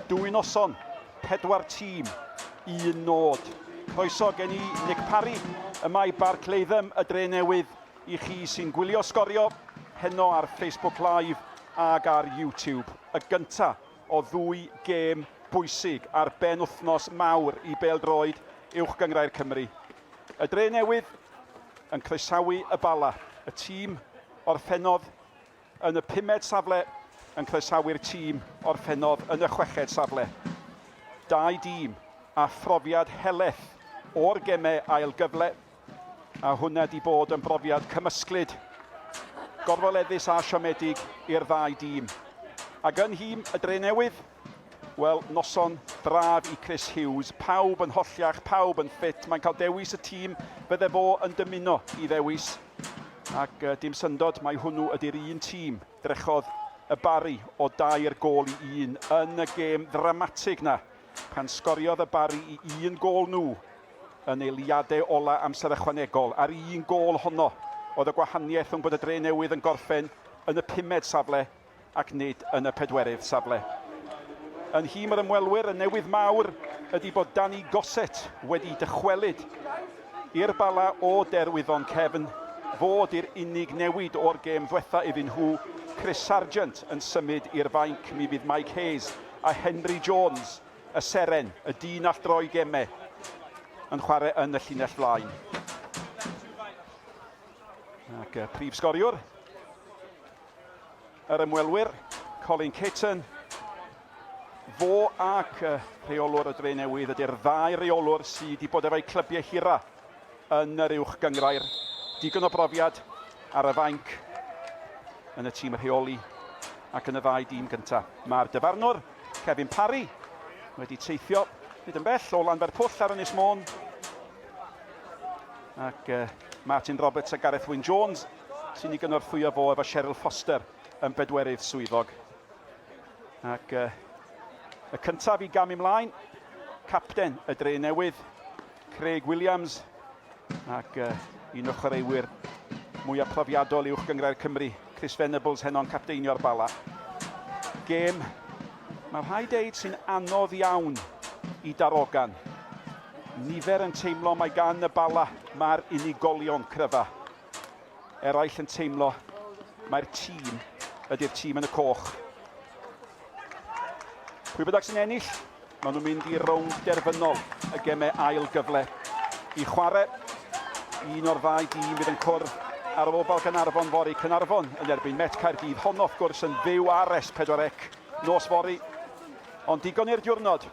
Dwy noson, pedwar tîm, un nod. Croeso gen i Nick Parry, yma i Barc Latham, y Dre Newydd, i chi sy'n gwylio Sgorio heno ar Facebook Live ag ar YouTube. Y gynta o ddwy gêm bwysig ar benwythnos mawr i bêl-droed Uwch Gynghrair Cymru. Y Dre Newydd yn croesawu y Bala, y tîm orffennodd yn y pumed safle yn croesawu'r tîm orffennodd yn y chweched safle. Dau dîm â phrofiad helaeth o'r gemau ail gyfle, a hwnna 'di bod yn brofiad cymysglyd, gorfoleddus a siomedig i'r ddau dîm. Ac yn nhîm y Dre Newydd, wel, noson braf i Chris Hughes, pawb yn holliach, pawb yn ffit, mae'n cael dewis y tîm fydde fo yn dymuno i ddewis. Ac dim syndod mai hwnnw ydy'r un tîm drechodd y Barri o dair gôl i un yn y gêm ddramatig 'na pan sgoriodd y Barri i un gôl nhw yn eiliadau ola amser ychwanegol. A'r un gôl honno oedd y gwahaniaeth rhwng bod y Dre Newydd yn gorffen yn y pumed safle ac nid yn y pedwerydd safle. Yn nhîm yr ymwelwyr, y newydd mawr ydy bod Danny Gossett wedi dychwelyd i'r Bala o Derwyddon Cefn. Fo 'di'r unig newid o'r gêm ddwetha iddyn nhw. Chris Sargent yn symud i'r fainc, mi fydd Mike Hayes a Henry Jones, y seren, y dyn all droi geme, yn chwarae yn y llinell flaen. Ac y prif sgoriwr, Yr ymwelwyr, Colin Caton, fo ac rheolwr y Dre Newydd ydy'r ddau reolwr sydd wedi bod efo'u clybiau hira yn yr uwch gynghrair. Digon o brofiad ar y fainc yn y tîm rheoli ac yn y ddau dîm gyntaf. Mae'r dyfarnwr, Kevin Parry, wedi teithio nid yn bell o Lanfairpwll ar Ynys Môn. Ac Martin Roberts a Gareth Wyn Jones sy'n ei gynorthwyo fo efo Cheryl Foster yn bedwerydd swyddog. Ac uh, y cyntaf i gamu mlaen, capten y Dre Newydd, Craig Williams, ac uh, un o chwaraewyr mwyaf profiadol uwch gynghrair Cymru, Chris Venables heno'n capteinio'r Bala. Gêm, mae rhaid deud sy'n anodd iawn i darogan. Nifer yn teimlo mae gan y Bala mae'r unigolion cryfa. Eraill yn teimlo mae'r tîm ydy'r tîm yn y coch. Pwy bynnag sy'n ennill, maen nhw'n mynd i rownd derfynol y gemau ail gyfle i chwarae. Un o'r ddau dîm fydd yn cwrdd ar Ofal Gaernarfon fory. Caernarfon yn erbyn Met Caerdydd. Honno, wrth gwrs, yn fyw ar S4C nos fory. Ond digon i'r diwrnod.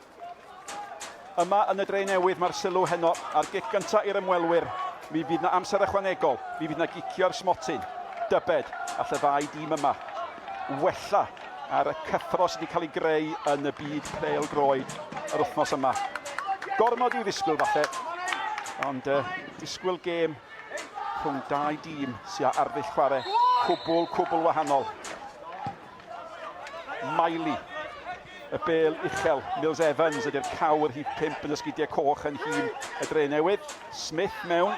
Yma yn y Dre Newydd mae'r sylw heno ar gic gyntaf i'r ymwelwyr. Mi fydd na amser ychwanegol, mi fydd na gicio'r smotyn. Dybed all y ddau dîm yma wella ar y cyffro sydd wedi cael ei greu yn y byd pêl-droed yr wythnos yma. Gormod i'w ddisgwyl falle, ond uh, disgwyl gêm rhwng dau dîm sydd â arddull chwarae cwbl, cwbl wahanol. Miley. Y bel uchel, Mills Evans ydy'r cawr rhif 5 yn y sgidiau coch yn nhîm y Dre Newydd. Smith mewn.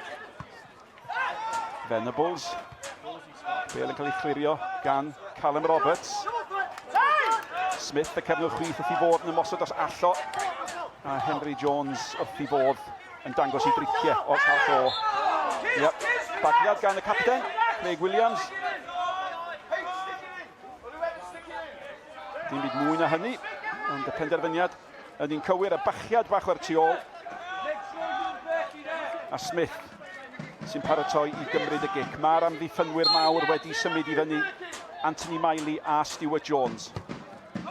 Venables. Bel yn cael ei chlirio gan Callum Roberts. Smith, y cefnwr chwith wrth i fod yn ymosod os allo. A Henry Jones wrth i fod yn dangos i driciau os all o. Yep. Bagiad gan y capten, Craig Williams. Dim byd mwy na hynny, ond y penderfyniad yn un cywir, y bachiad bach o'r tu ôl. A Smith sy'n paratoi i gymryd y gic. Mae'r amddiffynwyr mawr wedi symud i fyny Anthony Miley a Stuart Jones.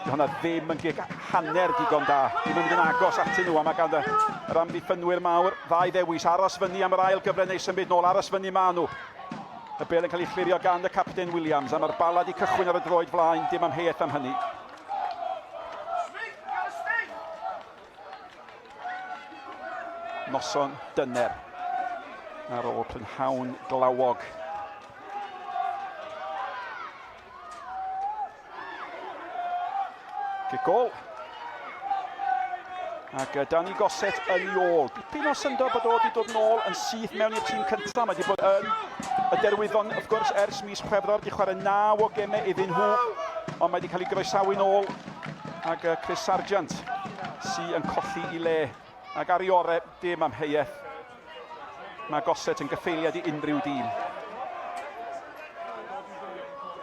Di hwnna ddim yn gic hanner digon da. Ddim yn mynd yn agos atyn nhw, a mae gan yr amddiffynwyr mawr ddau ddewis. Aros fyny am yr ail gyfle neu symud nôl. Aros fyny maen nhw. Y bel yn cael ei chlirio gan y capten Williams, a mae'r bala wedi cychwyn ar y droed flaen, dim amheuaeth am hynny. Noson dyner ar ôl prynhawn glawog. Cic gol. Ac Danny Gossett yn ei ôl. Dipyn o syndod bod o wedi dod nôl yn syth mewn i'r tîm cyntaf. Mae wedi bod yn y derwyddon, wrth gwrs, ers mis Chwefror. Wedi chwarae naw o gemau iddyn nhw. Ond mae wedi cael ei groesawu nôl. Ac Chris Sargent sy yn colli i le. Ac ar ei ore, dim amheuaeth. Mae Gossett yn gyffeiliad i unrhyw dîm.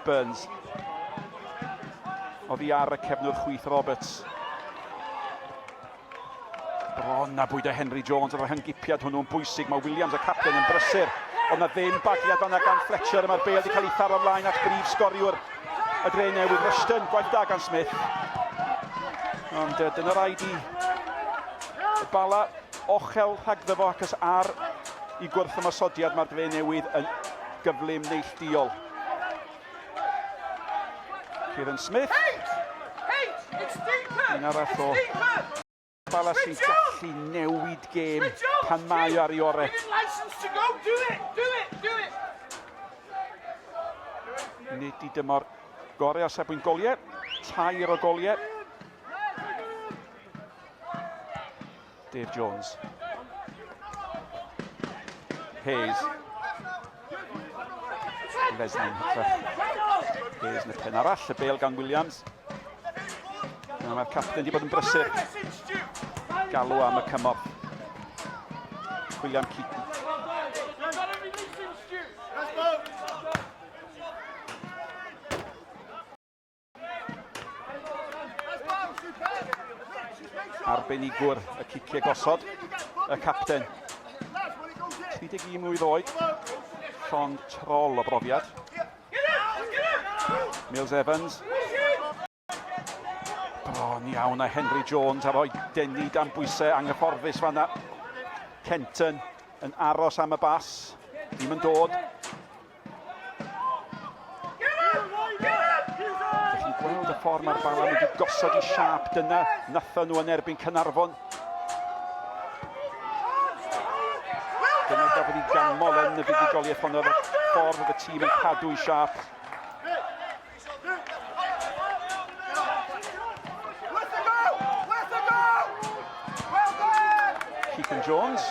Burns. Oddi ar y cefnwr chwith Roberts. Bron a bwydo Henry Jones ar y rhynggipiad hwnnw'n bwysig. Mae Williams y capten yn brysur. Ond na ddim bagliad fanna gan Fletcher. Mae'r bêl wedi cael ei tharo ymlaen at brif sgoriwr y dre newydd. Rushton, gwaith da gan Smith. Ond dyna rhaid i y Bala ochel rhagddo fo ac ar i gwrth ymosodiad mae'r dre newydd yn gyflym neillduol. Kieran Smith. Un arall o Bala sy'n gallu newid gêm pan mae o ar ei orau. Nid i dymor gorau o safbwynt goliau, tair o goliau. Dave Jones. Hayes. Leslie yn hytrach. Hayes yn y pen arall, y bel gan Williams. Yna mae'r capten wedi bod yn brysur. Galw am y cymorth. William Keaton. Arbenigwr y ciciau gosod, y capten. 31 mlwydd oed, llond trol o brofiad. Mills Evans. Bron iawn a Henry Jones a rhoi denu dan bwysau anghyfforddus fanna. Kenton yn aros am y bas. Ddim yn dod. Dych chi'n gweld y ffordd mae'r Bala'n mynd i gosod i siâp. Dyna nathon nhw yn erbyn Caernarfon. Dyna gafodd ei ganmol yn y fuddugoliaeth honno, y ffordd oedd y tîm yn cadw i siâp. Keegan Jones.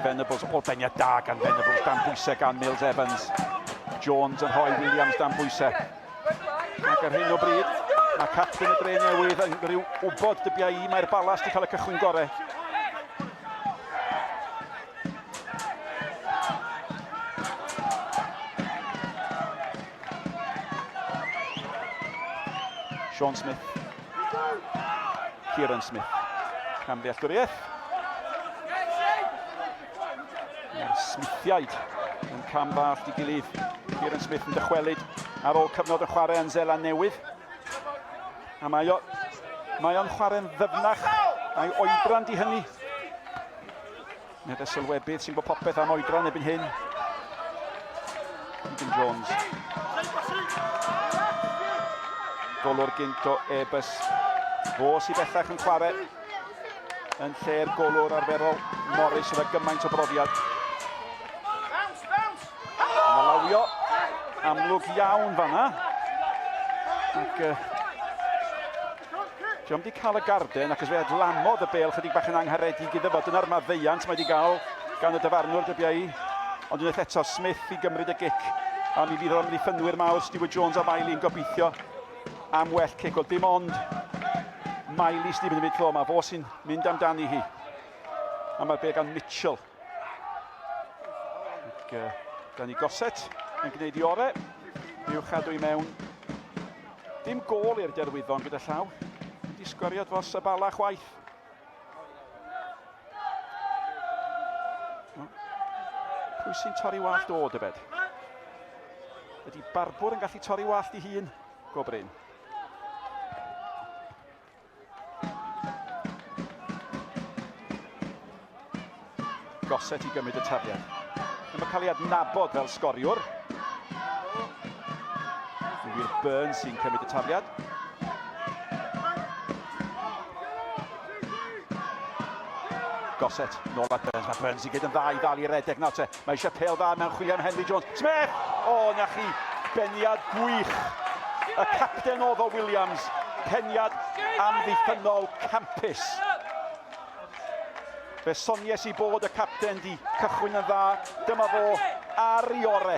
Venables, o beniad da gan Venables, dan bwysau gan Mills Evans. Jones yn rhoi Williams dan bwysau. Ac ar hyn o bryd, mae capten y dre newydd yn rhyw wybod dybia i, mae'r balas wedi cael y cychwyn gorau. Sean Smith. Kieran Smith. Camddealltwriaeth. Mae'r Smithiaid yn cam ddallt i gilydd. Kieran Smith yn dychwelyd ar ôl cyfnod yn chwarae yn Zeland Newydd. A mae o, mae o'n chwarae'n ddyfnach. Mae oedran di hynny. Nid y sylwebydd sy'n gwybod popeth am oedran erbyn hyn. Keegan Jones. Golwr gynt o Airbus. Fo sydd bellach yn chwarae yn lle'r golwr arferol Morris sydd â gymaint o brofiad. Yna lawio amlwg iawn fanna. Ac uh, Diolch wedi cael y garden ac os fe adlamodd y bel chydig bach yn angharedig iddo fo. Dyna'r maddeuant mae wedi gael gan y dyfarnwr dybia i. Ond unwaith eto Smith i gymryd y gic. A mi fydd yr amddiffynwyr mawr Stuart Jones a Miley yn gobeithio am well cic. Wel dim ond Miley sydd wedi mynd tro yma. Fo sy'n mynd amdani hi. A mae'r bel gan Mitchell. Ac uh, Danny Gossett yn gwneud i ore. I'w chadw i mewn. Dim gôl i'r Derwyddon gyda llaw. Di sgorio dros y Bala chwaith. Pwy sy'n torri wallt o, dybed? Ydy barbwr yn gallu torri wallt i hun? Go brin. Gossett i gymryd y tafliad. Mae'n cael ei adnabod fel sgoriwr. Yn wir Burns sy'n cymryd y tafliad. Gossett, nôl at Burns. Mae Burns i gyd yn dda i ddal i redeg nawr te. Mae eisiau pel dda mewn chwilio am Henry Jones. Smith! O, na chi, beniad gwych. Y capten oedd o Williams. Peniad amddiffynnol campus. Fe sonies i bod y capten di cychwyn yn dda. Dyma fo ar ei ore.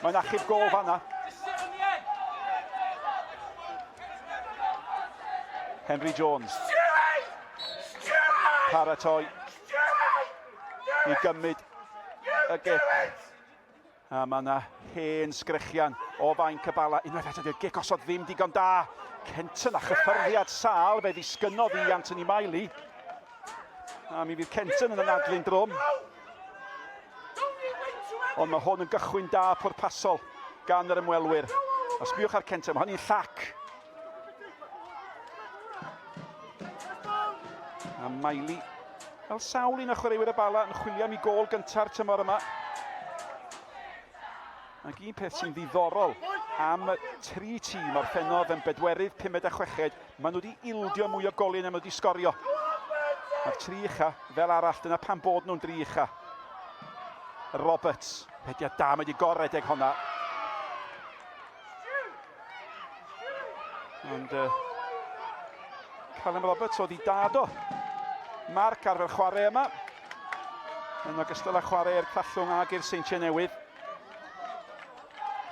Mae'n achub gol fanna. Henry Jones. Paratoi i gymryd y gic. A mae yna hen sgrechian o fainc y Bala. Unwaith eto, di'r gic osod ddim digon da. Kenton a chyffyrddiad sâl, fe ddisgynnodd i Anthony Miley. A mi fydd Kenton yn anadlu'n drwm. Ond mae hwn yn gychwyn da pwrpasol gan yr ymwelwyr. A sbiwch ar Kenton, mae hynny'n llac. A Miley, fel sawl un o chwaraewyr y Bala, yn chwilio am ei gôl gynta'r tymor yma. Ac un peth sy'n ddiddorol am y tri tîm orffennodd yn bedwerydd, pumed a chweched, maen nhw wedi ildio mwy o goliau na maen nhw wedi sgorio. Mae'r tri ucha fel arall, dyna pam bod nhw'n dri ucha. Roberts, rhediad da, mae wedi goredeg honna. Ond uh, Callum Roberts oedd i dad o. Marc arfer chwarae yma. Yn ogystal â chwarae i'r Trallwng ag i'r Seintiau Newydd.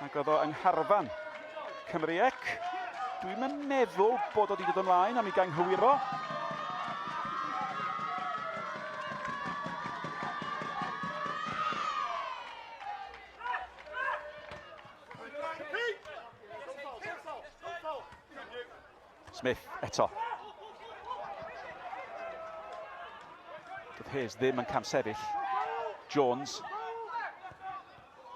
Ac oedd o yng ngharfan Cymru Ec. Dwi'n meddwl bod o wedi dod ymlaen am ei ganghywiro. Smith eto. Doedd Hayes ddim yn camsefyll. Jones.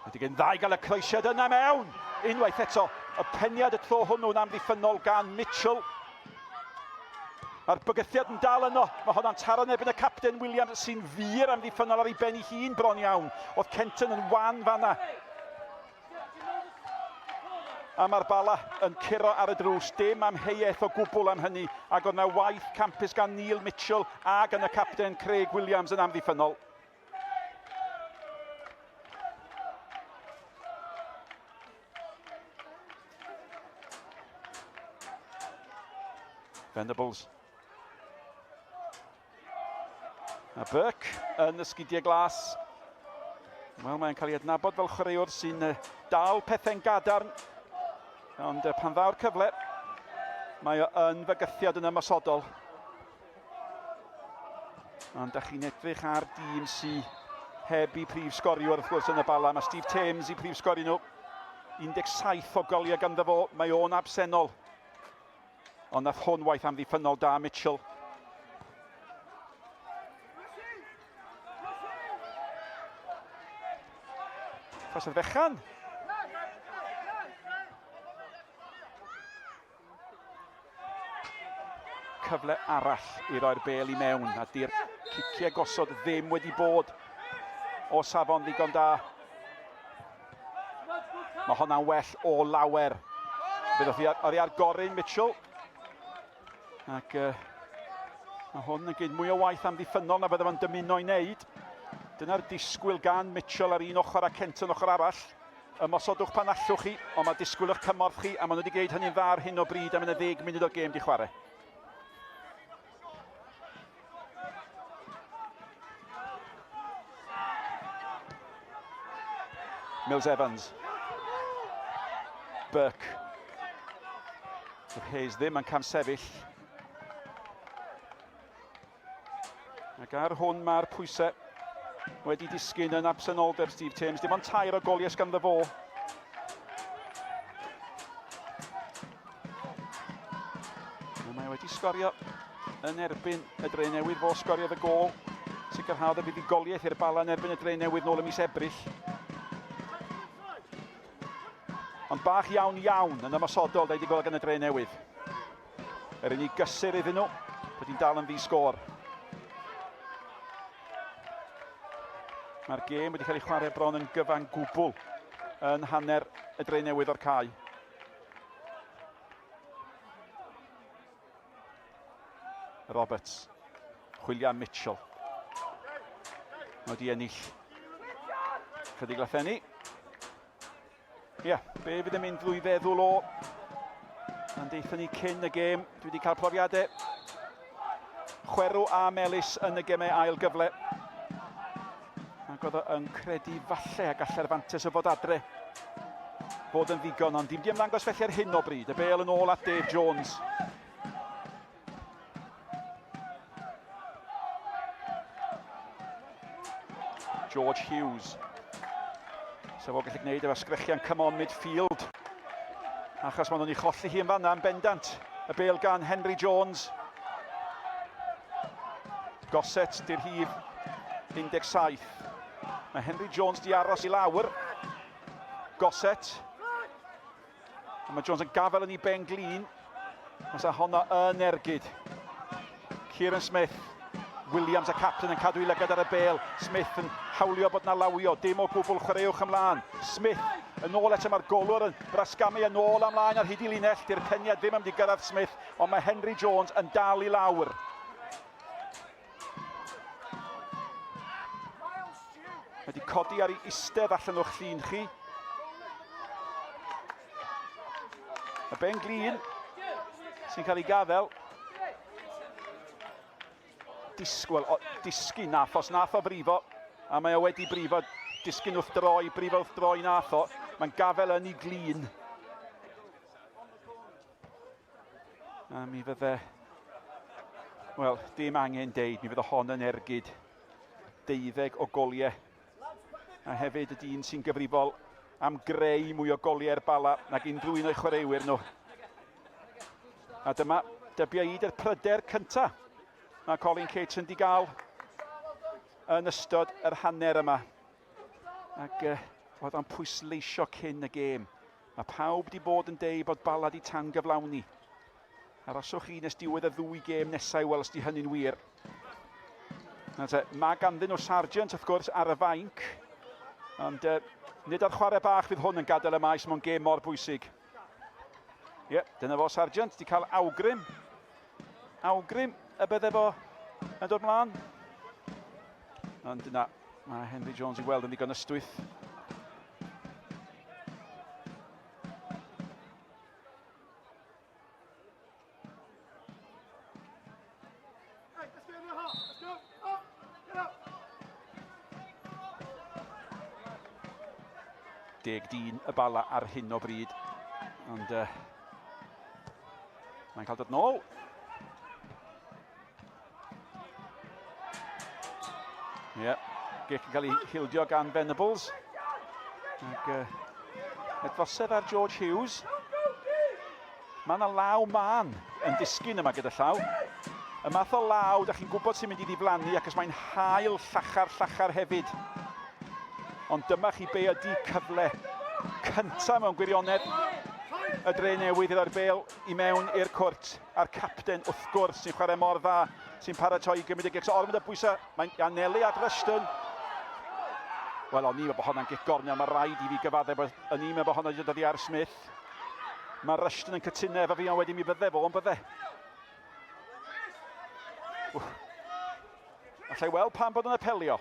Wedi gen ddau gael y croesiad yna mewn. Unwaith eto, y peniad y tro hwnnw'n amddiffynnol gan Mitchell. Mae'r bygythiad yn dal yno. Mae honna'n taro yn erbyn y capten Williams sy'n fur amddiffynnol ar ei ben ei hun bron iawn. Oedd Kenton yn wan fanna. A mae'r Bala yn curo ar y drws. Dim amheuaeth o gwbl am hynny. Ac oedd yna waith campus gan Neil Mitchell a gan y capten Craig Williams yn amddiffynnol. Venables. A Burke yn y sgidiau glas. Wel, mae'n cael ei adnabod fel chwaraewr sy'n dal pethau'n gadarn. Ond pan ddaw'r cyfle, mae o yn fygythiad yn ymosodol. Ond da chi'n edrych ar dîm sy heb i prif sgoriwr wrth gwrs yn y Bala. Mae Steve Thames i prif sgori nhw. 17 o goliau ganddo fo, mae o'n absennol. Ond nath hwn waith amddiffynnol da Mitchell. Trosedd fechan. Cyfle arall i roi'r bel i mewn, a di'r ciciau gosod ddim wedi bod o safon ddigon da. Mae honna'n well o lawer. Fe ddoth hi oddi ar gorun Mitchell. Ac uh, mae hwn yn gwneud mwy o waith amddiffynnol na fydde fo'n dymuno i wneud. Dyna'r disgwyl gan Mitchell ar un ochr a Kenton ochr arall. Ymosodwch pan allwch chi, ond mae disgwyl eich cymorth chi, a maen nhw wedi gwneud hynny'n dda ar hyn o bryd am 10 munud o'r gêm di chwarae. Mills Evans. Burke. Doedd Hayes ddim yn camsefyll. Ac ar hwn mae'r pwysau wedi disgyn yn absenoldeb Steve Timms. Dim ond tair o goliau ganddo fo. Mae wedi sgorio yn erbyn y Dre Newydd. Fo sgoriodd y gol. Sicrhaodd y fuddugoliaeth i'r Bala yn erbyn y Dre Newydd nôl ym mis Ebrill. Ond bach iawn iawn yn ymosodol, da i wedi gweld gan y Dre Newydd. Yr unig gysur iddyn nhw, bod hi'n dal yn ddi-sgôr. Mae'r gêm wedi cael ei chwarae bron yn gyfan gwbl yn hanner y dre newydd o'r cae. Roberts. Chwilio am Mitchell. Mae wedi ennill chydig lathenni. Ie, yeah, be fydd yn mynd drwy feddwl o? Yn deithio ni cyn y gêm, dwi wedi cael profiadau chwerw a melys yn y gemau ail gyfle. Ac oedd o yn credu falle a gallai'r fantes o fod adre fod yn ddigon, ond dim di ymddangos felly ar hyn o bryd. Y bel yn ôl at Dave Jones. George Hughes. So fo gallu gwneud efo sgrechian come on midfield. Achos maen nhw'n ei cholli hi yn fanna yn bendant. Y bel gan Henry Jones. Gossett di'r rhif 17. Mae Henry Jones di aros i lawr. Gossett. A mae Jones yn gafael yn ei ben glin. Fysa honno yn ergyd. Kieran Smith. Williams y captain yn cadw i lygad ar y bel. Smith yn hawlio bod na lawio. Dim o gwbl, chwaraewch ymlaen. Smith yn ôl eto, mae'r golwr yn brasgamu yn ôl ymlaen ar hyd i linell. Dy'r peniad ddim am di gyrraedd Smith, ond mae Henry Jones yn dal i lawr. Mae wedi codi ar ei istedd allan o'ch llun chi. Y ben glin sy'n cael ei gafel. Disgwyl, o, disgyn nath, os nath o brifo, a mae o wedi brifo, disgyn wrth droi, brifo wrth droi nath o, mae'n gafel yn ei glin. A mi fydde, wel, dim angen deud, mi fydde hon yn ergyd deuddeg o goliau. A hefyd y dyn sy'n gyfrifol am greu mwy o goliau i'r Bala nag unrhyw un o'i chwaraewyr nhw. A dyma, dybia i, dy'r pryder cynta mae Colin Caton di gael yn ystod yr hanner yma. Ac oedd o'n pwysleisio cyn y gêm. Mae pawb wedi bod yn deud bod Bala di tan gyflawni. Aroswch chi nes diwedd y ddwy gêm nesau i weld os di hynny'n wir. Na te, mae ganddyn nhw Sargent wrth gwrs ar y fainc. Ond nid ar chwarae bach fydd hwn yn gadael y maes mewn gêm mor bwysig. Ie, yeah, dyna fo Sargent, di cael awgrym. Awgrym y bydde fo yn dod mlaen. Ond dyna, mae Henry Jones i weld yn ddigon ystwyth. Deg dyn y Bala ar hyn o bryd. Ond mae'n cael dod nôl. Ie, yeah. Gic yn cael ei hildio gan Venables. Ac edfosedd ar George Hughes. Mae yna law man yn disgyn yma gyda llaw. Y math o law, da chi'n gwybod sy'n mynd i ddiflannu ac os mae'n hael llachar llachar hefyd. Ond dyma chi be ydy cyfle cyntaf mewn gwirionedd y dre newydd i roi'r bel i mewn i'r cwrt. A'r capten wrth gwrs sy'n chwarae mor dda, sy'n paratoi i gymryd y gic. So ormod o bwysau, mae'n anelu at Rushton. Wel, o'n i'n meddwl bod honna'n gic gornel, mae rhaid i fi gyfaddef bod o'n i'n meddwl bod honna'n dod oddi ar Smith. Mae Rushton yn cytuno efo fi, ond wedyn mi fydde fo, ond bydde. Allai weld pam bod yn apelio.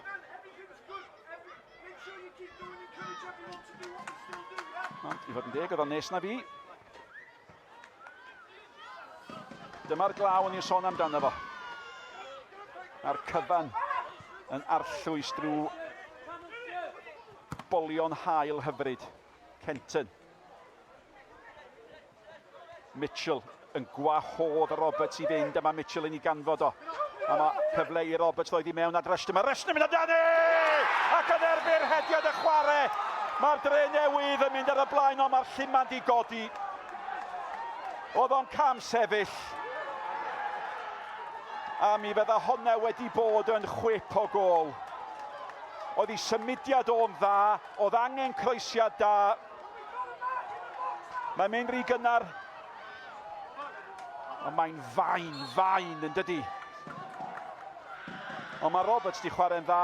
Ond, i fod yn deg, oedd o'n nes na fi. Dyma'r glaw o'n i'n sôn amdano fo. A'r cyfan yn arllwys drwy bolion hael hyfryd. Kenton. Mitchell yn gwahodd Roberts i fynd, a mae Mitchell yn ei ganfod o. A mae cyfle i Roberts ddod i mewn at Rushton. Mae Rushton yn mynd amdani! Ac yn erbyn rhediad y chwarae. Mae'r dre newydd yn mynd ar y blaen, ond mae'r lluman di godi. Oedd o'n cam sefyll. A mi fydda honna wedi bod yn chwip o gol. Oedd ei symudiad o'n dda, oedd angen croesiad da. Mae'n mynd rhy gynnar. Ond mae'n fain, fain yn dydy. Ond mae Roberts di chwarae'n dda.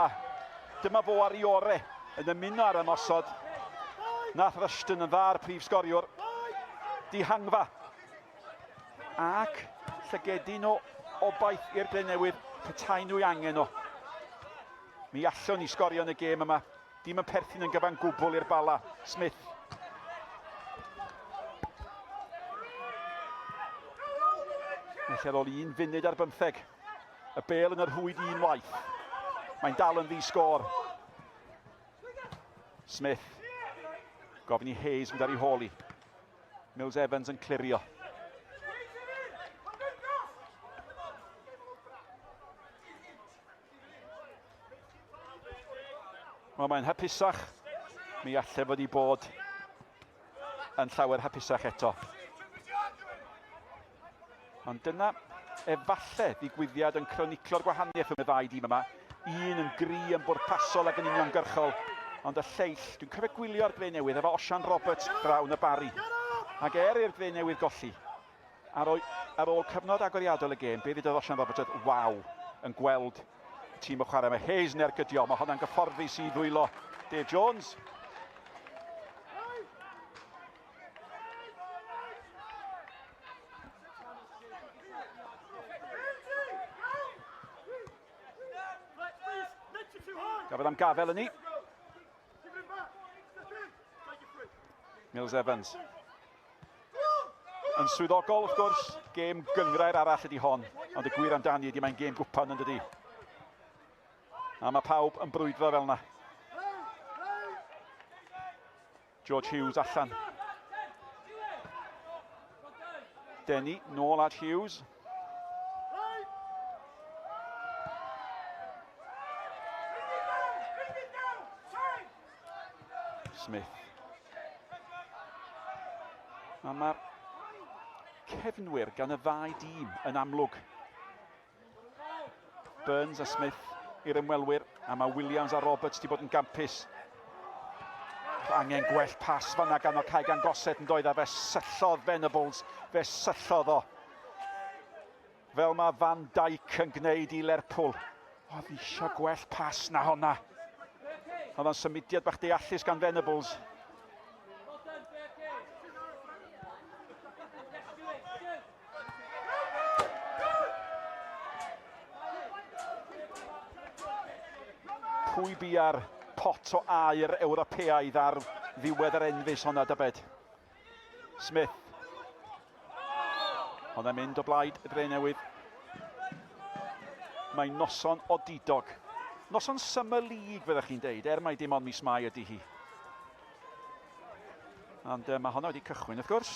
Dyma fo ar ei ore yn ymuno ar ymosod. Nath Rushton yn dda'r prif sgoriwr. Dihangfa. Ac llygedyn o obaith i'r Drenewydd petai nhw'i angen o. Mi allwn ni sgorio yn y gêm yma. Dim yn perthyn yn gyfan gwbl i'r Bala. Smith. Felly ar ôl 1 funud ar bymtheg. Y bel yn yr rhwyd un waith. Mae'n dal yn ddi-sgôr. Smith. Gofyn i Hayes mynd ar ei hôl i. Mills Evans yn clirio. Wel, mae'n hapusach. Mi allai fod i bod yn llawer hapusach eto. Ond dyna efallai ddigwyddiad yn croniclo'r gwahaniaeth rhwng y ddau dîm yma. Un yn gry, yn bwrpasol ac yn uniongyrchol, ond y lleill, dwi'n cofio gwylio'r Dre Newydd efo Osian Roberts draw yn y Barri. Ac er i'r Dre Newydd golli, ar, ar ôl cyfnod agoriadol y gêm, be ddudodd Osian Roberts oedd, waw, yn gweld tîm y chwarae. Mae Hayes yn ergydio, mae honna'n gyfforddus i ddwylo Dave Jones. Gafodd am gafel yn ni. Mills Evans. Yn swyddogol, wrth gwrs, gêm gyngrair arall ydy hon. Ond y gwir amdani ydy mae'n gêm gwpan yn dydy. A mae pawb yn brwydro fel yna. George Hughes allan. Denny, nôl at Hughes. Smith. A mae'r cefnwyr gan y ddau dîm yn amlwg. Burns a Smith i'r ymwelwyr, a mae Williams a Roberts wedi bod yn gampus. Angen gwell pas fanna gan o Cae gan Gossett yn doedd a fe syllodd Venables, fe syllodd o. Fel mae Van Dijk yn gwneud i Lerpwl. Oedd eisiau gwell pas na honna. Oedd o'n symudiad bach deallus gan Venables. Pwy bia'r pot o aur Ewropeaidd ar ddiwedd yr enfys honna dybed? Smith. Honna'n mynd o blaid y Dre Newydd. Mae noson odidog. Noson Summer League fyddech chi'n deud, er mai dim ond mis Mai ydy hi. Ond mae honna wedi cychwyn wrth gwrs.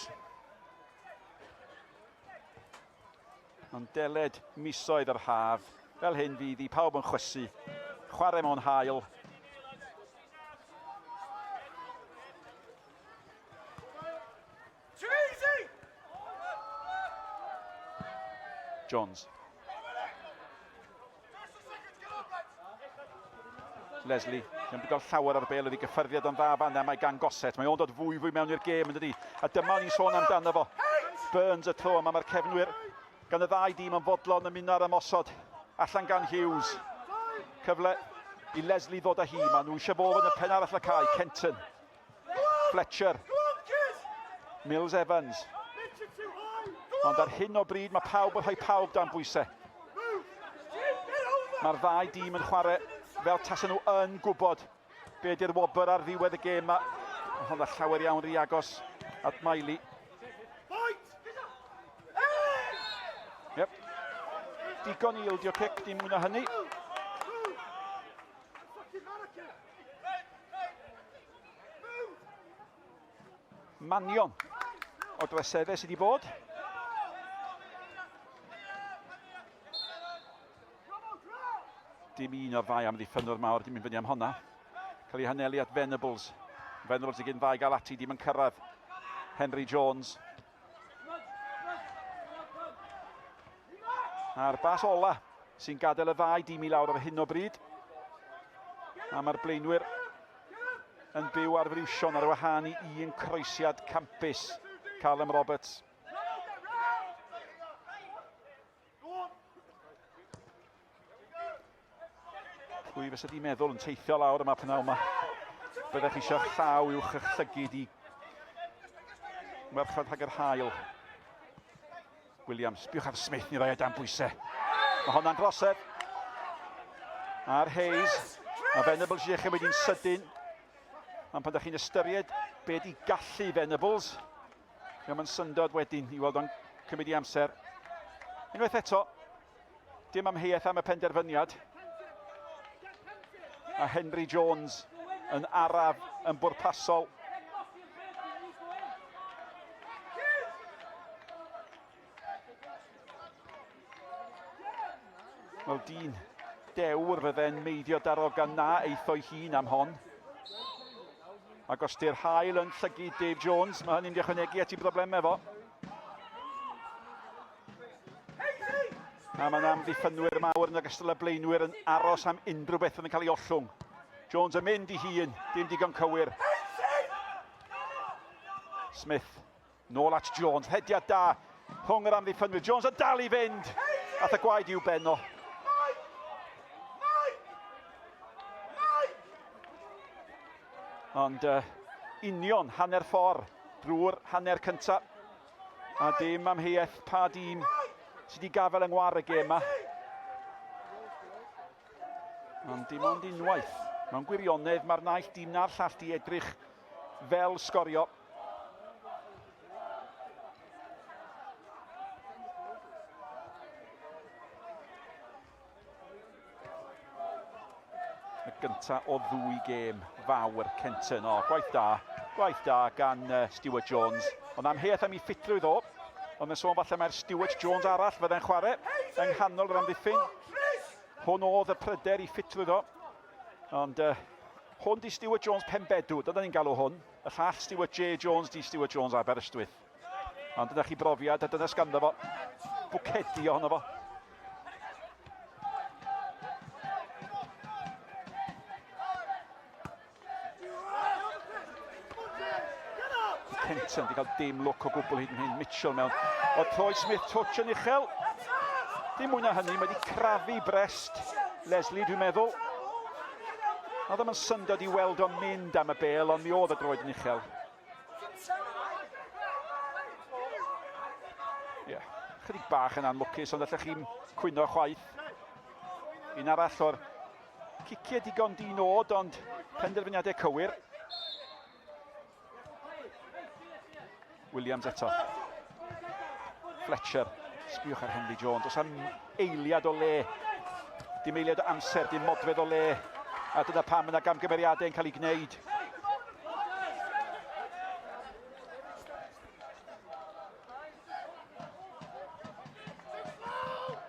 Ond deled misoedd yr haf, fel hyn fydd i pawb yn chwysu, chwarae mewn haul. Jones. Leslie, ddim wedi cael llawer ar y bel, wedi gyffyrddiad o'n dda fan mae gan Gossett. Mae o'n dod fwy fwy mewn i'r gêm yn dydi. A dyma ni'n sôn amdano fo. Burns y tro yma, mae'r cefnwyr gan y ddau dîm yn fodlon ymuno ar ymosod. Allan gan Hughes. Cyfle i Leslie ddod â hi. Mae nhw eisiau fo yn y pen arall y cae. Kenton. Fletcher. Mills Evans. Ond ar hyn o bryd mae pawb yn rhoi pawb dan bwysau. Mae'r ddau dîm yn chwarae fel tasen nhw yn gwybod be di'r wobr ar ddiwedd y gêm yma. Mae hwnna llawer iawn rhy agos at Miley. Yep. Digon i ildio cic, dim mwy na hynny. Manion o droseddau sydd wedi bod. Dim un o'r ddau amddiffynwr mawr wedi mynd fyny am honna. Cael ei hanelu at Venables. Venables i gyn ddau gael ati, dim yn cyrraedd. Henry Jones. A'r bas ola sy'n gadael y ddau dîm i lawr ar hyn o bryd. A mae'r blaenwyr yn byw ar friwsion ar wahân i un croesiad campus. Callum Roberts. Pwy fysa di meddwl yn teithio lawr yma pnawn yma? Byddech chi eisiau llaw uwch eich llygyd i werchod rhag yr hael. Williams, biwch ar Smith ni roi e dan bwysau. Mae honna'n drosedd. A'r Hayes. Mae Venables eisiau chymryd hi'n sydyn. Ond pan da chi'n ystyried be di gallu Venables, mae'n syndod wedyn i weld o'n cymryd i amser. Unwaith eto, Dim amheuaeth am y penderfyniad. A Henry Jones yn araf, yn bwrpasol. Wel, dyn dewr fydde'n meiddio darogan na eitho'i hun am hon. Ac os di'r hael yn llygu Dave Jones, mae hynny'n ychwanegu at ei broblemau fo. A mae'n amddiffynwyr mawr yn ogystal â blaenwyr yn aros am unrhyw beth yn cael ei ollwng. Jones yn mynd i hun, dim digon cywir. Smith, nôl at Jones, hediad da rhwng yr amddiffynwyr. Jones yn dal i fynd, ath y gwaed i'w ben o. Ond uh, union hanner ffordd drwy'r hanner cyntaf. A dim amheuaeth pa dîm sydd wedi gafael yng ngwar y gêm yma. Ond dim ond unwaith. Mewn gwirionedd, mae'r naill dîm na'r llall di edrych fel sgorio. Y gynta o ddwy gêm fawr Kenton. O, gwaith da. Gwaith da gan uh, Stuart Jones. Ond amheuaeth am ei ffitrwydd o. Ond yn sôn falle mae'r Stuart Jones arall fydde'n chwarae yng nghanol yr amddiffyn. Hwn oedd y pryder i ffitrwydd o. Ond uh, hwn di Stuart Jones Penbedw, dyna ni'n galw hwn. Y llall Stuart J Jones di Stuart Jones Aberystwyth. Ond dyna chi brofiad a dyna sganddo fo. Bwcedi ohono fo. Kenton wedi cael dim lwc o gwbl hyd yn hyn. Mitchell mewn. O Troy Smith touch yn uchel. Dim mwy na hynny, mae wedi crafu Brest. Leslie, dwi'n meddwl. A ddim yn syndod i weld o'n mynd am y bel, ond mi oedd y droed yn uchel. Ie, yeah, chydig bach yn anlwcus, ond allech chi'n cwyno chwaith. Un arall o'r ciciau digon di-nod, ond penderfyniadau cywir. Williams eto. Fletcher. Sbiwch ar Henry Jones. Os am eiliad o le. Dim eiliad o amser, dim modfedd o le. A dyna pam yna gamgymeriadau yn cael ei gwneud.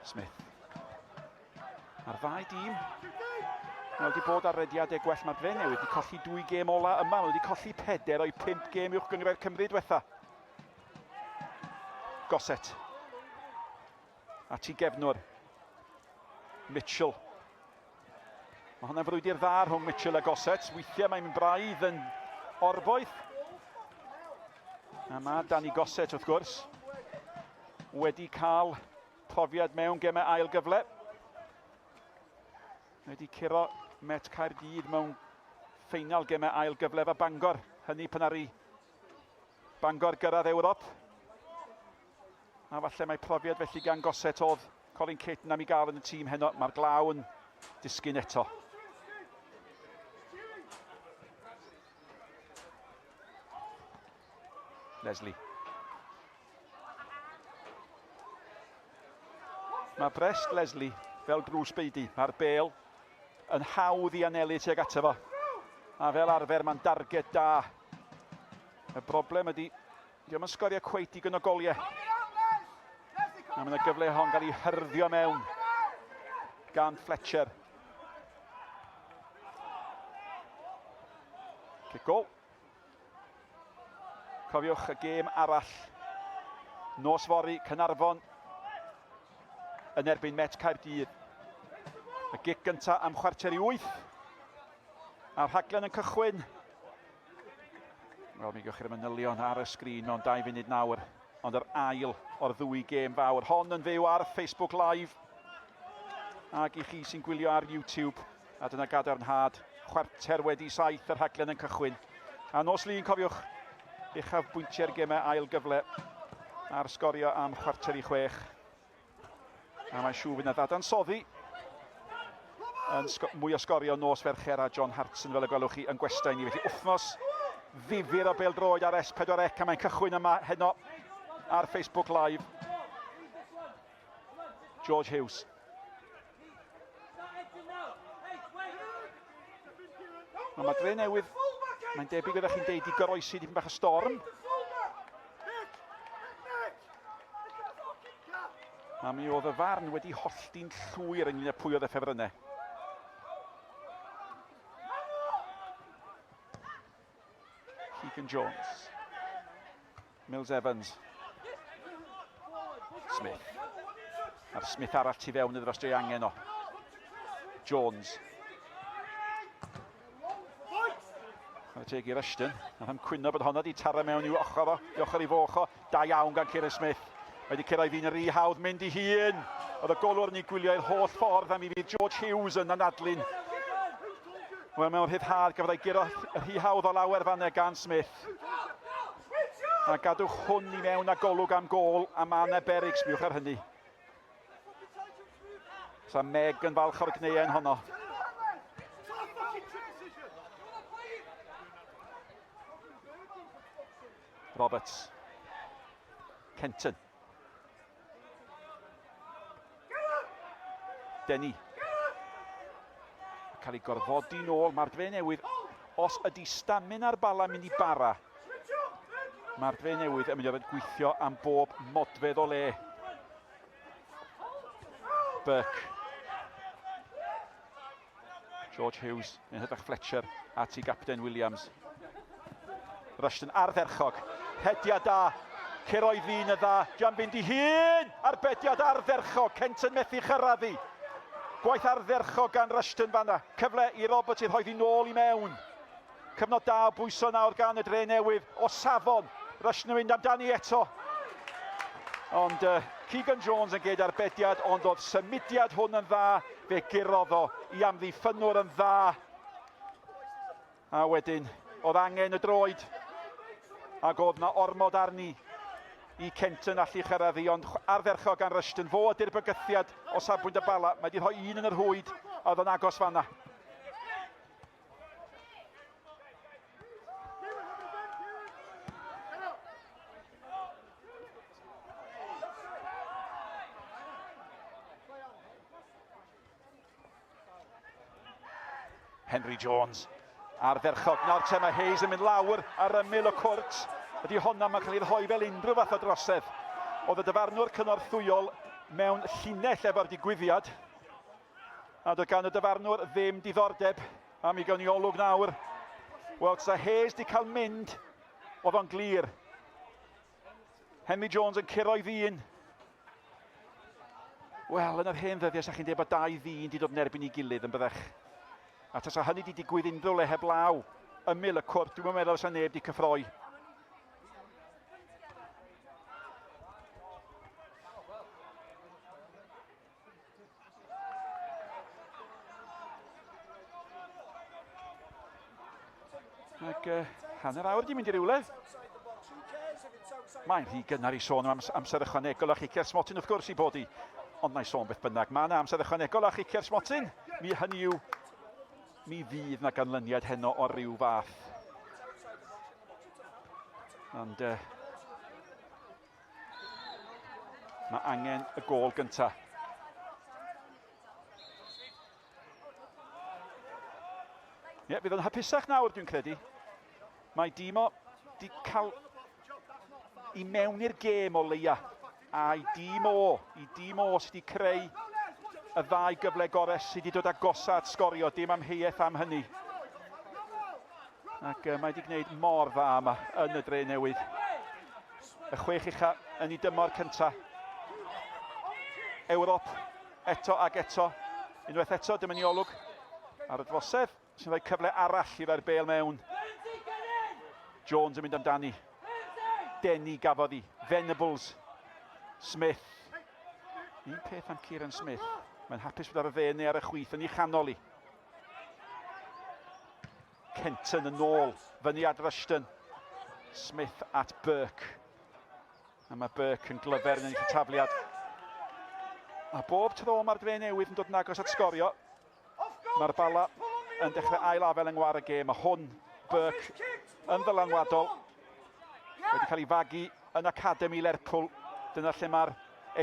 Smith. Mae'r ddau dîm Mae wedi bod ar rediadau gwell. Mae'r Dre Newydd wedi colli dwy gêm ola yma. Mae wedi colli peder o'i pump gêm uwch gynghrair Cymru diwetha. Gossett. At i gefnwr. Mitchell. Mae hwnna'n frwydr dda rhwng Mitchell a Gossett. Weithiau mae'n mynd braidd yn orboeth. A mae Danny Gossett, wrth gwrs, wedi cael profiad mewn gemau ail gyfle. Wedi curo Met Caerdydd mewn ffeinal gemau ail gyfle efo Bangor. Hynny pan ar i Bangor gyrraedd Ewrop. A falle mae profiad felly gan Gossett oedd Colin Caton am ei gael yn y tîm heno. Mae'r glaw yn disgyn eto. Leslie. Mae Brest Leslie fel drws beudy. Mae'r bel yn hawdd i anelu tuag ato fo. A fel arfer mae'n darged da. Y broblem ydy, diolch yn sgorio cweit digon o goliau. A mae yna gyfle hon gael ei hyrddio mewn gan Fletcher. Cic gol. Cofiwch y gêm arall nos fory, Caernarfon yn erbyn Met Caerdydd. Y gic gyntaf am 7:45. A'r rhaglen yn cychwyn. Wel, mi gewch chi'r manylion ar y sgrin mewn 2 funud nawr. Ond yr ail o'r ddwy gêm fawr. Hon yn fyw ar Facebook Live. Ac i chi sy'n gwylio ar YouTube. A dyna gadarnhad, 7:15 y rhaglen yn cychwyn. A nos Lun, cofiwch, uchafbwyntiau'r gemau ail gyfle a'r sgorio am 5:45. A mae'n siŵr fydd yna ddadansoddi yn mwy o sgorio nos Fercher a John Hartson fel y gwelwch chi yn gwestai ni. Felly wythnos ddifyr o bêl-droed ar S4C a mae'n cychwyn yma heno ar Facebook Live. George Hughes. Wel, mae Dre Newydd, mae'n debyg oeddech chi'n deud, i goroesi dipyn bach o storm. A mi oedd y farn wedi hollti'n llwyr ynglyn â pwy oedd y ffefrynnau. Keegan Jones. Mills Evans. Smith. A'r Smith arall tu fewn iddo dros ei angen o. Jones. Chwarae teg i Rushton. Nath am cwyno bod honna di taro mewn i'w ochr o, i ochr i foch o. Da iawn gan Kieran Smith. Mae wedi cyrraedd un rhy hawdd mynd i hun. Oedd y golwr yn ei gwylio i'r holl ffordd am i fydd George Hughes yn anadlu'n. Wel, mewn rhyddhad gafodd ei guro rhy hawdd o lawer fanna gan Smith. A gadwch hwn i mewn a golwg am gôl, a mae yna berig, sbiwch ar hynny. Sa Meg yn falch o'r gneuen honno. Roberts. Kenton. Denny. Cael ei gorfodi nôl. Mae'r dre newydd, os ydy stamina'r Bala mynd i bara, mae'r dre newydd yn mynd i orfod gweithio am bob modfedd o le. Burke. George Hughes yn hytrach Fletcher at i gapten Williams. Rushton ardderchog. Rhediad da. Ceroedd ddyn y dda. Jan fynd i hun! Arbediad ardderchog. Kenton methu chyrraedd hi. Gwaith ardderchog gan Rushton fanna. Cyfle i Roberts i rhoi hi nôl i mewn. Cyfnod da o bwyso nawr gan y dre newydd o safon. Rushton yn mynd amdani eto. Ond uh, Keegan Jones yn gyd arbediad, ond oedd symudiad hwn yn dda. Fe gurodd o i amddiffynnwr yn dda. A wedyn, oedd angen y droed. Ac oedd na ormod arni i Kenton allu chyrraedd hi, ond ardderchog gan Rushton. Fo ydy'r bygythiad o safbwynt y Bala. Mae wedi rhoi un yn yr hwyd, a oedd yn agos fanna. Henry Jones ardderchog. Nawr te mae Hayes yn mynd lawr ar ymyl y cwrt. Ydy honna mae'n cael ei rhoi fel unrhyw fath o drosedd. Oedd y dyfarnwr cynorthwyol mewn llinell efo'r digwyddiad. A doedd gan y dyfarnwr ddim diddordeb. A mi gawn ni olwg nawr. Wel, sa Hayes di cael mynd, oedd o'n glir. Henry Jones yn curo'i ddyn. Wel, yn yr hen ddyddiau, sa chi'n dweud bod dau ddyn di dod yn erbyn ei gilydd yn byddech. A tasa hynny di digwydd unrhyw le heblaw ymyl y cwrt, dwi'n meddwl sa neb di cyffroi. Ac uh, hanner awr di mynd i rywle. Mae'n rhy gynnar i sôn am amser ychwanegol a chiciau'r smotyn wrth gwrs i bod i. Ond mae'n sôn beth bynnag. Mae yna amser ychwanegol a chiciau'r smotyn. Mi hynny yw, mi fydd na ganlyniad heno o ryw fath. Ond uh, Mae angen y gôl gyntaf. Ie, yeah, fydd o'n hapusach nawr, dwi'n credu. Mae Dimo di cael i mewn i'r gêm o leia. A i dîm o, i dîm o sydd wedi creu y ddau gyfle gorau sydd wedi dod agosa at sgorio, dim amheuaeth am hynny. Ac uh, mae wedi gwneud mor dda yma yn y dre newydd. Y chwech ucha yn ei dymor cynta. Ewrop eto ag eto. Unwaith eto, dyma ni olwg ar y drosedd sy'n rhoi cyfle arall i roi'r bel mewn. Jones yn mynd amdani. Denny gafodd hi. Venables. Smith. Un peth am Kieran Smith. Mae'n hapus bod ar y dde neu ar y chwith yn ei chanol i. Kenton yn ôl, fyny at Rushton. Smith at Burke. A mae Burke yn glyfer yn ennill y tafliad. A bob tro mae'r dre newydd yn dod yn agos at sgorio, mae'r Bala yn dechrau ail afel yng ngwar y gêm. A hwn, Burke, yn ddylanwadol, wedi cael ei fagu yn Academi Lerpwl. Dyna lle mae'r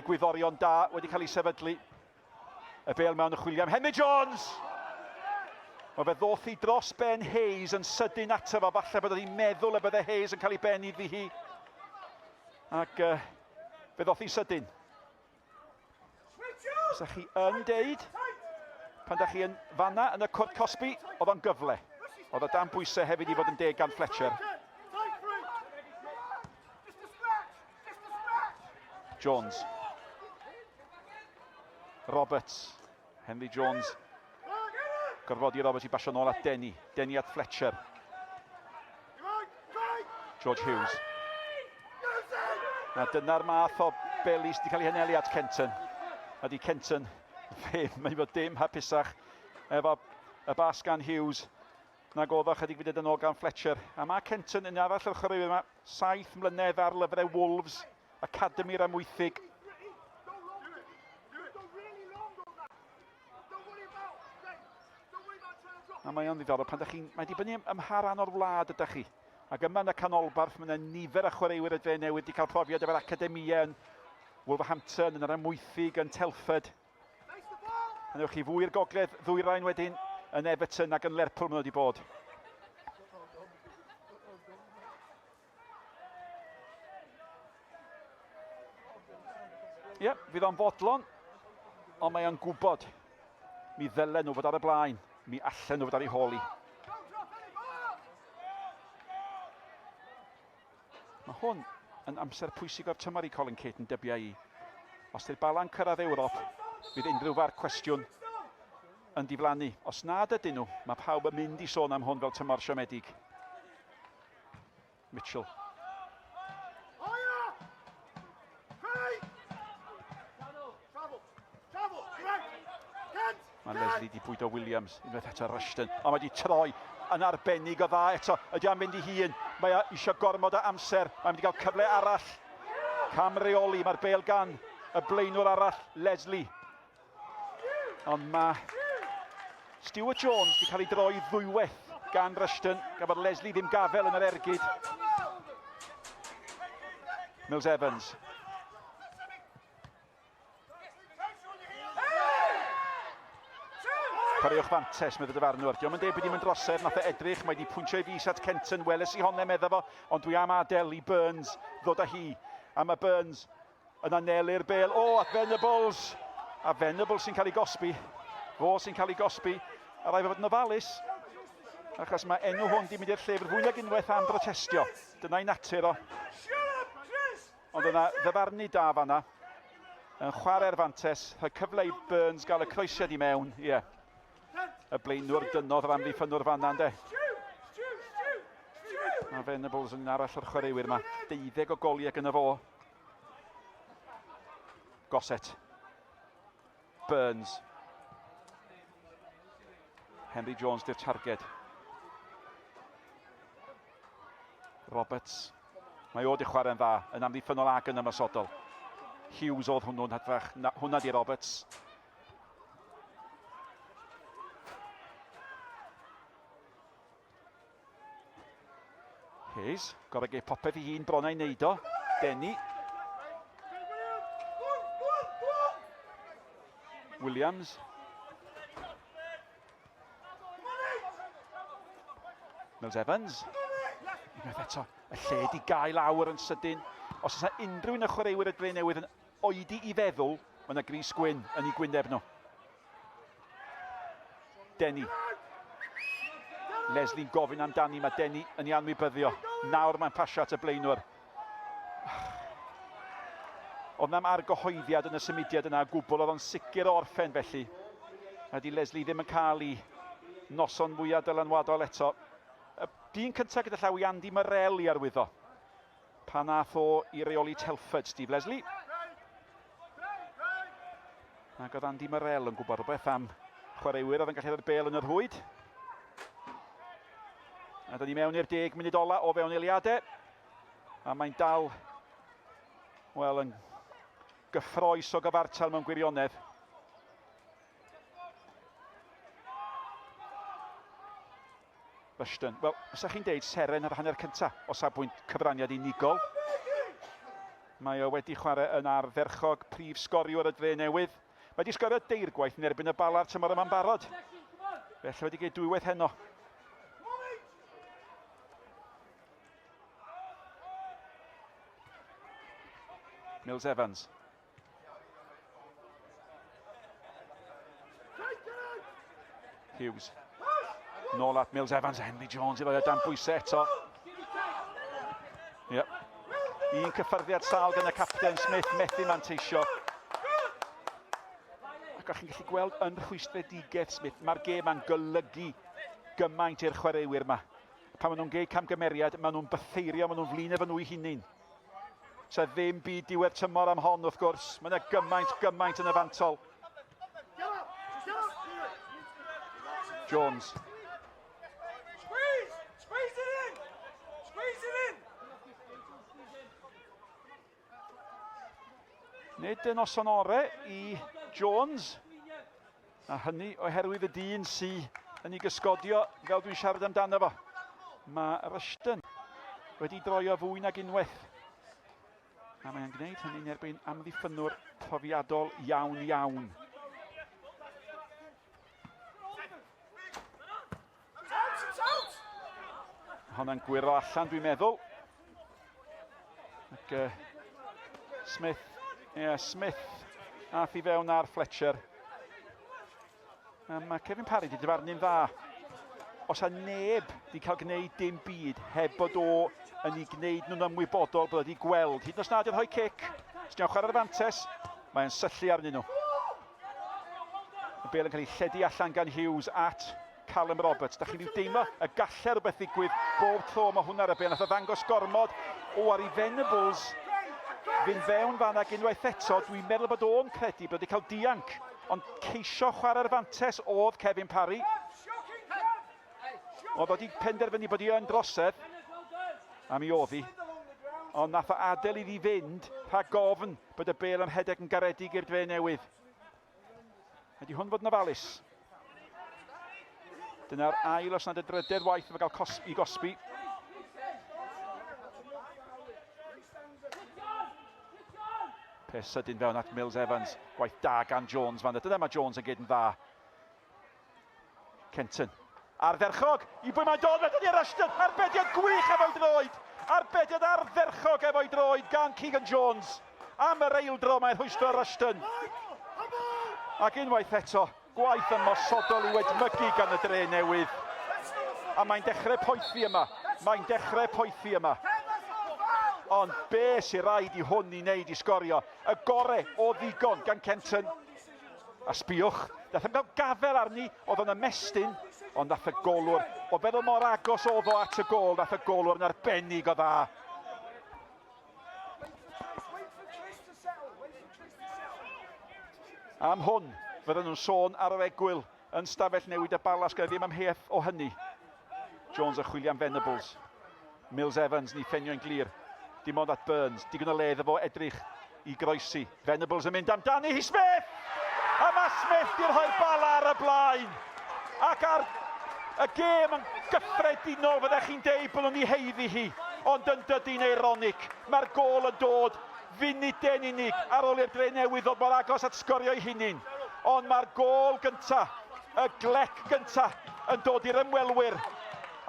egwyddorion da wedi cael ei sefydlu. Y bêl mewn y chwilio am Henry Jones! Mae fe ddoth i dros Ben Hayes yn sydyn ato fo. Falle bod hi'n meddwl y bydde Hayes yn cael ei ben iddi hi. Ac uh, fe ddoth i sydyn. Sa chi yn deud, pan da chi yn fanna yn y cwrt cosbi, oedd o'n gyfle. Oedd o dan bwysau hefyd i fod yn deg gan Fletcher. Jones. Roberts. Henry Jones. Gorfodi Roberts i basio nôl at Denny. Denny at Fletcher. George Hughes. Na dyna'r math o beli sydd wedi cael ei hanelu at Kenton. A di Kenton ddim, mae'n fod dim hapusach efo y bas gan Hughes nag oedd o chydig funud yn ôl gan Fletcher. A mae Kenton yn arall o'r chwaraewyr yma, 7 mlynedd ar lyfrau Wolves, Academi'r Amwythig. A mae o'n ddiddorol pan 'dach chi'n... Mae'n dibynnu ym mha ran o'r wlad ydych chi. Ac yma yn y canolbarth, mae yna nifer o chwaraewyr y dre newydd wedi cael profiad efo'r academïau yn Wolverhampton, yn yr Amwythig, yn Telford. A newch chi fwy i'r gogledd ddwyrain wedyn, yn Everton ac yn Lerpwl maen nhw wedi bod. Ie, yeah, fydd o'n fodlon, ond mae o'n gwybod mi ddylen nhw fod ar y blaen, mi allen nhw fod ar ei hôl i. Mae hwn yn amser pwysig o'r tymor i Colin Caton, dybia i. Os di'r Bala'n cyrraedd Ewrop, fydd unrhyw farc cwestiwn yn diflannu. Os nad ydyn nhw, mae pawb yn mynd i sôn am hwn fel tymor siomedig. Mitchell. Mae Leslie di bwydo Williams unwaith eto Rushton. Ond mae wedi troi yn arbennig o dda eto. Ydy am fynd i hun. Mae o eisiau gormod o amser. Mae'n mynd i gael cyfle arall. Cam reoli. Mae'r bel gan y blaenwr arall, Leslie. Ond mae Stuart Jones wedi cael ei droi ddwywaith gan Rushton. Gafodd Leslie ddim gafel yn yr ergyd. Mills Evans. Chwaraewch fantes, meddwl dyfarnwr. Diolch yn dweud bod ddim yn drosedd, nath e edrych, mae wedi pwyntio ei fus at Kenton, weles i honne, medda fo, ond dwi am adael i Burns ddod â hi. A mae Burns Yn anelu'r bêl. O, at Venables! A Venables sy'n cael ei gosbi. Fo sy'n cael ei gosbi. A rhaid fod yn ofalus. Achos mae enw hwn di mynd i'r llyfr fwy nag unwaith am brotestio. Dyna'i natur o. Ond yna ddyfarnu da fanna. Yn chwarae'r fantes. Rhoi cyfle i Burns gael y croesiad i mewn. Ie. Yeah. Y blaenwr dynnodd yr amddiffynnwr fanna, ynddo. Mae Venables yn arall o'r chwaraewyr yma. Deuddeg o goliau gyda fo. Gossett. Burns. Henry Jones di'r targed. Roberts. Mae o di chwarae'n dda, yn amddiffynnol ac yn ymosodol. Hughes oedd hwnnw'n hytrach. Na, hwnna di Roberts. Hayes, gorau gei popeth i hun bron a'i wneud o. Denny. Williams. Mills Evans. Unwaith eto, y lle di gael lawr yn sydyn. Os oes yna unrhyw un o chwaraewyr y Dre Newydd yn oedi i feddwl, mae yna gris gwyn yn ei gwyneb nhw. Denny. Leslie'n gofyn amdani, mae Denny yn ei anwybyddio. Nawr mae'n pasio at y blaenwr. Oedd na'm argyhoeddiad yn y symudiad yna o gwbl, oedd o'n sicr o orffen felly. A di Leslie ddim yn cael ei noson fwyaf dylanwadol eto. Y dyn cyntaf gyda llaw i Andy Morrell i arwyddo. Pan ath o i reoli Telford, Steve Leslie. Ac oedd Andy Morrell yn gwybod rhywbeth am chwaraewyr oedd yn gallu rhoi'r bel yn y rhwyd. A da ni mewn i'r 10 munud ola o fewn eiliadau. A mae'n dal, wel, yn gyffroes o gyfartal mewn gwirionedd. Rushton. Wel, os ydych chi'n deud seren yr hanner cyntaf o safbwynt cyfraniad unigol. Mae o wedi chwarae yn ardderchog, prif sgoriwr y Dre Newydd. Mae wedi sgorio deirgwaith yn erbyn y Bala'r tymor yma'n barod. Felly wedi gwneud dwywaith heno. Mills Evans. Hughes. Nôl at Mills Evans, Henry Jones i roi o dan bwysau eto. Yep. Un cyffyrddiad sâl gan y capten Smith, methu manteisio. Ac o'ch chi'n gallu gweld yn rhwystredigaeth Smith, mae'r gêm ma'n golygu gymaint i'r chwaraewyr yma. Pan maen nhw'n gwneud camgymeriad, maen nhw'n bytheirio, maen nhw'n flin efo nhw'i hunain. Sa ddim byd diwedd tymor am hon, wrth gwrs. Mae yna gymaint, gymaint yn y fantol. Jones. Nid yn noson ore i Jones. A hynny oherwydd y dyn sy yn ei gysgodio fel dwi'n siarad amdano fo. Mae Rushton wedi droio fwy nag unwaith. A mae'n gwneud hynny'n erbyn amddiffynnwr profiadol iawn iawn. Honna'n gwyro allan, dwi'n meddwl. Ac Smith, yeah, Smith ath i fewn ar Fletcher. Mae Kevin Parry wedi dyfarnu'n dda. Os a neb wedi cael gwneud dim byd heb bod o yn ei gwneud nhw'n ymwybodol bod wedi gweld. Hyd yn oes nad yw'n rhoi cic, os di'n chwarae'r fantes, mae'n syllu arnyn nhw. Y bel yn cael ei lledu allan gan Hughes at Callum Roberts. Da chi'n rhyw deimlo y gallai rhywbeth ddigwydd bob tro mae hwnna ar y bel. Nath o ddangos gormod o ar i Venables fynd fewn fan ag unwaith eto. Dwi'n meddwl bod o'n credu bod wedi cael dianc. Ond ceisio chwarae'r fantes oedd Kevin Parry. Oedd wedi penderfynu bod hi yn drosedd. A mi oedd hi. Ond nath o adael iddi fynd rhag gofn bod y bel yn rhedeg yn garedig i'r dre newydd. Ydy hwn fod yn ofalus. Dyna'r ail os nad y drydedd waith efo gael cos i gosbi. Peth sydyn fewn at Mills Evans. Gwaith da gan Jones fan. Dyna mae Jones yn gyd yn dda. Kenton. Ardderchog! I bwy mae'n dod? Wedyn i'r Rushton! Arbediad gwych efo'i droed! Arbediad ardderchog efo'i droed gan Keegan Jones. Am yr eildro mae'n rhwystro Rushton. Ac unwaith eto, gwaith ymosodol i'w edmygu gan y dre newydd. A mae'n dechrau poethi yma. Mae'n dechrau poethi yma. Ond be sy'n rhaid i hwn i wneud i sgorio? Y gore o ddigon gan Kenton. A sbïwch, nath e'm gael gafel arni, oedd o'n ymestyn, ond nath y golwr, o feddwl mor agos oedd o at y gôl, nath y golwr yn arbennig o dda. Am hwn, fydden nhw'n sôn ar yr egwyl yn stafell newid y Bala, sgynna ddim amheuaeth o hynny. Jones a chwilio am Venables. Mills Evans, ni ffenio'n glir. Dim ond at Burns, digon o le iddo fo edrych i groesi. Venables yn mynd amdani hi Smith! A mae Smith di rhoi'r Bala ar y blaen. Ac ar y gêm yn gyffredinol fyddech chi'n deud bod nhw'n ei haeddu hi. Ond yn dydy'n eironig, mae'r gôl yn dod funudau'n unig ar ôl i'r Drenewydd ddod mor agos at sgorio'i hunin. Ond mae'r gôl gynta, y glec gynta, yn dod i'r ymwelwyr.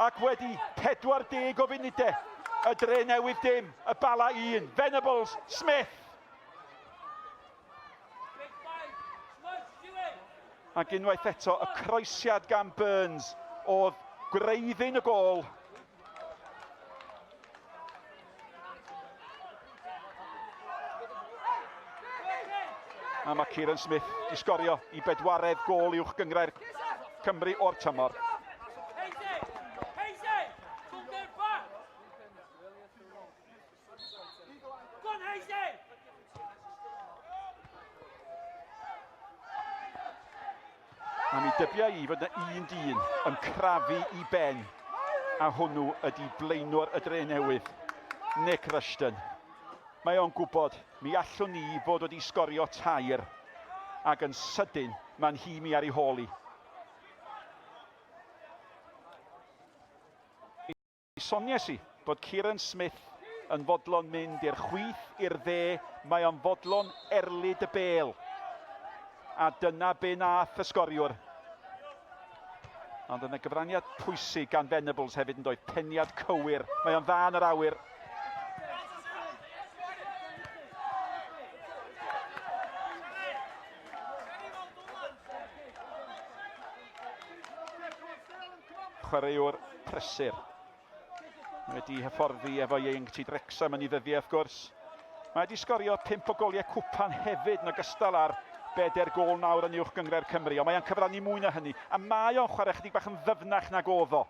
Ac wedi 40 o funudau, y Drenewydd dim, y Bala 1, Venables, Smith! Ac unwaith eto, y croesiad gan Burns oedd gwreiddyn y gôl. A mae Kieran Smith di sgorio i bedwaredd gôl uwch gynghrair Cymru o'r tymor. A mi dybia i fod yna un dyn yn crafu i ben, a hwnnw ydy blaenwr y Dre Newydd, Nick Rushton. Mae o'n gwybod, mi allwn ni fod wedi sgorio tair, ac yn sydyn mae'n nhîm i ar ei hôl i. Mi soniais i bod Kieran Smith yn fodlon mynd i'r chwith, i'r dde, mae o'n fodlon erlid y bêl. A dyna be nath y sgoriwr. Ond yna gyfraniad pwysig gan Venables hefyd yn doedd, peniad cywir. Mae o'n dda yn yr awyr. Chwaraewr prysur. Mae wedi hyfforddi efo ieuenctid Wrecsam yn ei ddyddiau wrth gwrs. Mae wedi sgorio 5 o goliau cwpan hefyd yn ogystal â'r bedair gôl nawr yn Uwch Gynghrair Cymru, ond mae o'n cyfrannu mwy na hynny, a mae o'n chwarae chydig bach yn ddyfnach nag oedd o.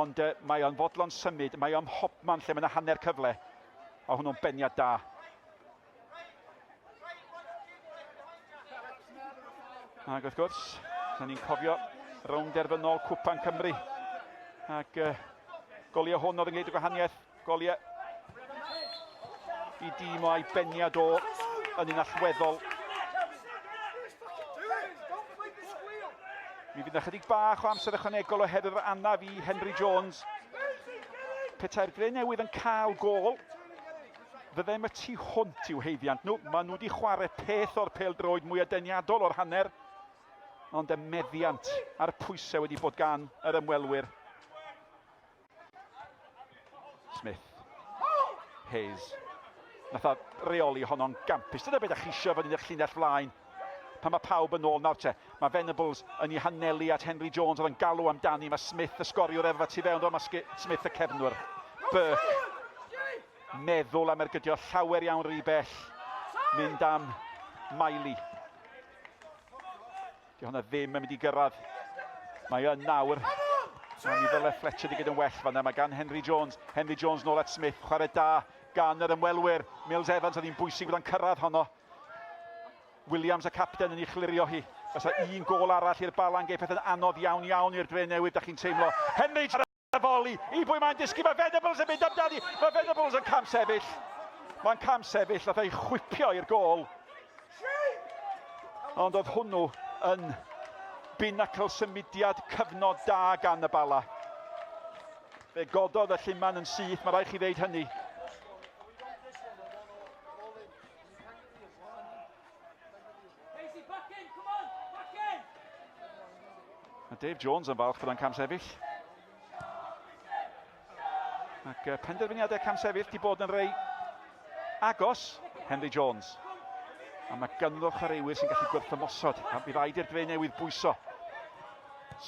Ond uh, mae o'n fodlon symud, mae o'n mhobman lle mae yna hanner cyfle, a hwnnw'n beniad da. Ac wrth gwrs, da ni'n cofio rownd derfynol Cwpan Cymru. Ac uh, goliau hwn oedd yn gwneud y gwahaniaeth. Goliau i dîm o'i beniad o yn un allweddol. Mi fydd yna chydig bach o amser ychwanegol oherwydd yr anaf i Henry Jones. Petai'r Dre Newydd yn cael gôl, fyddem y tu hwnt i'w haeddiant nhw. Maen nhw wedi chwarae peth o'r pêl-droed mwyaf deniadol o'r hanner, ond y meddiant a'r pwysau wedi bod gan yr ymwelwyr. Smith. Hayes. Nath o reoli honno'n gampus. Dyna beth ydych chi eisiau fod yn eich llinell flaen. Pan mae pawb yn ôl nawr te, mae Venables yn ei hanelu at Henry Jones oedd yn galw amdani. Mae Smith y sgoriwr efo tu fewn, mae Smith y cefnwr. Burke meddwl am ergydio llawer iawn rhy bell. Mynd am Miley. Di hwnna ddim yn mynd i gyrraedd. Mae yn nawr. Mae mi ddyle Fletcher di gyda'n well fanna. Mae gan Henry Jones. Henry Jones nôl at Smith. Chwarae da gan yr ymwelwyr. Mills Evans oedd hi'n bwysig bod o'n cyrraedd honno. Williams y capten yn ei chlirio hi. Fysa un gôl arall i'r Bala'n gei pethau'n anodd iawn iawn i'r Dre Newydd, da chi'n teimlo. Henry ar y foli, i bwy mae'n disgyn, mae Venables yn mynd amdani, mae Venables yn cam sefyll. Mae'n cam sefyll, nath ei chwipio i'r gôl. Ond oedd hwnnw yn binacl symudiad cyfnod da gan y Bala. Fe gododd y lluman yn syth, mae rhaid chi ddeud hynny. Mae Dave Jones yn falch bod o'n camsefyll. Ac penderfyniadau camsefyll di bod yn rei agos. Henry Jones. A mae ganddo chwaraewyr sy'n gallu gwrthymosod. A bydd rhaid i'r dre newydd bwyso.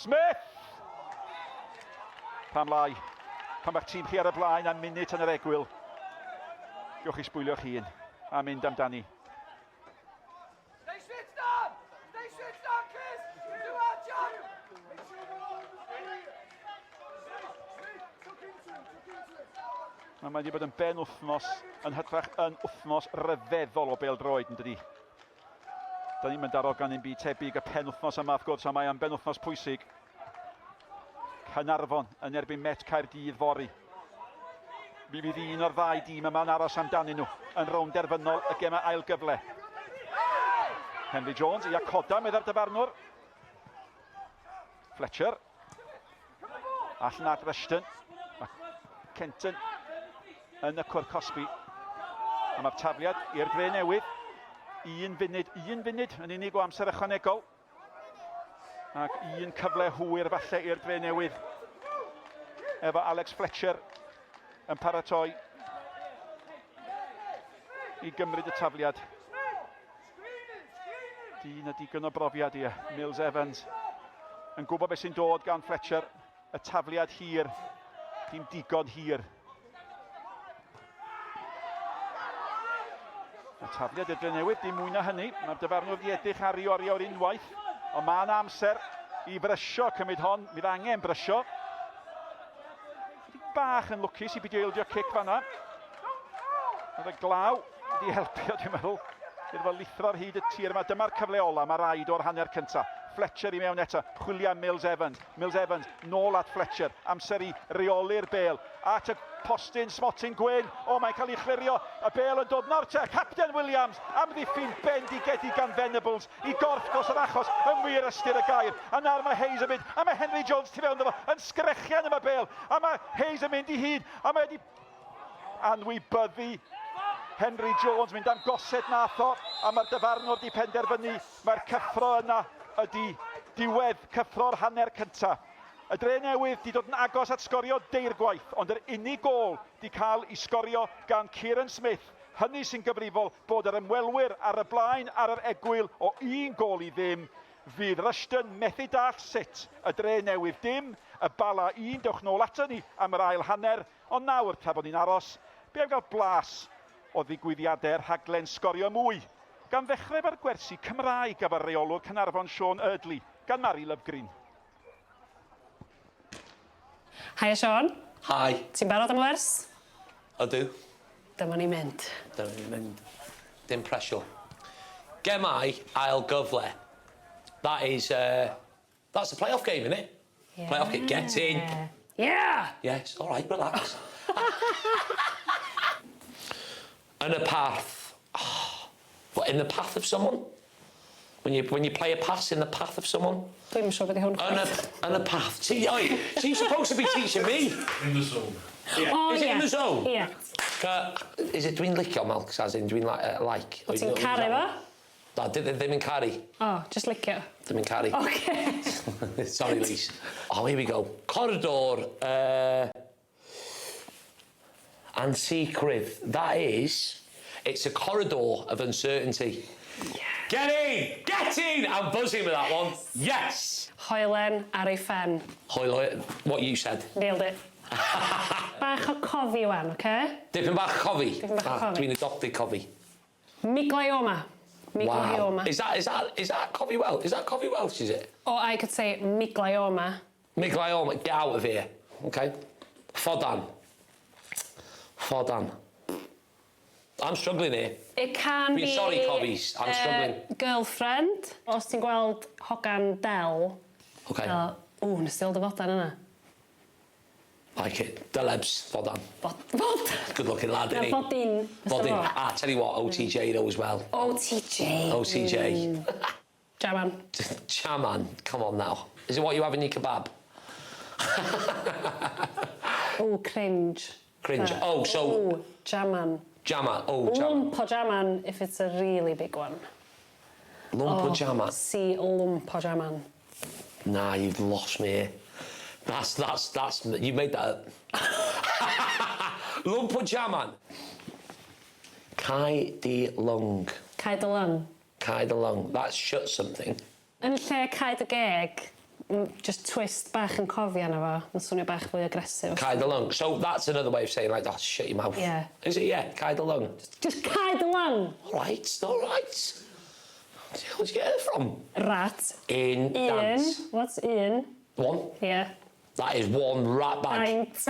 Smith! Pam lai? Pan mae'ch tîm chi ar y blaen am munud yn yr egwyl. Gewch chi sbwylio'ch hun a mynd amdani. Stay switched on! Stay switched on, Chris! Do our job! Mae wedi bod yn ben wythnos yn hytrach yn wythnos ryfeddol o bêl-droed, yn dydi? Da ni'n mynd darogan un byd tebyg y pen wythnos yma, wrth gwrs, a mae am ben wythnos pwysig. Caernarfon yn erbyn Met Caerdydd fory. Mi fydd un o'r ddau dîm yma'n aros amdanyn nhw yn rownd derfynol y gemau ail gyfle. Henry Jones i Akoda, meddai'r dyfarnwr. Fletcher. Allan at Rushton. Mae Kenton yn y cwr cosbi. A mae'r tafliad i'r dre newydd. Un funud, un funud yn unig o amser ychwanegol. Ac un cyfle hwyr falle i'r dre newydd. Efo Alex Fletcher yn paratoi i gymryd y tafliad. Dyn a digon o brofiad i Mills Evans yn gwybod beth sy'n dod gan Fletcher. Y tafliad hir, dim digon hir. Y tafliad i'r Drenewydd, dim mwy na hynny. Mae'r dyfarnwr wedi edrych ar ei oriawr unwaith, ond mae yna amser i frysio cymryd hon. Bydd angen brysio. Chydig bach yn lwcus i beidio ildio cic fanna. Oedd y glaw wedi helpu, dwi'n meddwl, iddo fo lithro ar hyd y tir yma. Dyma'r cyfle ola, mae rhaid o'r hanner cyntaf. Fletcher i mewn eto, chwilio am Mills Evans. Mills Evans nôl at Fletcher, amser i reoli'r bêl. At y postyn, smotyn gwyn, o mae'n cael ei chlirio, y bêl yn dod nawr te, Capten Williams, amddiffyn bendigedig gan Venables i gorff dros yr achos yn wir ystyr y gair. A nawr mae Hayes yn mynd, a mae Henry Jones tu fewn iddo fo, yn sgrechian am y bêl, a mae Hayes yn mynd i hun, a mae wedi anwybyddu Henry Jones, mynd am gosed nath o, a mae'r dyfarnwr wedi penderfynu, mae'r cyffro yna ydy diwedd cyffro'r hanner cynta. Y Dre Newydd di dod yn agos at sgorio deirgwaith, ond yr unig gôl di cael i sgorio gan Kieran Smith, hynny sy'n gyfrifol bod yr ymwelwyr ar y blaen ar yr egwyl o un gôl i ddim. Fydd Rushden methu dallt sut, y Dre Newydd dim, y Bala un, dewch nôl ato ni am yr ail hanner, ond nawr tra bod ni'n aros, be am gael blas o ddigwyddiadau'r rhaglen Sgorio Mwy, gan ddechrau efo'r gwersi Cymraeg efo'r reolwr Caernarfon Sean Eardley, gan Mari Lovegreen. Haia Siôn. Hi. Ti'n barod am y wers? Ydw. Dyma ni'n mynd. Dyma ni'n mynd. Dim pressure. Gemau ail gyfle. That is, that's a playoff game, isn't it? Yeah. Playoff game. Get in. Yeah! Yes, all right, relax. Yn y path. Oh, what, in the path of someone? When you play a pass in the path of someone? Dwi'm yn siŵr beth i hwn. Yn y, yn y path. Ti, oi, ti'n supposed to be teaching me. In the zone. Yeah. Oh, is it yeah. in the zone? Yeah. Is it dwi'n licio Malcs as in dwi'n like? Wyt ti'n caru fo? Na, ddim yn caru. Oh, just licio. Ddim yn caru. Okay. Sorry, Lise. Oh, here we go. Corridor, ansicrwydd. That is, it's a corridor of uncertainty. Yeah. Get in! Get in! I'm buzzing with that one. Yes! Hoelen ar ei phen. Hoel, what you said. Nailed it. Bach o cofi wan, oce? Okay? Dipyn bach cofi. Dipyn bach o cofi. Dwi'n adopted cofi. Miglioma. Miglioma. Wow. Is that cofi Welsh? Is that cofi Welsh, is it? Or I could say miglioma. Miglioma, get out of here. Okay. Ffodan. Ffodan. I'm struggling here. It can Dwi'n be... sorry, Cofis, I'm struggling. Girlfriend. Os ti'n gweld hogan del, Okay. fel, ww, nes ti weld y fodan yna? Like it. Dylebs, Fodan. Fod. Good looking lad, Na, innit? fodin. Fodin. Ah, tell you what, OTJ though as well. OTJ. OTJ. Jaman. Chaman, come on now. Is it what you have in your kebab? Ooh, cringe. Cringe. Oh, so- Ooh, jaman. Jamma. Oh, jam. Lump o jaman if it's a really big one. Lump o jamma. See lump o jaman. Nah, you've lost me here. That's, you made that up. Lump o jaman. Cau dy lung. Cau dy lung. Cau dy lung. That's shut something. Yn lle cau dy geg, just twist bach yn cofi arno fo. Mae'n swnio bach fwy aggressive. Cau dy lung. So that's another way of saying like, oh, shut your mouth. Yeah. Is it? Yeah, cau dy lung. Just cau dy lung. All right, all right. Where'd you get it from? Rat. In Un. dance. What's un? One. Yeah. That is one rat bag. Daint.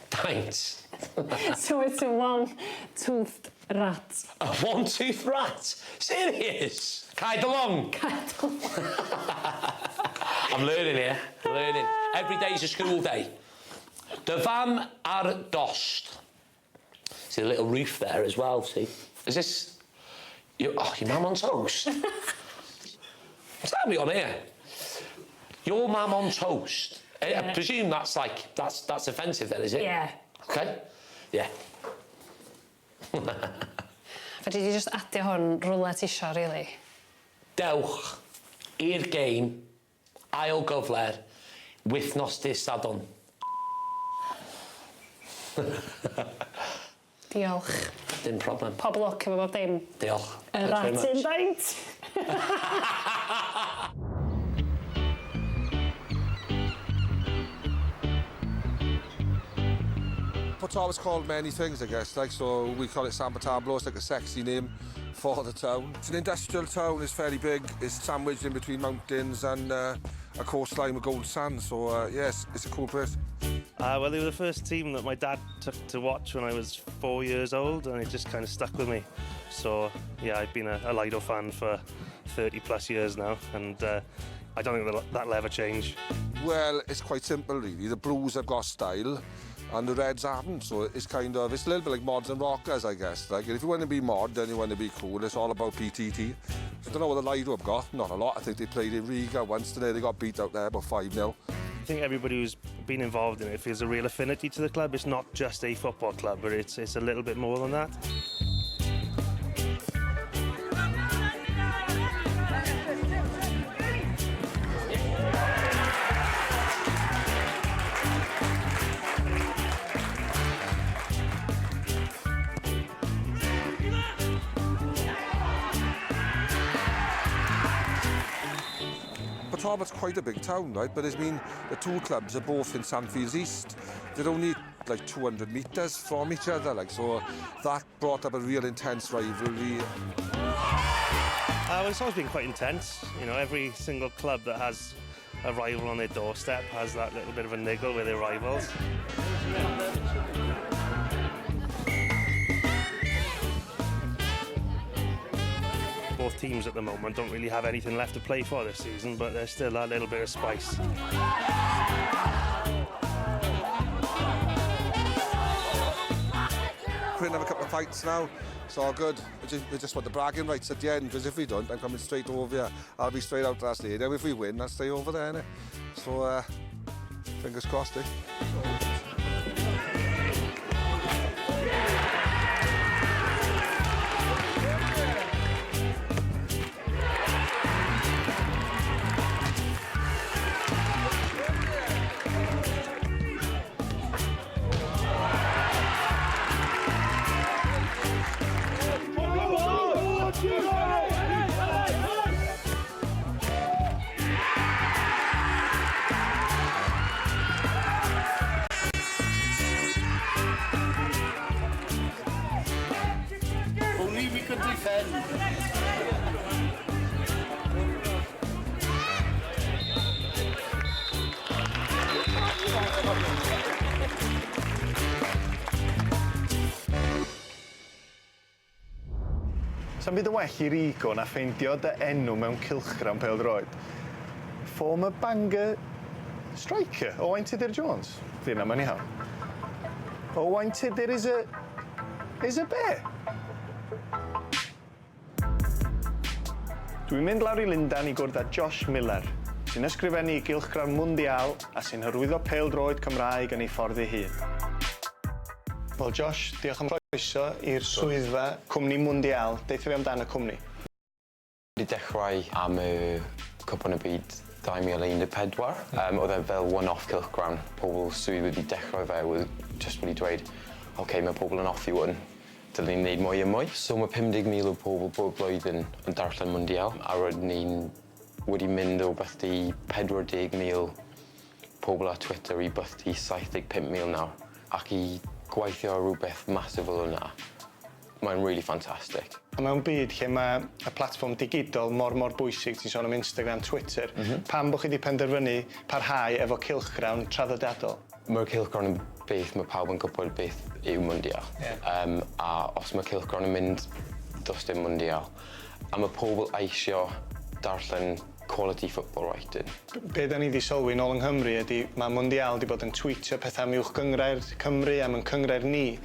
Daint. So it's a one-toothed rat. A one-tooth rat. Serious? Cau dy lung. Cau dy lung. I'm learning here. I'm learning. Every day's a school day. Dy fam ar dost. See the little roof there as well, see? Is this... Oh, your mam on toast? Tell me on here. Your mam on toast. I presume that's like, that's offensive then, is it? Yeah. Okay. Yeah. Fedri di just adio hwn rwle ti isio, really. Dewch i'r game ail gyfle wythnos dydd Sadwrn. Diolch. Dim problem. Pob lwc efo bob dim. Diolch. Y Thanks very rat in much. daint. Port Talbot's called many things, I guess. Like, so we call it San Tablo. It's like a sexy name for the town. It's an industrial town. It's fairly big. It's sandwiched in between mountains and a coastline with gold sand. So yes, it's a cool place. Well, they were the first team that my dad took to watch when I was 4 years old, and it just kind of stuck with me. So, yeah, I've been a Lido fan for 30 plus years now, and I don't think that'll ever change. Well, it's quite simple, really. The Blues have got style, and the Reds haven't. So it's kind of, it's a little bit like mods and rockers, I guess. Like, if you want to be mod, then you want to be cool. It's all about PTT. I don't know what the Lido have got. Not a lot. I think they played in Riga once today. They got beat out there about 5-0. I think everybody who's been involved in it feels a real affinity to the club. It's not just a football club, but it's a little bit more than that. But Talbot's quite a big town, right? But it's mean the two clubs are both in Sandfields East. They're only like 200 metres from each other, like, so that brought up a real intense rivalry. Well, it's always been quite intense. You know, every single club that has a rival on their doorstep has that little bit of a niggle with their rivals. Both teams at the moment don't really have anything left to play for this season, but there's still that little bit of spice. We're have a couple of fights now. It's all good. We just, we just want the bragging rights at the end, because if we don't, I'm coming straight over here. I'll be straight out to that stadium. If we win, I'll stay over there, innit? So, fingers crossed, eh? Only we could defend. Sa'm byd yn well i'r ego na ffeindio dy enw mewn cylchgrawn pêl-droed. Former Bangor striker, Owain Tudur Jones. Di hynna, mae'n iawn. Owain Tudur is a... is a be? Dwi'n mynd lawr i Lundan i gwrdd â Josh Miller, sy'n ysgrifennu i gylchgrawn Mundial a sy'n hyrwyddo pêl-droed Cymraeg yn ei ffordd ei hun. Wel Josh, diolch am croeso i'r swyddfa cwmni Mundial. Deutha fi amdan y cwmni. Wedi dechrau am y Cwpan y Byd 2014. Oedd e fel one-off cylchgrawn. Pobl sydd wedi dechrau fe oedd just wedi dweud, oce, okay, mae pobl yn hoffi hwn, dylen ni wneud mwy a mwy. So mae 50,000 o pobl bob blwyddyn yn darllen Mundial, a roedden ni'n wedi mynd o beth i 40,000 pobl ar Twitter i beth i 75,000 nawr. Ac i gweithio ar rhywbeth massive fel hwnna, mae'n really fantastic. A mewn byd lle mae y platfform digidol mor mor bwysig, ti'n sôn am Instagram, Twitter, pam bod chi wedi penderfynu parhau efo cylchgrawn traddodiadol? Mae'r cylchgrawn yn beth mae pawb yn gwybod beth yw Mundial. Ie. A os mae cylchgrawn yn mynd, does dim Mundial. A mae pobl eisio darllen quality football writing. Be da ni wedi sylwi nôl yng Nghymru ydy mae Mundial wedi bod yn tweetio pethau am uwch gynghrair Cymru, am yn cynghrair ni.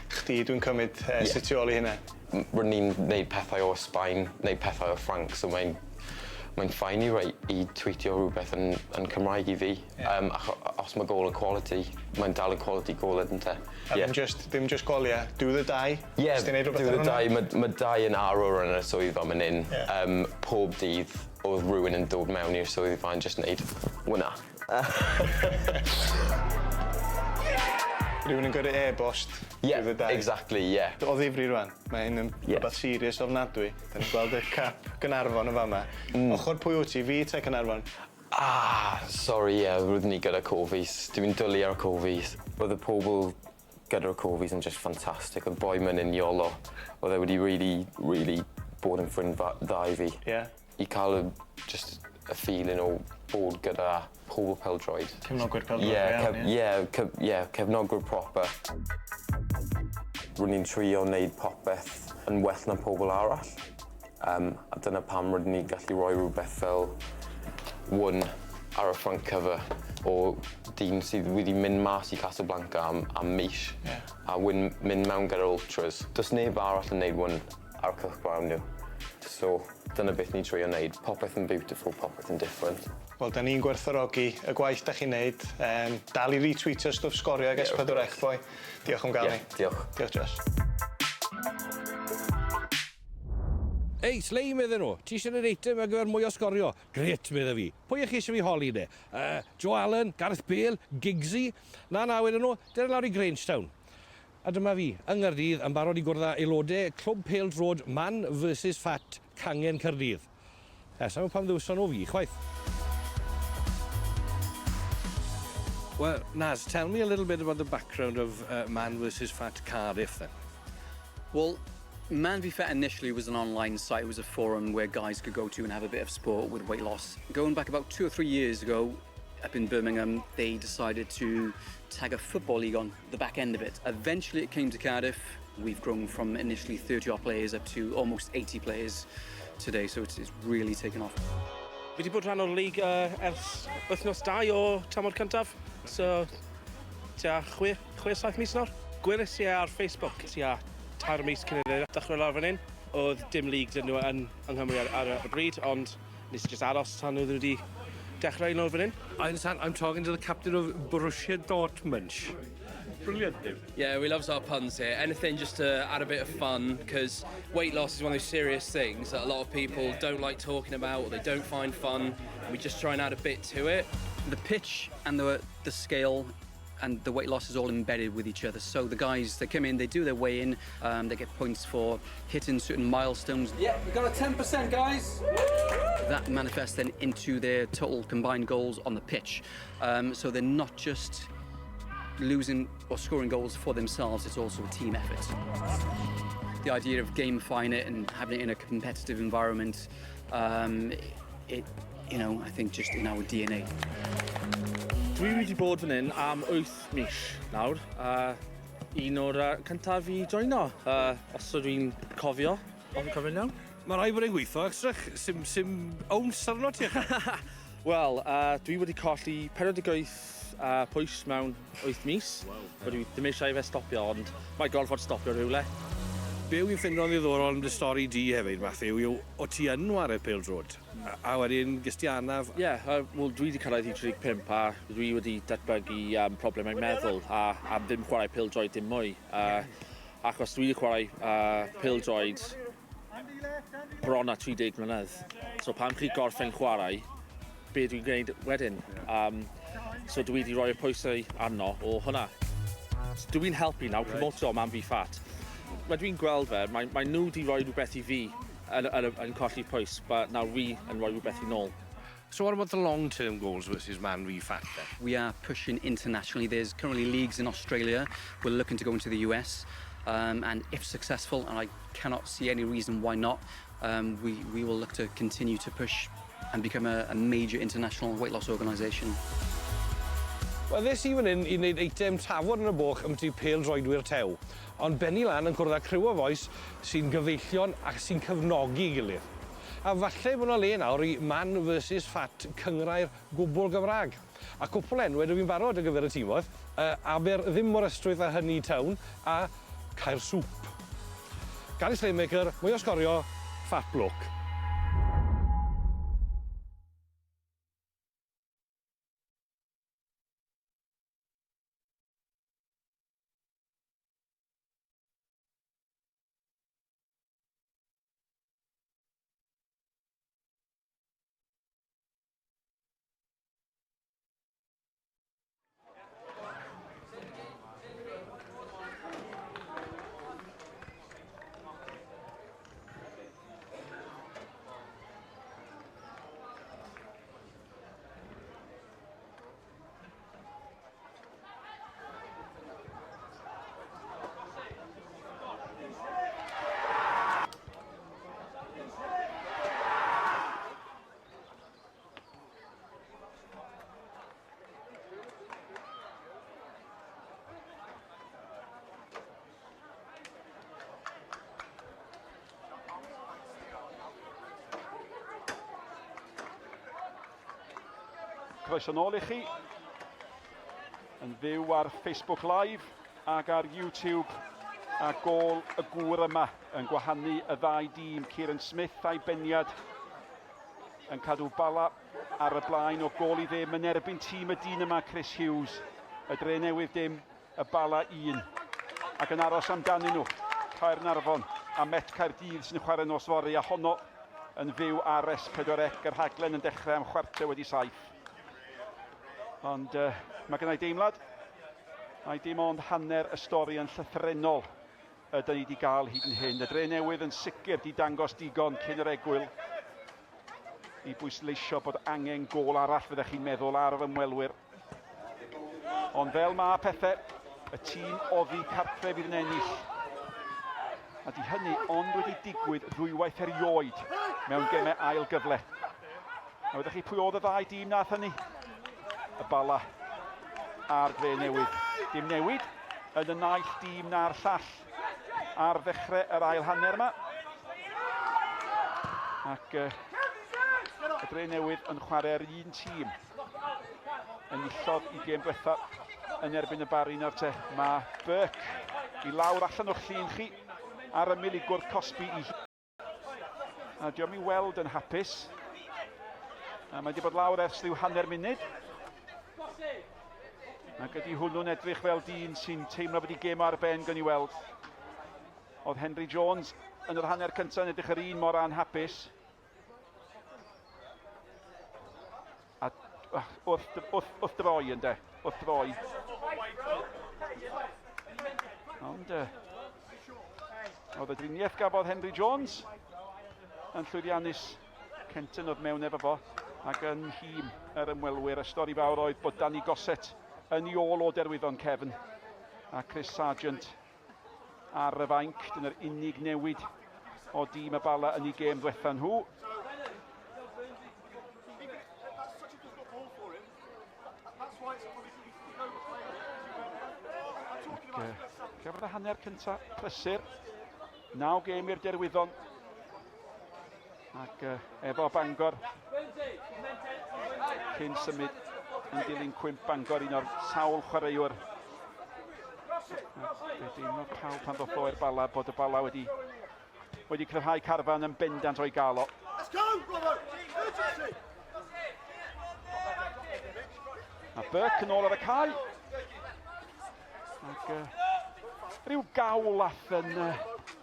Chdi, dwi'n cymryd, yeah, sydd tu ôl i hynna. Rydyn ni'n gwneud pethau o Sbaen, gwneud pethau o Ffranc, so mae'n mae'n fine i rei i tweetio rhywbeth yn Cymraeg i fi. Ie. Os mae gôl yn quality, mae'n dal yn quality gôl ydyn te. A ddim just goliau, do the die. Ie, Os ti'n neud rhywbeth do ar the hwnna? die. Mae Dai yn arwr yn y swyddfa fan hyn. Ie. Pob dydd oedd rhywun yn dod mewn i'r swyddfa yn just neud hwnna. Rhywun yn gyrru e-bost. Ie, Do the die. exactly, ie. O ddifri rwan, mae hyn yn Ie. rhywbeth serious ofnadwy. Da ni'n gweld y cap Gaernarfon yn fama. Ochr pwy wyt ti, fi te Caernarfon? Ah, sorry, ie, yeah, roeddwn ni gyda Cofis. Dwi'n dwlu ar Cofis. Oedd y pobl gyda'r Cofis yn just fantastic. Oedd boi mynd yn Iolo. Oedd e wedi really, really bod yn ffrind dda i fi. Ie. I cael y, just y feeling o bod gyda pobl pêl-droed. Cefnogwyr pêl-droed Ie, go iawn, ie? Ie, cefnogwyr proper. Rydyn ni'n trio wneud popeth yn well na pobl arall. A dyna pam rydyn ni'n gallu rhoi rhywbeth fel one ar y front cover o dyn sydd wedi mynd mas i Casablanca am mis a mynd mewn gyda'r ultras. Does neb arall yn neud one ar y cylchgrawn nhw. So dyna beth ni'n trio wneud. Popeth yn beautiful, popeth yn different. Wel, da ni'n gwerthfawrogi y gwaith da chi'n neud. Dal i retweetio stwff Sgorio ag Ie, wrth S4C, gwrs. boi. Diolch am gael Ie, ni. diolch. Diolch, Josh. Ei, Slei, medden nhw, ti eisiau gwneud eitem ar gyfer mwy o Sgorio? Grêt, medde fi. Pwy ych chi eisiau fi holi de? Joe Allen, Gareth Bale, Giggsy? Na, na, wedyn nhw, dere lawr i Grangetown. A dyma fi, yng Nghaerdydd, yn barod i gwrdd â aelodau Clwb Pêl-droed Man versus Fat Cangen Caerdydd. E, sa'n pam ddewison nhw fi, chwaith. Well, Naz, tell me a little bit about the background of Man vs Fat Cardiff then. Well, Man v Fat initially was an online site. It was a forum where guys could go to and have a bit of sport with weight loss. Going back about 2 or 3 years ago, up in Birmingham, they decided to tag a football league on the back end of it. Eventually it came to Cardiff. We've grown from initially 30 odd players up to almost 80 players today, so it's really taken off. Fi wedi bod rhan o'r lig ers wythnos 2 o tymor cyntaf, so tua 6, 7 mis nawr. Gweles i e ar Facebook tua 3 mis cyn iddo dechrau lawr fan hyn. Oedd dim leagues yn nhw yng Nghymru ar y bryd, ond nes i just aros tan oedd wedi dechrau un o'r fan hyn. I understand I'm talking to the captain of Borussia Dortmund. Brilliant, Dave. Yeah, we love our puns here. Anything just to add a bit of fun, because weight loss is one of those serious things that a lot of people don't like talking about or they don't find fun. We just try and add a bit to it. The pitch and the scale and the weight loss is all embedded with each other. So the guys, they come in, they do their weigh-in, they get points for hitting certain milestones. Yeah, we got a 10%, guys. That manifests then into their total combined goals on the pitch. So they're not just losing or scoring goals for themselves, it's also a team effort. The idea of gamifying it and having it in a competitive environment, I think just in our DNA. Dwi wedi bod fan hyn am 8 mis nawr. Un o'r cyntaf i joino, os ydw i'n cofio. Os dwi'n cofio'n iawn. Mae rhaid bod e'n gweithio, achos sim ounce arno ti. Wel, dwi wedi colli 48 pwys mewn 8 mis. Wow. Dwi ddim eisiau i fe stopio, ond mae gorfod stopio rhywle. Be wy'n ffindo'n ddiddorol am dy stori di hefyd, Matthew, yw o ti yn ware pêl-droed. A wedyn ges ti anaf. Ie, yeah, wel dwi wedi cyrraedd i 35 a dwi wedi datblygu problemau meddwl a am ddim chwarae pêl-droed dim mwy. Achos dwi wedi chwarae pêl-droed bron a 30 mlynedd. So pan chi gorffen chwarae, be dwi'n gwneud wedyn? So dwi wedi rhoi y pwysau arno o hwnna. So dwi'n helpu nawr, promotio Man v Fat. Mae dwi'n gweld fe, mae nhw wedi rhoi rhywbeth i fi yn colli pwys, but nawr fi yn rhoi rhywbeth i nôl. So what about the long-term goals versus Man v Fat then? We are pushing internationally. There's currently leagues in Australia. We're looking to go into the US. And if successful, and I cannot see any reason why not, we will look to continue to push and become a major international weight loss organisation. Wel, ddes i fan hyn i wneud eitem tafod yn y boch am ti pêl-droedwyr tew. Ond benni lan yn cwrdd â criw o fois sy'n gyfeillion ac sy'n cefnogi gilydd. A falle bod yna le nawr i Man versus Fat cynghrair gwbl Gymraeg. A cwpl enwau dwi fi'n barod ar gyfer y timoedd. Aber ddim mor ystwyth â hynny Town a Caersŵp. Gary Slaymaker, mwy o sgorio, fat bloke. Croeso nôl i chi. Yn fyw ar Facebook Live ac ar YouTube, a gôl y gŵr yma yn gwahanu y ddau dîm. Kieran Smith a'i beniad yn cadw Bala ar y blaen o gôl i ddim yn erbyn tîm y dyn yma, Chris Hughes. Y Dre Newydd dim, y Bala 1. Ac yn aros amdanyn nhw, Caernarfon a Met Caerdydd sy'n chwarae nos fory, a honno yn fyw ar S4C, yr rhaglen yn dechrau am 6:15. Ond mae gennau deimlad, mae dim ond hanner y stori yn llythrennol ydyn ni wedi gael hyd yn hyn. Y Dre Newydd yn sicr di dangos digon cyn yr egwyl i bwysleisio bod angen gôl arall, fyddech chi'n meddwl, ar yr ymwelwyr. Ond fel mae pethau, y tîm oddi cartref fydd yn ennill. A di hynny ond wedi digwydd ddwywaith erioed mewn gemau ail gyfle. A wyddoch chi pwy oedd y ddau dîm nath hynny? Y Bala a'r Dre Newydd. Dim newid yn y naill dîm na'r llall ar ddechrau yr ail hanner yma. Ac y Dre Newydd yn chwarae'r un tîm. Enillodd i gêm diwetha yn erbyn y Barri nawr te. Mae Burke i lawr allan o'ch llun chi ar ymyl i gwrdd cosbi i A diolch i weld yn hapus. A mae wedi bod lawr ers rhyw hanner munud. Ac ydy hwnnw'n edrych fel dyn sy'n teimlo bod ei gêm ar ben gan i weld. Oedd Henry Jones yn yr hanner cyntaf yn edrych yr un mor anhapus. A wrth, wrth, wrth droi ynde, wrth droi. Ond oedd y driniaeth gafodd Henry Jones yn llwyddiannus. Kenton oedd mewn efo fo ac yn nhîm yr ymwelwyr. Y stori fawr oedd bod Danny Gossett yn ei ôl o derwyddon cefn a Chris Sargent ar y fainc. Dyna'r unig newid o dîm y Bala yn ei gêm ddwetha nhw. Ac, gafodd y hanner cyntaf prysur. 9 gêm i'r Derwyddon. Ac efo Bangor cyn symud yn dilyn cwymp Bangor, un o'r sawl chwaraewr. Ac fe deimlodd pawb pan ddoth o i'r Bala bod y Bala wedi, wedi cryfhau carfan yn bendant o'i gael o. A Burke yn ôl ar y cae. Ac rhyw gawl ath yn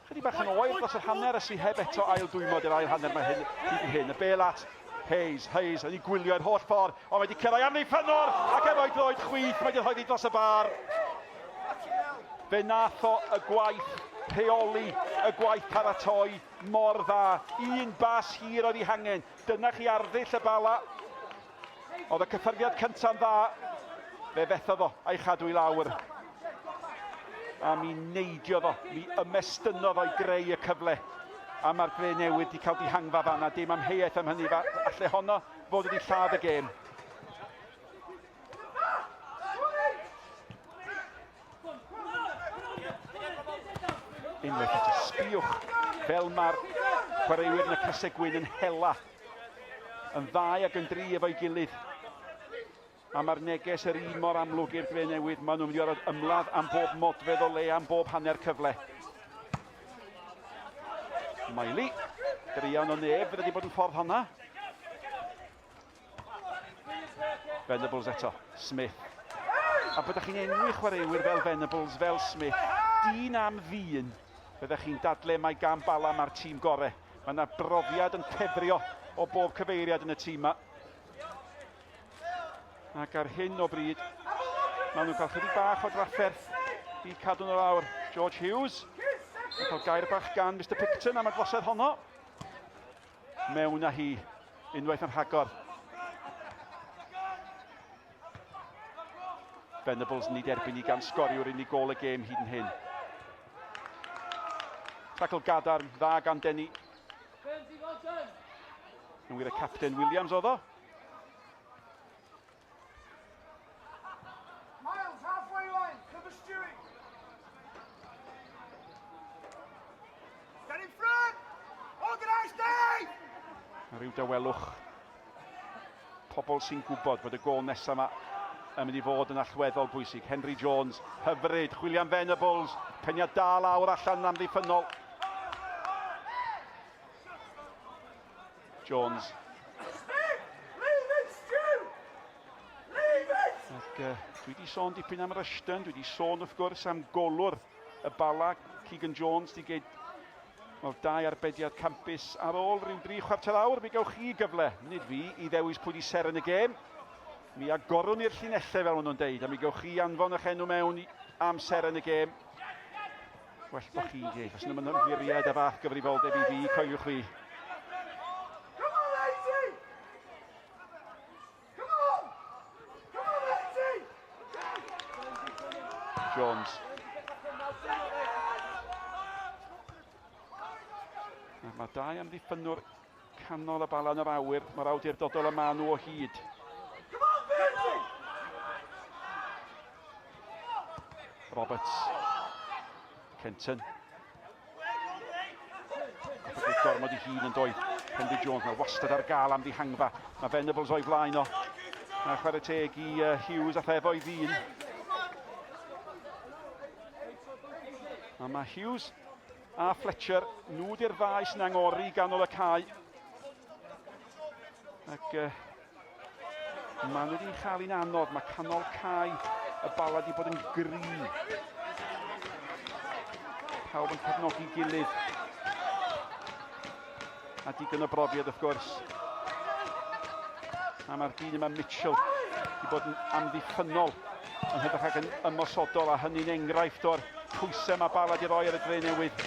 chydig bach yn oer dros yr hanner a sy heb eto ail dwymo i'r ail hanner mae hyn hyd yn hyn. Y bel at Hayes, Hayes yn ei gwylio i'r holl ffordd, ond mae wedi cyrraedd amddiffynnwr ac efo'i droed chwith mae wedi rhoi dros y bar. Fe nath o y gwaith rheoli, y gwaith paratoi mor dda. Un bas hir oedd ei hangen. Dyna chi arddull y Bala. Oedd y cyffyrddiad cynta'n dda, fe fethodd o a'i chadw i lawr. A mi neidiodd o, mi ymestynnodd o i greu y cyfle. A mae'r Dre Newydd wedi cael dihangfa fanna, dim amheuaeth am hynny, alle honno fod wedi lladd y gêm. Unwaith eto, sbïwch fel mae'r chwaraewyr yn y crysau gwyn yn hela. Yn ddau ac yn dri efo'i gilydd. A mae'r neges yr un mor amlwg i'r Dre Newydd. Maen nhw'n mynd i orfod ymladd am bob modfedd o le, am bob hanner cyfle. Miley, druan o neb, fydde wedi bod yn ffordd honna. Venables eto, Smith. A byddech chi'n enwi chwaraewyr fel Venables, fel Smith, dyn am ddyn, byddech chi'n dadle mae gan Bala mae'r tîm gore. Mae yna brofiad yn pefrio o bob cyfeiriad yn y tîm yma. Ac ar hyn o bryd, maen nhw'n cael chydig bach o drafferth i cadw nhw lawr. George Hughes yn cael gair bach gan Mr Picton am y drosedd honno. Mewn â hi unwaith yn rhagor. Venables yn ei derbyn i gan sgoriwr unig gol y gêm hyd yn hyn. Tackle gadarn, dda gan Denny. Yn wir y capten Williams oedd o. Miles, halfway line, cover Stewie. Get in front! Organise, Dave! Rhyw dawelwch. Pobl sy'n gwybod bod y gôl nesaf yma yn mynd i fod yn allweddol bwysig. Henry Jones, hyfryd, William Venables, peniad da lawr allan yn amddiffynnol. Jones. Ac dwi wedi sôn dipyn am Rushton, dwi wedi sôn wrth gwrs am golwr y Bala, Keegan Jones, di geid wel, dau arbediad campus ar ôl rhyw dri chwarter awr. Mi gewch chi gyfle, nid fi, i ddewis pwy di seren y gêm. Mi agorwn i'r llinellau fel maen nhw'n deud, a mi gewch chi anfon eich enw mewn am seren y gêm. Well bod chi'n dweud, os yna ymddiried a fath gyfrifoldeb i fi, coeliwch fi. Come on, Lady! Come on! Come on, Lady! Jones. Mae dau amddiffynnwr canol y bala yn yr awyr. Mae'r awdurdodol y maen nhw o hyd. Roberts. Kenton. Gath gormod i hun yn doedd. Henry Jones, mae wastad ar gael am ddihangfa. Mae Venables o'i flaen o. Mae chwarae teg i Hughes a efo'i ddyn. A mae Hughes a Fletcher, nhw di'r ddau sy'n angori ganol y cae. Ac maen nhw wedi chael un anodd. Mae canol cae y Bala wedi bod yn gry. Pawb yn cefnogi gilydd. A digon o brofiad wrth gwrs. A mae'r dyn yma Mitchell wedi bod yn amddiffynnol yn hytrach ac yn ymosodol, a hynny'n enghraifft o'r pwysau mae Bala wedi rhoi ar y dre newydd.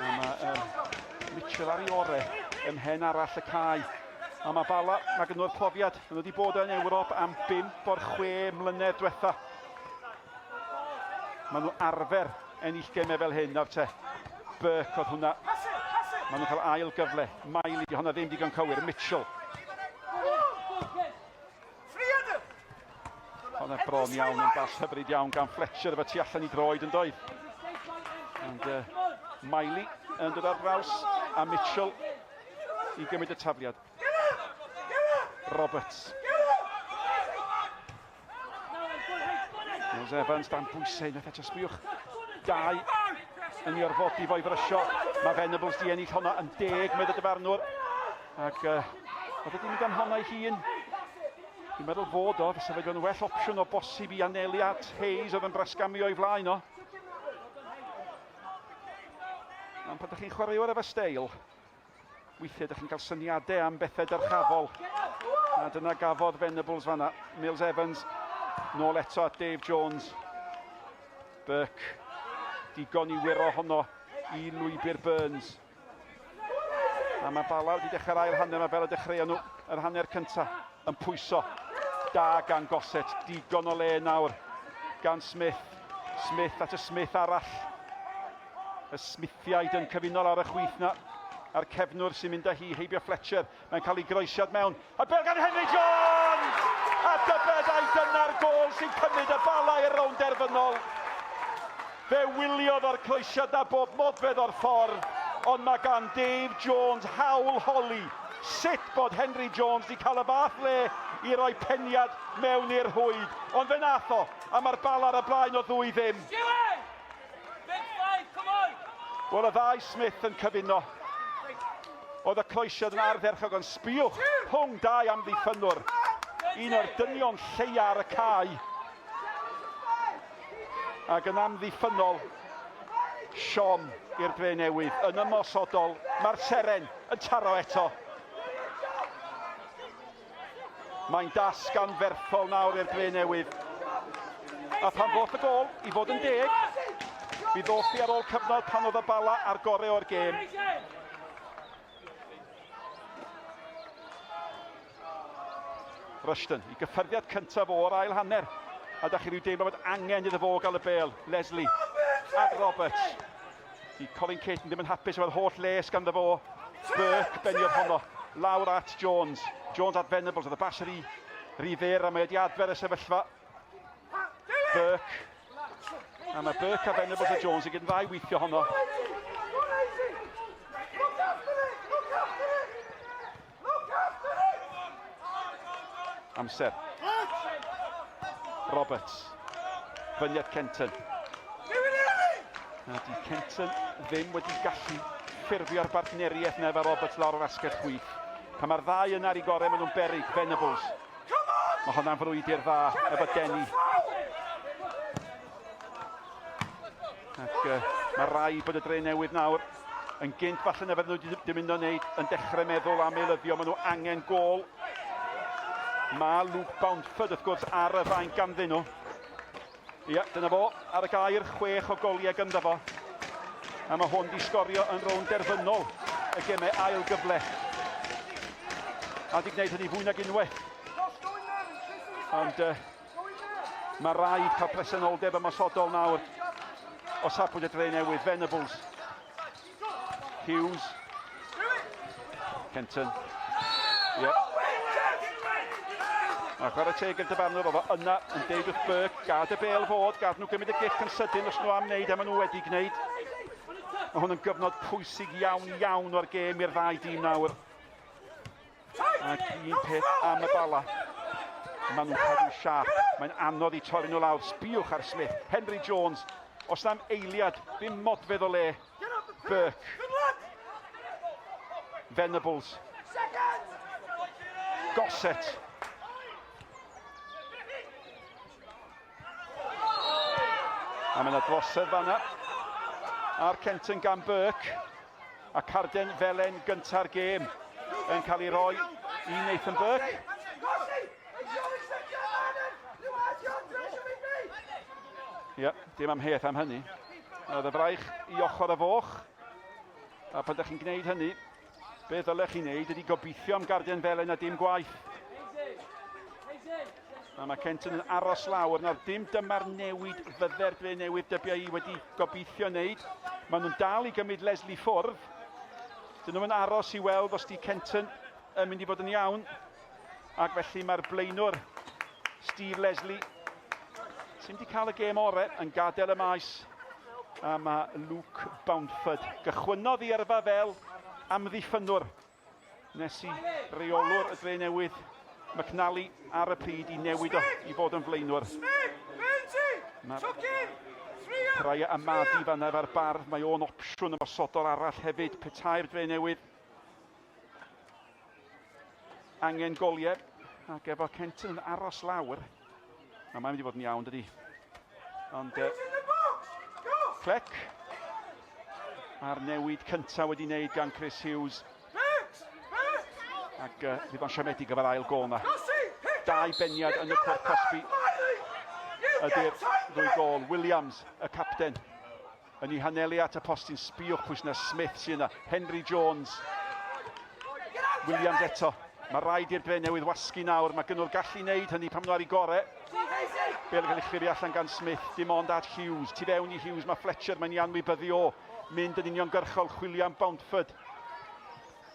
A mae Mitchell ar ei ore ym mhen arall y cae. A mae Bala, mae gen nhw'r profiad, maen nhw wedi bod yn Ewrop am 5 o'r 6 mlynedd diwetha. Maen nhw arfer ennill gemau fel hyn nawr te. Burke oedd hwnna. Maen nhw'n cael ail gyfle. Miley, di hwnna ddim digon cywir. Mitchell. Hwnna bron iawn yn bas hyfryd iawn gan Fletcher efo tu allan i droed yn doedd. And Miley yn dod ar draws a Mitchell i gymryd y tafliad. Roberts. Mills Evans dan bwysau, unwaith eto sbïwch. Dau yn ei orfodi fo i frysio. Mae Venables di ennill honna yn deg, medd y dyfarnwr. Ac oedd wedi mynd am honna ei hun. Dwi'n meddwl fod o, fysa fe yn well opsiwn o bosib i anelu at Hayes oedd yn brasgamu o'i flaen o. Ond pan ydych chi'n chwaraewr efo steil, weithiau ydych chi'n cael syniadau am bethau dyrchafol. A dyna gafodd Venables fanna. Mills Evans nôl eto at Dave Jones. Burke digon i wyro honno i lwybr Burns. A mae Bala wedi dechrau'r ail hanner, mae fel y dechreuon nhw yr hanner cyntaf yn pwyso. Da gan Gossett, digon o le nawr gan Smith. Smith at y Smith arall. Y Smithiaid yn cyfuno ar y chwith na. A'r cefnwr sy'n mynd â hi heibio Fletcher. Mae'n cael ei groesiad mewn. A bel gan Henry Jones! A dybed ai dyna'r gôl sy'n cymryd y Bala i'r rownd derfynol. Fe wyliodd o'r croesiad na bob modfedd o'r ffordd, ond mae gan Dave Jones hawl holi sut bod Henry Jones wedi cael y fath le i roi peniad mewn i'r rhwyd. Ond fe nath o, a mae'r Bala ar y blaen o 2-0. Wel, y ddau Smith yn cyfuno. Oedd y croesiad yn ardderchog, ond sbïwch rhwng dau amddiffynnwr. Un o'r dynion lleia ar y cae. Ac yn amddiffynnol, siom i'r Dre Newydd. Yn ymosodol, mae'r seren yn taro eto. Mae'n dasg anferthol nawr i'r Dre Newydd. A pan ddoth y gôl, i fod yn deg, mi ddoth hi ar ôl cyfnod pan oedd y Bala ar gorau o'r gêm. Rushton, i gyffyrddiad cyntaf o'r ail hanner. A da chi rhyw deimlo bod angen iddo fo gael y bêl. Leslie at Roberts. Di Colin Caton ddim yn hapus efo'r holl les ganddo fo. Burke beniodd honno lawr at Jones. Jones at Venables, oedd y bas rhy, rhy fyr a mae wedi adfer y sefyllfa. Burke. A mae Burke a Venables a Jones i gyd yn ddau weithio honno. Amser. Roberts. Fyniad Kenton. A di Kenton ddim wedi gallu ffurfio'r bartneriaeth na efo Roberts lawr o'r asgell chwith. Pan mae'r ddau yna ar ei gorau, maen nhw'n beryg. Venables. Mae honna'n frwydr dda efo Denny. Ac mae rai bod y Dre Newydd nawr yn gynt falle na fydden nhw wedi dymuno wneud yn dechrau meddwl am eilyddio. Maen nhw angen gôl. Mae Luke Boundford wrth gwrs ar y fainc ganddyn nhw. Ia, dyna fo, ar y gair, 6 o goliau gynddo fo. A mae hwn di sgorio yn rownd derfynol y gemau ail gyfle. A di gwneud hynny fwy nag unwaith. Ond uh, mae rhaid cael presenoldeb ymosodol nawr o safbwynt y dre newydd. Venables. Hughes. Kenton. Yep. A chwarae teg i'r dyfarnwr, oedd o yna yn deud wrth Burke, gad y bel fod, gad nhw gymryd y gic yn sydyn os nhw am wneud, a maen nhw wedi gwneud. Mae hwn yn gyfnod pwysig iawn iawn o'r gêm i'r ddau dîm nawr. Ac un peth am y Bala, maen nhw'n cadw siap. Mae'n anodd i torri nhw lawr. Sbiwch ar Smith, Henry Jones. Os am eiliad, ddim modfedd o le. Burke. Venables. Gossett. A mae yna drosedd fanna. A'r Kenton gan Burke. A carden felen gynta'r gêm yn cael ei roi i Nathan Burke. Ie, yeah, dim amheuaeth am hynny. Oedd y fraich i ochr y foch. A pan ydych chi'n gwneud hynny, be ddylech chi wneud ydy gobeithio am garden felen a dim gwaith. A mae Kenton yn aros lawr. Nawr, dim dyma'r newid fydde'r dre newydd dybia i wedi gobeithio wneud. Maen nhw'n dal i gymryd Leslie ffwrdd. Dyn nhw'n aros i weld os di Kenton yn mynd i fod yn iawn. Ac felly mae'r blaenwr Steve Leslie sy'n wedi cael y gêm orau yn gadael y maes. A mae Luke Boundford gychwynnodd i yrfa fel amddiffynnwr Nes i reolwr y dre newydd, McNally, ar y pryd i newid o i fod yn flaenwr. Mae Raya Amadi fanna efo'r bardd, mae o'n opsiwn ymosodol arall hefyd, petai'r dre newydd. Angen goliau, ac efo Kenton yn aros lawr. Na, mae'n mynd i fod yn iawn, dydy. Ond... Uh, Clec. A'r newid cyntaf wedi wneud gan Chris Hughes. Ac uh, fydd o'n siomedig efo'r ail gol na. Dau beniad yn y cwrt cosbi ydy'r ddwy gol. Williams, y capten, yn ei hanelu at y postyn. Sbiwch pwy sy'n Smith sy'n yna. Henry Jones. Williams eto. Mae rhaid i'r dre newydd wasgu nawr. Mae gynnu'r gallu wneud hynny pan nhw ar ei gorau. Bel yn cael ei chlirio allan gan Smith. Dim ond at Hughes. Tu fewn i Hughes mae Fletcher. Mae'n ei anwybyddu o. Mynd yn uniongyrchol. Chwilio am Bountford.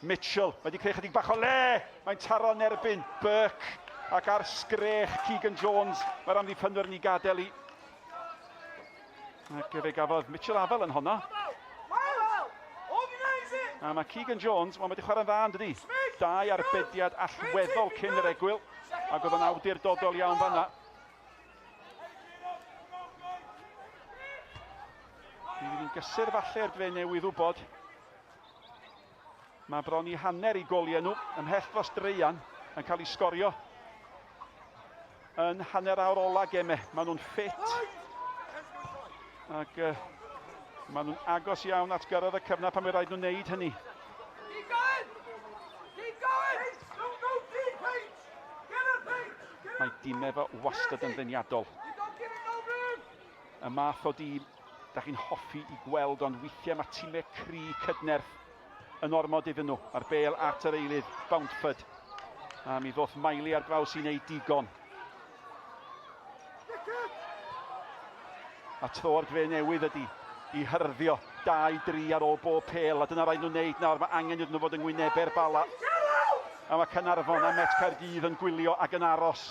Mitchell. Mae wedi creu chydig bach o le. Mae'n taro yn erbyn Burke. Ac ar sgrech Keegan Jones. Mae'r amddiffynwyr yn ei gadael i. Ac fe gafodd Mitchell afel yn honna. A mae Keegan Jones, wel mae wedi chwarae'n dda yn dydi? Dau arbediad allweddol cyn yr egwyl, ac oedd yn awdurdodol iawn fanna. Mi fydd hi'n gysur falle i'r dre newydd wybod. Mae bron i hanner i goliau nhw, ymhell dros dreian, yn cael ei sgorio yn hanner awr ola gemau. Maen nhw'n ffit. Ac uh, maen nhw'n agos iawn at gyrraedd y cyfnod pan mae rhaid nhw'n wneud hynny. Mae dimau fo wastad yn ddeniadol. Y math o dîm da chi'n hoffi i gweld, ond weithiau mae timau cry cydnerth yn ormod iddyn nhw. Mae'r bel at yr eilydd, Bountford. A mi ddoth Miley ar draws i wneud digon. A tro'r dre newydd ydy i hyrddio 2-3 ar ôl bob pel, a dyna rhaid nhw'n wneud nawr, mae angen iddyn nhw fod yng ngwynebau'r Bala. A mae Caernarfon a Met Caerdydd yn gwylio ac yn aros.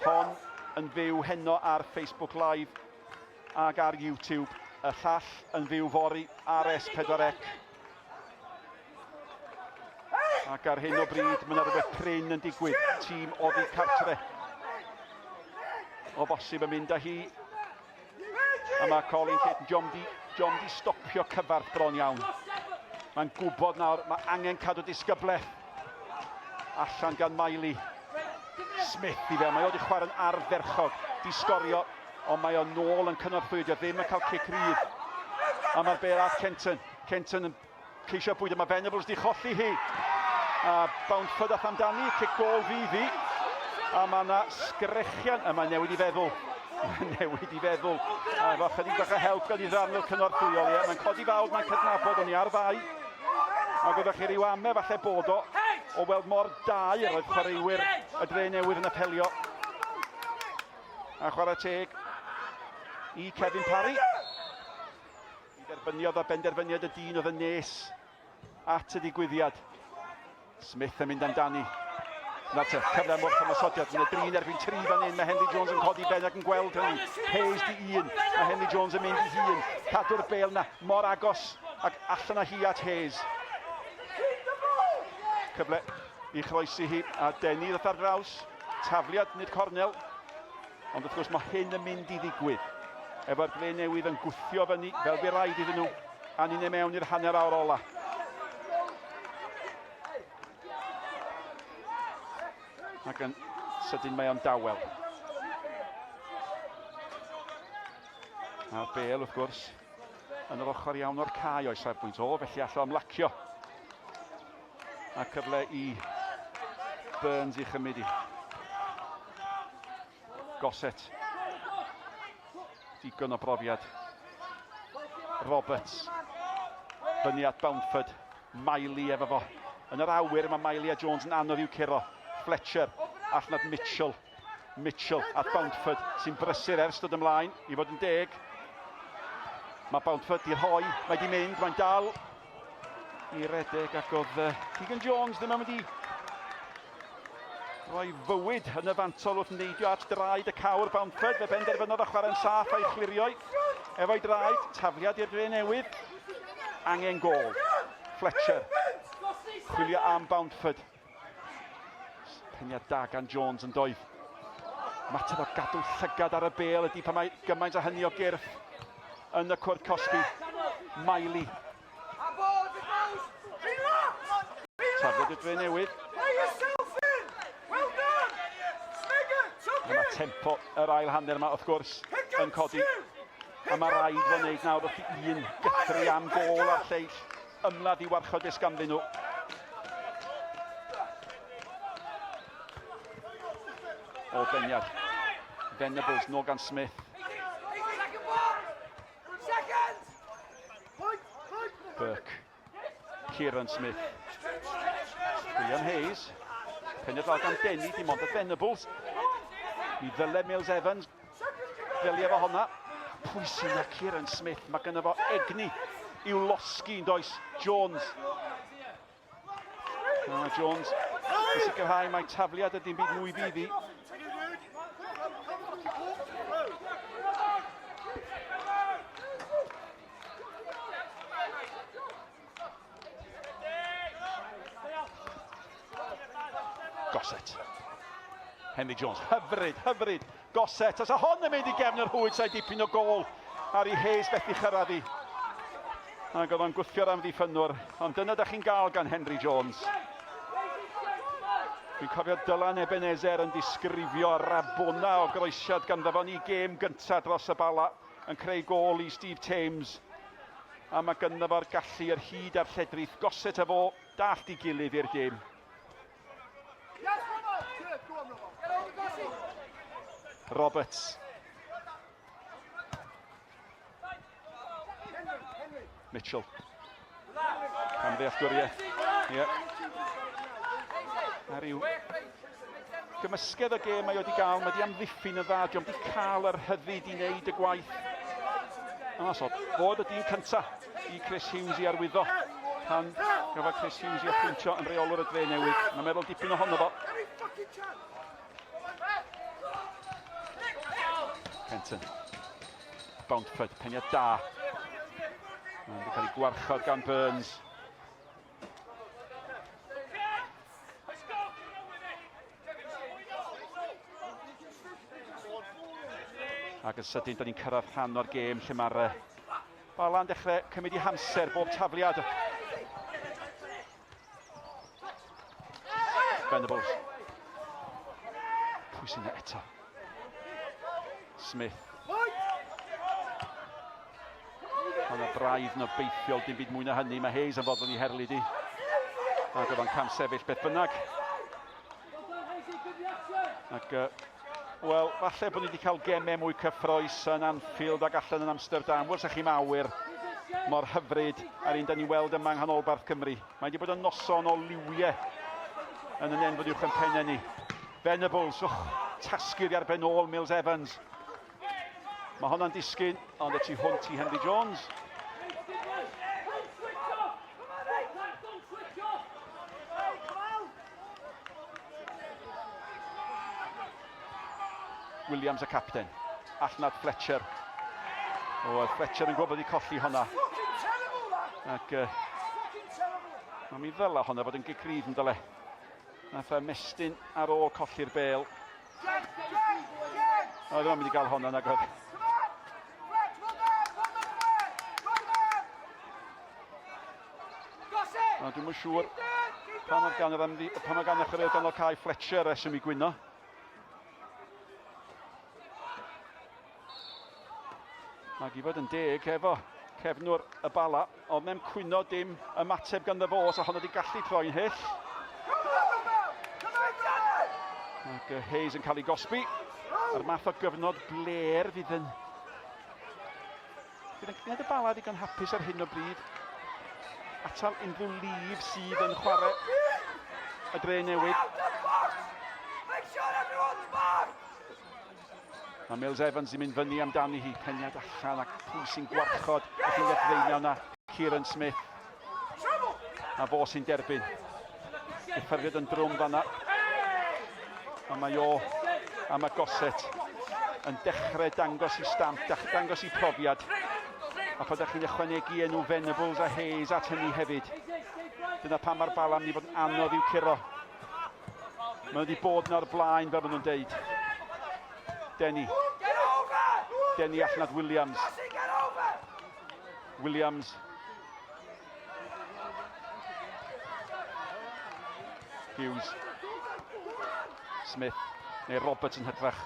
Hon yn fyw heno ar Facebook Live ac ar YouTube. Y llall yn fyw fory ar S4C. Ac ar hyn o bryd, mae yna rhywbeth prin yn digwydd. Tîm oddi cartre o bosib yn mynd â hi. A mae Colin Clayton, diom di, diom di stopio cyfarth bron iawn. Mae'n gwybod nawr, mae angen cadw disgyblaeth. Allan gan Miley. Smith i fe, mae o wedi chwarae'n ardderchog, di sgorio, ond mae o nôl yn cynorthwyo, dio ddim yn cael cic rydd. A mae'r bel at Kenton. Kenton yn ceisio bwydo, mae Venables di cholli hi. A Bountford ath amdani, cic gol fydd hi. A mae yna sgrechian, a mae newid i feddwl. Mae'n newid i feddwl. A efo chydig bach o help gan i ddarnwr cynorthwyol, ie. Mae'n codi fawr, mae'n cydnabod, o'n i ar fai. Ac oeddech chi ryw ame falle bod o. o weld mor daer oedd chwaraewyr y Dre Newydd yn apelio. A chwarae teg i Kevin Parry. I dderbyniodd a benderfyniad y dyn oedd yn nes at y digwyddiad. Smith yn mynd amdani. Nawr te, cyfle am wrth ymosodiad. Mae'n drin erbyn tri fan hyn. Mae Henry Jones yn codi ben ac yn gweld hynny. Hayes di un. Mae Henry Jones yn mynd i hun. Cadw'r bel na mor agos ac allan â hi at Hayes. Cyfle i chroesi hi a denu ddoth ar draws. Tafliad, nid cornel. Ond wrth gwrs mae hyn yn mynd i ddigwydd. Efo'r dre newydd yn gwthio fyny fel bu raid iddyn nhw a ni'n mewn i'r hanner awr ola. Ac yn sydyn mae o'n dawel. A'r bel wrth gwrs yn yr ochr iawn o'r cae o'i safbwynt o, felly all o ymlacio. A cyfle i Burns i chymryd i. Gossett. Digon o brofiad. Roberts. Fyny at Boundford. Miley efo fo. Yn yr awyr mae Miley a Jones yn anodd i'w curo. Fletcher allan at Mitchell. Mitchell at Boundford sy'n brysur ers dod ymlaen i fod yn deg. Mae Boundford di rhoi, mae di mynd, mae'n dal i redeg ac oedd Keegan Jones ddim yn mynd i roi fywyd yn y fantol wrth neidio at draed y cawr Boundford. Fe benderfynodd o chwarae'n saff a'i chlirio efo'i draed. Tafliad i'r dre newydd. Angen gôl. Fletcher. Chwilio am Boundford. Peniad da gan Jones yn doedd. Mater o gadw llygad ar y bêl ydy pan mae gymaint o hynny o gyrff yn y cwrt cosbi. Miley. Tafliad i'r dre newydd. Mae tempo yr ail hanner yma wrth gwrs yn codi. A mae rhaid fo wneud nawr wrth i un gythru am gôl a'r lleill ymladd i warchod beth ganddyn nhw. O beniad. Venables, nôl gan Smith. Burke. Kieran Smith. William Hayes. Peniad lawr gan Denny, dim ond y Venables. Mi ddyle Mills Evans ddelio efo honna. Pwy sy'n na Kieran Smith? Mae gynno fo egni i'w losgi yn does. Jones. A Jones yn sicrhau mae tafliad y dim byd mwy fydd i. Gossett. Henry Jones, hyfryd, hyfryd. Gossett, os a hon yn mynd i gefn yr hwyd, sa'i dipyn o gol ar ei Hayes felly chyrraedd i. Ac oedd o'n gwthio'r amddiffynnwr, ond dyna da chi'n gael gan Henry Jones. Dwi'n cofio Dylan Ebenezer yn disgrifio Rabona o groesiad ganddo fo yn ei gêm gyntaf dros y Bala yn creu gôl i Steve Thames. A mae ganddo fo'r gallu, yr hyd a'r lledrith. Gossett a fo, dallt i gilydd i'r dim. Roberts. Mitchell. Am ddealltwriaeth. Ie. Yeah. A ryw gymysgedd o gêm mae wedi gael. Mae wedi amddiffyn yn dda. Diolch wedi cael yr rhyddid i wneud y gwaith. Yma so, fod y dyn cynta i Chris Hughes i arwyddo pan gafodd Chris Hughes i apwyntio yn reolwr y dre newydd. Mae'n meddwl dipyn ohono fo. Kenton. Bountford, peniad da. Mae'n wedi cael ei gwarchod gan Burns. Ac yn sydyn, da ni'n cyrraedd rhan o'r gêm lle mae'r Bala'n dechrau cymryd i hamser bob tafliad. Venables. Pwy sy'n eto? Smith. Mae yna braidd yn obeithiol, dim byd mwy na hynny. Mae Hayes yn fodlon i herlid i. Ac oedd o'n camsefyll beth bynnag. Ac, wel, falle bod ni wedi cael gemau mwy cyffroes yn Anfield ac allan yn Amsterdam. Wel, sa'ch chi'n awyr mor hyfryd ar un da ni'n weld yma yng Nghanolbarth Cymru. Mae wedi bod yn noson o liwiau. yn y nenfwd uwch yn pennau ni. Venables, och, tasgu'r ar ben ôl Mills Evans. Mae honna'n disgyn, ond y tu hwnt i Henry Jones. Williams y capten. Allan at Fletcher. O, oedd Fletcher yn gwybod bod wedi colli honna. Ac mae mi ddylai honna fod yn gic rydd yn dyle. Nath e mestyn ar ôl colli'r bêl. O, ddim yn mynd i gael honna nag oedd. A dwi'm yn siŵr pam oedd gan yr amddi, pam oedd gan y chwaraewr ganol cae Fletcher reswm i gwyno. Ac i fod yn deg efo cefnwr y Bala, ond mewn cwyno dim ymateb ganddo fo, os honno wedi gallu troi'n hyll. Ac Hayes yn cael ei gosbi. A'r math o gyfnod bler fydd yn Bydd yn gwneud y Bala ddigon hapus ar hyn o bryd. Atal unrhyw lif sydd yn chwarae y dre newydd. Mae Mills Evans yn mynd fyny amdani hi, peniad allan ac pwy sy'n gwarchod y llinell ddeuniaw na Kieran Smith. A fo sy'n derbyn. Cyffyrddiad yn drwm fanna. A mae o a mae Gossett yn dechrau dangos i stamp, dangos i profiad. A pan ydych chi'n ychwanegu enw Venables a Hayes at hynny hefyd, dyna pam mae'r Bala mynd i fod yn anodd i'w curo. Mae nhw wedi bod yna o'r blaen, fel maen nhw'n deud. Denny. Denny allan at Williams. Williams. Hughes. Smith. Neu Roberts yn hytrach.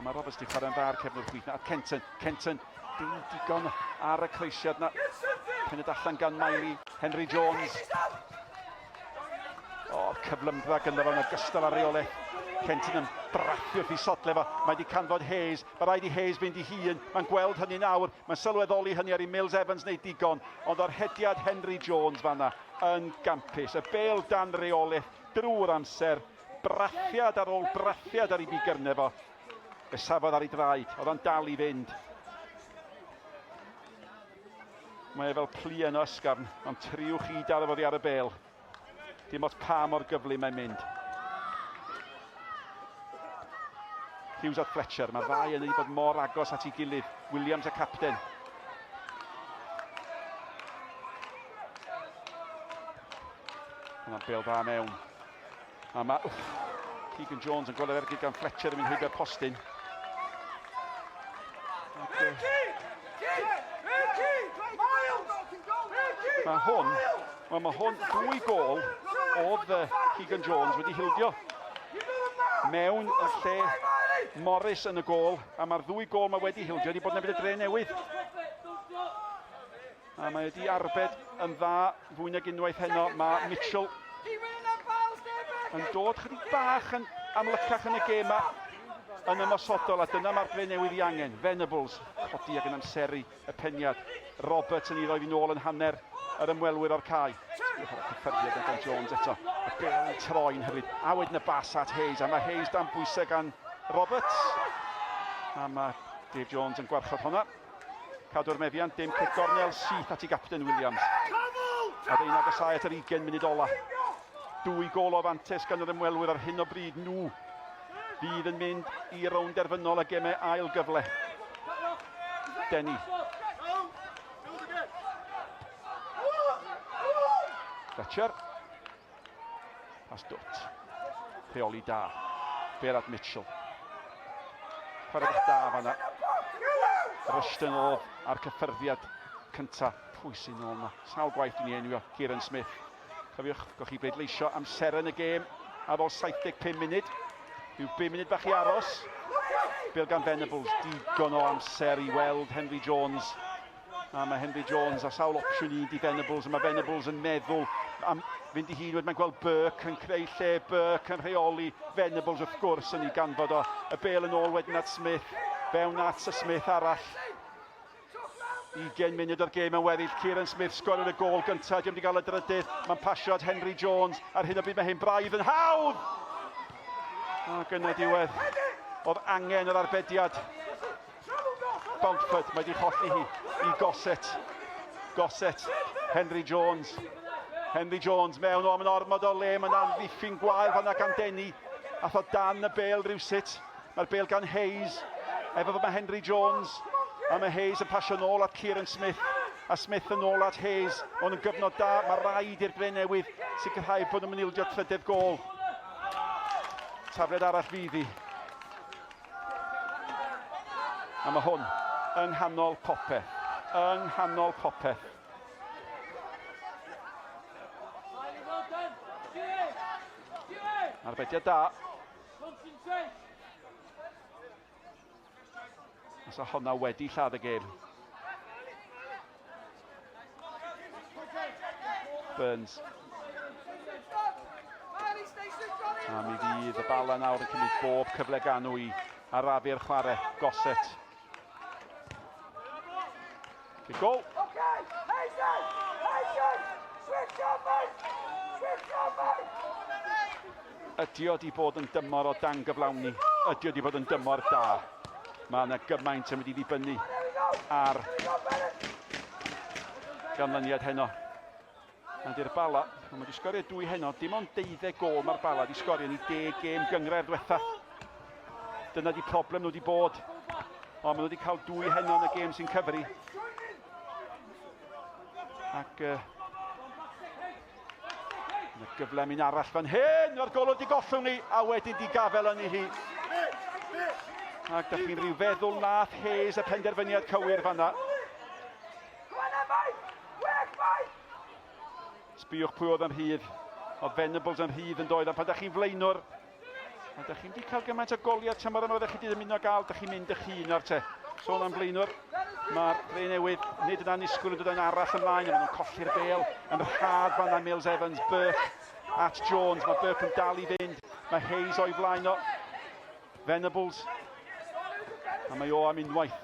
Mae Roberts wedi chwarae'n dda ar cefnwr chwith. A Kenton. Kenton. Dim digon ar y croesiad na. Penod allan gan Miley. Henry Jones. O, cyflymdra gyda fo yn ogystal â reolaeth. Kenton yn brathu wrth i sodle fo. Mae wedi canfod Hayes. Mae rhaid i Hayes fynd i hun. Mae'n gweld hynny nawr. Mae'n sylweddoli hynny ar i Mills Evans wneud digon. Ond o'r hediad Henry Jones fanna yn gampus. Y bêl dan reolaeth drwy'r amser. Brathiad ar ôl brathiad ar ei bigyrnau fo. Fe safodd ar ei draed. Oedd o'n dal i fynd. Mae e fel pluen o ysgafn, ond triwch i daro fo oddi ar y bêl. Dim ots pa mor gyflym mae'n mynd. Hughes at Fletcher, mae'r ddau yn ei bod mor agos at ei gilydd. Williams y capten. Yna'n bêl dda mewn. A mae wff, Keegan Jones yn gweld yr ergyd gan Fletcher yn mynd heibio'r postyn. Mae hwn, wel mae hwn dwy gol oedd Keegan Jones wedi hildio mewn y lle Morris yn y gol, a mae'r ddwy gol mae wedi hildio wedi bod yn erbyn y dre newydd. A mae wedi arbed yn dda fwy nag unwaith heno. Mae Mitchell yn dod chydig bach yn amlycach yn y gêm yma yn ymosodol, a dyna mae'r dre newydd i angen. Venables, codi ac yn amseru y peniad. Roberts yn ei roi fi'n ôl yn hanner yr ymwelwyr o'r cae. Sbïwch ar y cyffyrddiad gan Jones eto. Y bêl yn troi'n hyfryd. A wedyn y bas at Hayes, a mae Hayes dan bwysau gan Roberts. A mae Dave Jones yn gwarchod hwnna. Cadw'r meddiant, dim cic gornel, syth at ei gapten Williams. A fe'n agosáu at yr 20 munud ola. Dwy gôl o fantes gan yr ymwelwyr ar hyn o bryd nhw fydd yn mynd i rownd derfynol y gemau ail gyfle. Denny. Fletcher. Pas dwt. Rheoli da. Berad Mitchell. Chwarae bach da fanna. Rushton oedd ar cyffyrddiad cynta. Pwy sy'n ôl yma? Sawl gwaith dwi'n ei enwio, Kieran Smith. Cofiwch, gowch chi bleidleisio am seren y gêm ar ôl 75 munud. Rhyw 5 munud bach i aros. Bêl gan Venables, digon o amser i weld Henry Jones. A mae Henry Jones a sawl opsiwn i di Venables, a mae Venables yn meddwl am fynd i hun, wedyn mae'n gweld Burke yn creu lle, Burke yn rheoli, Venables wrth gwrs yn ei ganfod o. Y bêl yn ôl wedyn at Smith, fewn at y Smith arall. 20 munud o'r gêm yn weddill. Kieran Smith sgoriodd y gôl gyntaf. Dim wedi cael y drydydd. Mae'n pasio at Henry Jones. Ar hyn o bryd mae hyn braidd yn hawdd. Ac yn y diwedd, oedd angen yr arbediad. Bountford, mae wedi cholli hi i Gossett. Gossett, Henry Jones. Henry Jones mewn, o, mae'n ormod o le, mae'n amddiffyn gwael fanna gan Denny. Ath o dan y bel rhywsut. Mae'r bel gan Hayes. Efo fo mae Henry Jones. A mae Hayes yn pasio nôl at Kieran Smith. A Smith yn ôl at Hayes. Mae hwn yn gyfnod da. Mae rhaid i'r Dre Newydd sicrhau bod nhw'n ildio trydedd gôl. Tafliad arall fydd hi. A mae hwn yng nghanol popeth. Yng nghanol popeth. Arbediad da. Os a honna wedi lladd y gêm. Burns. A mi fydd y bala nawr yn cymryd bob cyfle gan nhw i arafu'r chwarae. Gossett. Kick goal. Okay, Hazen! Hazen! Switch on, mate! Switch on, mate! Ydy o 'di bod yn dymor o dan gyflawni? Ydy o 'di bod yn dymor da? Mae yna gymaint yn mynd i ddibynnu ar ganlyniad heno. Nad i'r Bala, mae wedi sgorio dwy heno, dim ond 12 gol mae'r Bala wedi sgorio yn ei deg gêm gynghrair diwetha. Dyna di problem nhw wedi bod. Ond maen nhw wedi cael dwy heno yn y gêm sy'n cyfri. Ac Yna gyfle am un arall fan hyn, mae'r golwr wedi gollwng ni, a wedyn di gafel yn hi. Ac da chi'n rhyw feddwl nath Hayes y penderfyniad cywir fanna. Sbïwch pwy oedd yn rhydd. Oedd Venables yn rhydd yn doedd, a pan da chi'n flaenwr, a da chi'n di cael gymaint o goliau tymor yma oeddech chi wedi dymuno gael, da chi'n mynd eich hun ar te. Sôn am flaenwr, mae'r Dre Newydd nid yn annisgwyl yn dod yn arall ymlaen, a maen nhw'n colli'r bêl yn rhad fan Mills Evans, Burke at Jones, mae Burke yn dal i fynd, mae Hayes o'i flaen o, Venables, a mae o am unwaith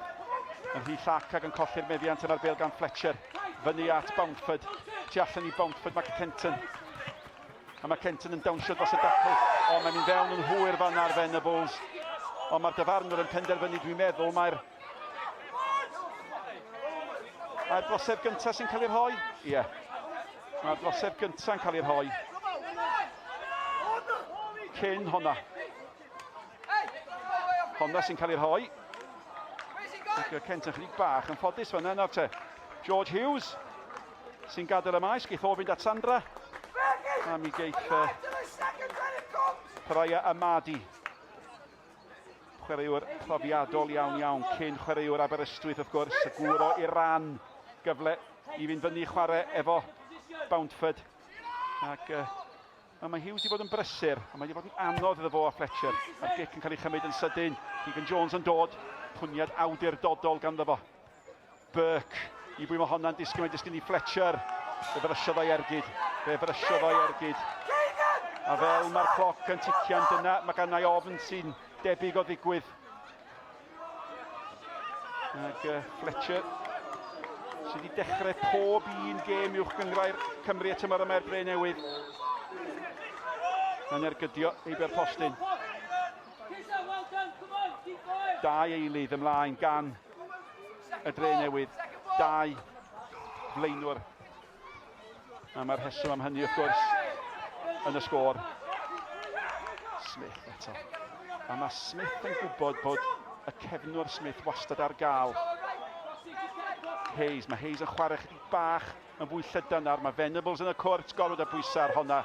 yn rhy llac ac yn colli'r meddiant yma'r bêl gan Fletcher, fyny at Bountford, tu allan i Bountford mae Kenton, A mae Kenton yn dawnsio dros y dacl. O, mae'n mynd fewn yn hwyr fan ar Venables. Ond mae'r dyfarnwr yn penderfynu, dwi'n meddwl, mae'r... Mae'r brosef gyntaf sy'n cael ei rhoi? Ie. Yeah. Mae'r brosef gyntaf yn cael ei rhoi. Cyn honna. Honna sy'n cael ei rhoi. Ac Kenton chydig bach yn ffodus fan'na nawr te. George Hughes sy'n gadael y maes, geith o fynd at Sandra. A mi geith Pariah Amadi. Chwaraewr profiadol iawn iawn, cyn chwaraewr Aberystwyth wrth gwrs, y gŵr o Iran. Gyfle i fynd fyny chwarae efo Bountford. Ac Wel, mae Hughes wedi bod yn brysur, ond mae wedi bod yn anodd iddo fo a Fletcher. Mae'r gic yn cael ei chymryd yn sydyn. Keegan Jones yn dod. Pwniad awdurdodol ganddo fo. Burke. I bwy mae honna'n disgyn? Mae'n disgyn i Fletcher. Fe frysiodd o'i ergyd. Fe frysiodd o'i ergyd. A fel mae'r cloc yn tician, dyna mae gannau ofn sy'n debyg o ddigwydd. Ac Fletcher sydd wedi dechrau pob un gêm uwch gynghrair Cymru y tymor yma i'r Dre Newydd. Yn ergydio heibio'r postyn. Dau eilydd ymlaen gan y Dre Newydd. Dau flaenwr. A mae'r rheswm am hynny, wrth gwrs, yn y sgôr. Smith eto. A mae Smith yn gwybod bod y cefnwr Smith wastad ar gael. Hayes, mae Hayes yn chwarae chydig bach yn fwy llydan nawr. Mae Venables yn y cwrt, gorfod y bwysau ar honna.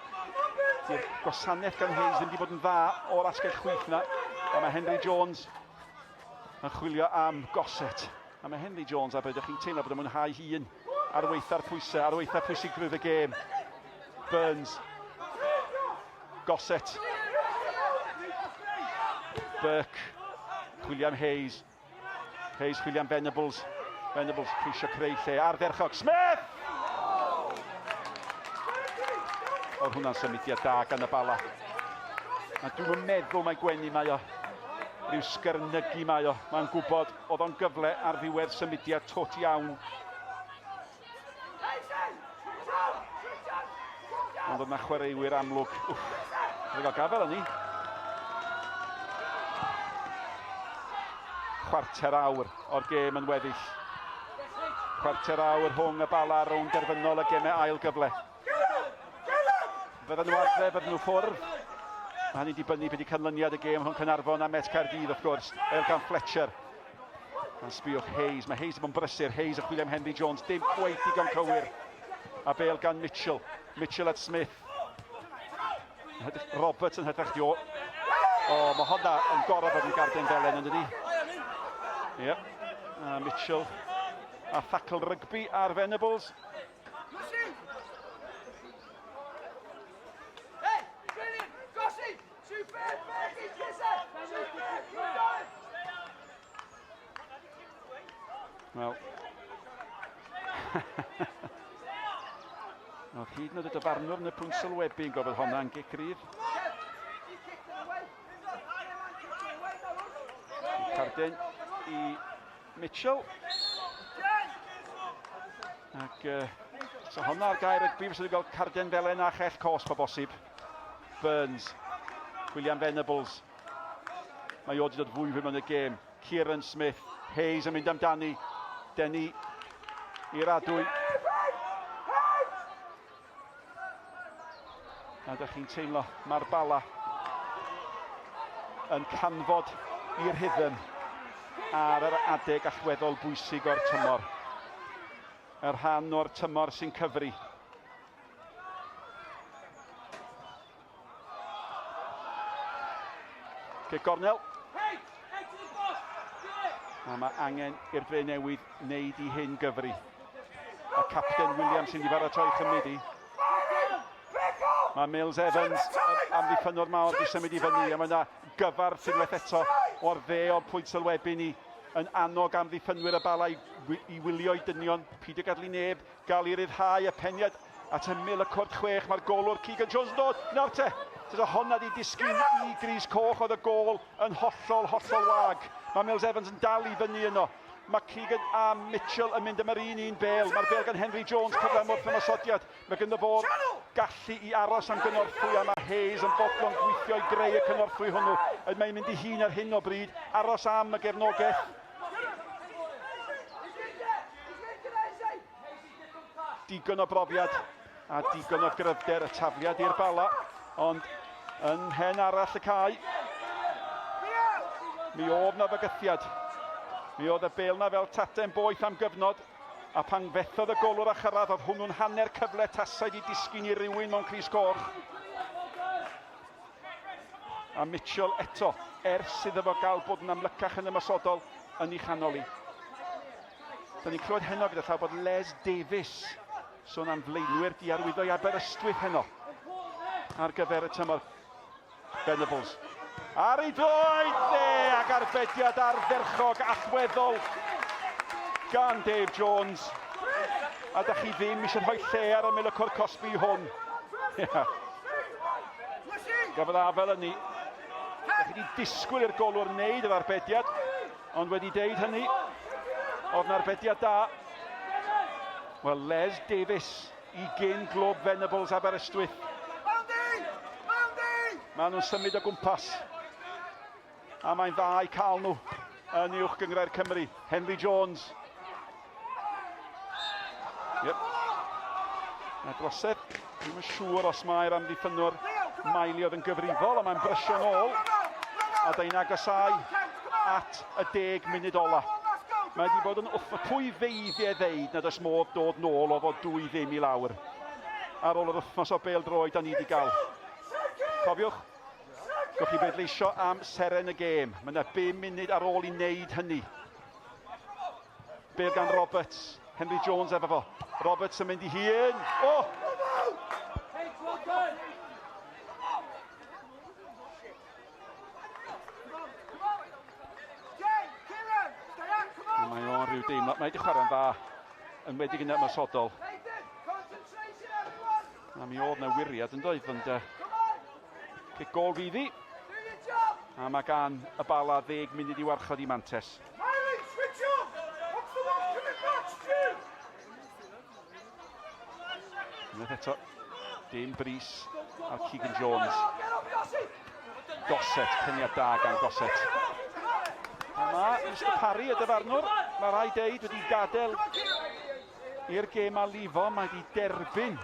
Di'r gwasanaeth gan Hayes ddim wedi bod yn dda o'r asgell chwith na. Ond mae Henry Jones yn chwilio am Gossett. A mae Henry Jones, a beth ydych chi'n teimlo bod yn mwynhau hun ar weitha'r pwysau, ar weitha pwysigrwydd y gêm. Burns. Gossett. Burke. Chwilio am Hayes. Hayes chwilio am Venables. Venables ceisio creu lle ardderchog. Smith! Oedd hwnna'n symudiad da gan y Bala. A dwi'n meddwl mae gwenu mae o. Rhyw sgyrnygu mae o. Mae'n gwybod oedd o'n gyfle ar ddiwedd symudiad twt iawn. Ond oedd na chwaraewyr amlwg. Wff, wedi cael gafel yn ni. Chwarter awr o'r gêm yn weddill. Chwarter awr rhwng y Bala rownd derfynol y gemau ail gyfle. Fydden nhw adre, fydden nhw ffwrdd. Mae hynny'n dibynnu beth ydy canlyniad y gêm rhwng Caernarfon a Met Caerdydd, wrth gwrs. El gan Fletcher. Gan sbiwch Hayes. Mae Hayes yn bod yn brysur. Hayes yn chwilio am Henry Jones. Dim cweit digon cywir. A bel gan Mitchell. Mitchell at Smith. Roberts yn hytrach di o. O, mae hwnna yn gorau bod yn garden felen yn dydi? Ie. Yep. A Mitchell a thackle rygbi ar Venables. Wel. Oedd hyd yn oed y dyfarnwr yn y pwynt sylwebu yn gofod honna yn gic rydd. Cardyn i Mitchell. Ac so honna ar gair rygbi, fysa wedi gweld carden felen a chell cosb o bosib. Burns, William Venables. Mae o wedi dod fwy fwy mewn y gêm. Kieran Smith, Hayes yn mynd amdani. Denu i'r adwy. A ydych chi'n teimlo, mae'r Bala yn canfod i'r rhythm ar yr adeg allweddol bwysig o'r tymor. Y rhan o'r tymor sy'n cyfri. Cic gornel. A mae angen i'r Dre Newydd wneud i hyn gyfri. Y capten Williams sy'n wedi baratoi chymryd i. Mae Mills Evans amddiffynnwr mawr wedi symud i fyny a mae yna gyfarth unwaith eto o'r dde o'r pwynt sylwebu ni yn annog amddiffynwyr y Bala i, i wylio i dynion, peidio gadw i neb gael ei ryddhau y peniad at ymyl y cwrt chwech. Mae'r golwr Keegan Jones yn dod. Nawr te, tysa honna di disgyn i gris coch oedd y gol yn hollol, hollol wag. Mae Mills Evans yn dal i fyny yno. Mae Keegan a Mitchell yn mynd am yr un un bel. Mae'r bel gan Henry Jones, cyfle am wrth ymosodiad. Mae ganddo fo'r gallu i aros am gynorthwy a mae Hayes yn fodlon gweithio i greu y cynorthwy hwnnw. Mae'n mynd i hun ar hyn o bryd, aros am y gefnogaeth. Digon o brofiad a digon o gryfder y tafliad i'r Bala, ond yn mhen arall y cae, mi oedd na fygythiad. Mi oedd y bel na fel taten boeth am gyfnod, a pan fethodd y golwr a chyrraedd, oedd hwnnw'n hanner cyfle tasai di disgyn i rywun mewn crys coch. A Mitchell eto, ers iddo fo gael bod yn amlycach yn ymosodol, yn ei chanol i. Da ni'n clywed heno gyda llaw bod Les Davies sôn am flaenwyr diarwyddo i Aberystwyth heno ar gyfer y tymor. Venables ar ei droed dde ac arbediad ardderchog allweddol gan Dave Jones. A da chi ddim eisiau rhoi lle ar ymyl y cwr cosbi hwn. Yeah. Gafodd afel yn ni. Da chi wedi disgwyl i'r golwr wneud yr arbediad. Ond wedi deud hynny, oedd 'na arbediad da. Wel, Les Davies i gyn glwb Venables Aberystwyth. Maen nhw'n symud o gwmpas. A mae'n dda i cael nhw yn uwch gynghrair Cymru. Henry Jones. Yep. Mae drosedd. Dwi'm yn siŵr os mae'r amddiffynnwr Miley oedd yn gyfrifol, ond mae'n brysio nôl. A da ni'n agosáu at y deg munud ola. Mae wedi bod yn wff, pwy feiddiau ddeud nad oes modd dod nôl o fod 2-0 i lawr ar ôl yr wythnos o bêl-droed da ni wedi gael. Cofiwch, gewch chi bleidleisio am seren y gêm. Mae yna 5 munud ar ôl i wneud hynny. Bêl gan Roberts. Henry Jones efo fo. Roberts yn mynd i hun. O! Oh! Mae o'n rhyw deimlad. Mae wedi chwarae'n dda, yn wedi yn ymosodol. A mi oedd na wiriad yn doedd, ond cic gol fydd hi. A mae gan y Bala ddeg munud i warchod i mantes. Miley, switch off! What's the one coming back, Stu? Unwaith eto, dim bris ar Keegan Jones. Gossett, peniad da gan Gossett. A mae Mr Parry, y dyfarnwr, mae rhaid deud, wedi gadael i'r gêm a lifo, mae wedi derbyn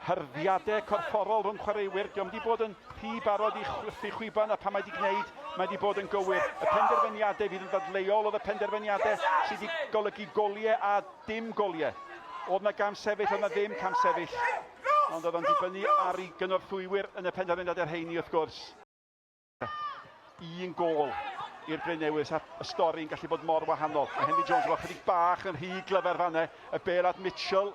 hyrddiadau corfforol rhwng chwaraewyr. Diolch wedi bod yn rhy barod i chwythu chwiban a pan mae wedi gwneud, mae wedi bod yn gywir. Y penderfyniadau fydd yn ddadleuol oedd y penderfyniadau sydd wedi golygu goliau a dim goliau. Oedd na gam sefyll, oedd na ddim cam sefyll. Ond oedd o'n dibynnu ar ei gynorthwywyr yn y penderfyniadau rheini wrth gwrs. Un gôl i'r Drenewydd, a y stori'n gallu bod mor wahanol. Mae Henry Jones efo chydig bach yn rhy glyfar fanne. Y bêl at Mitchell.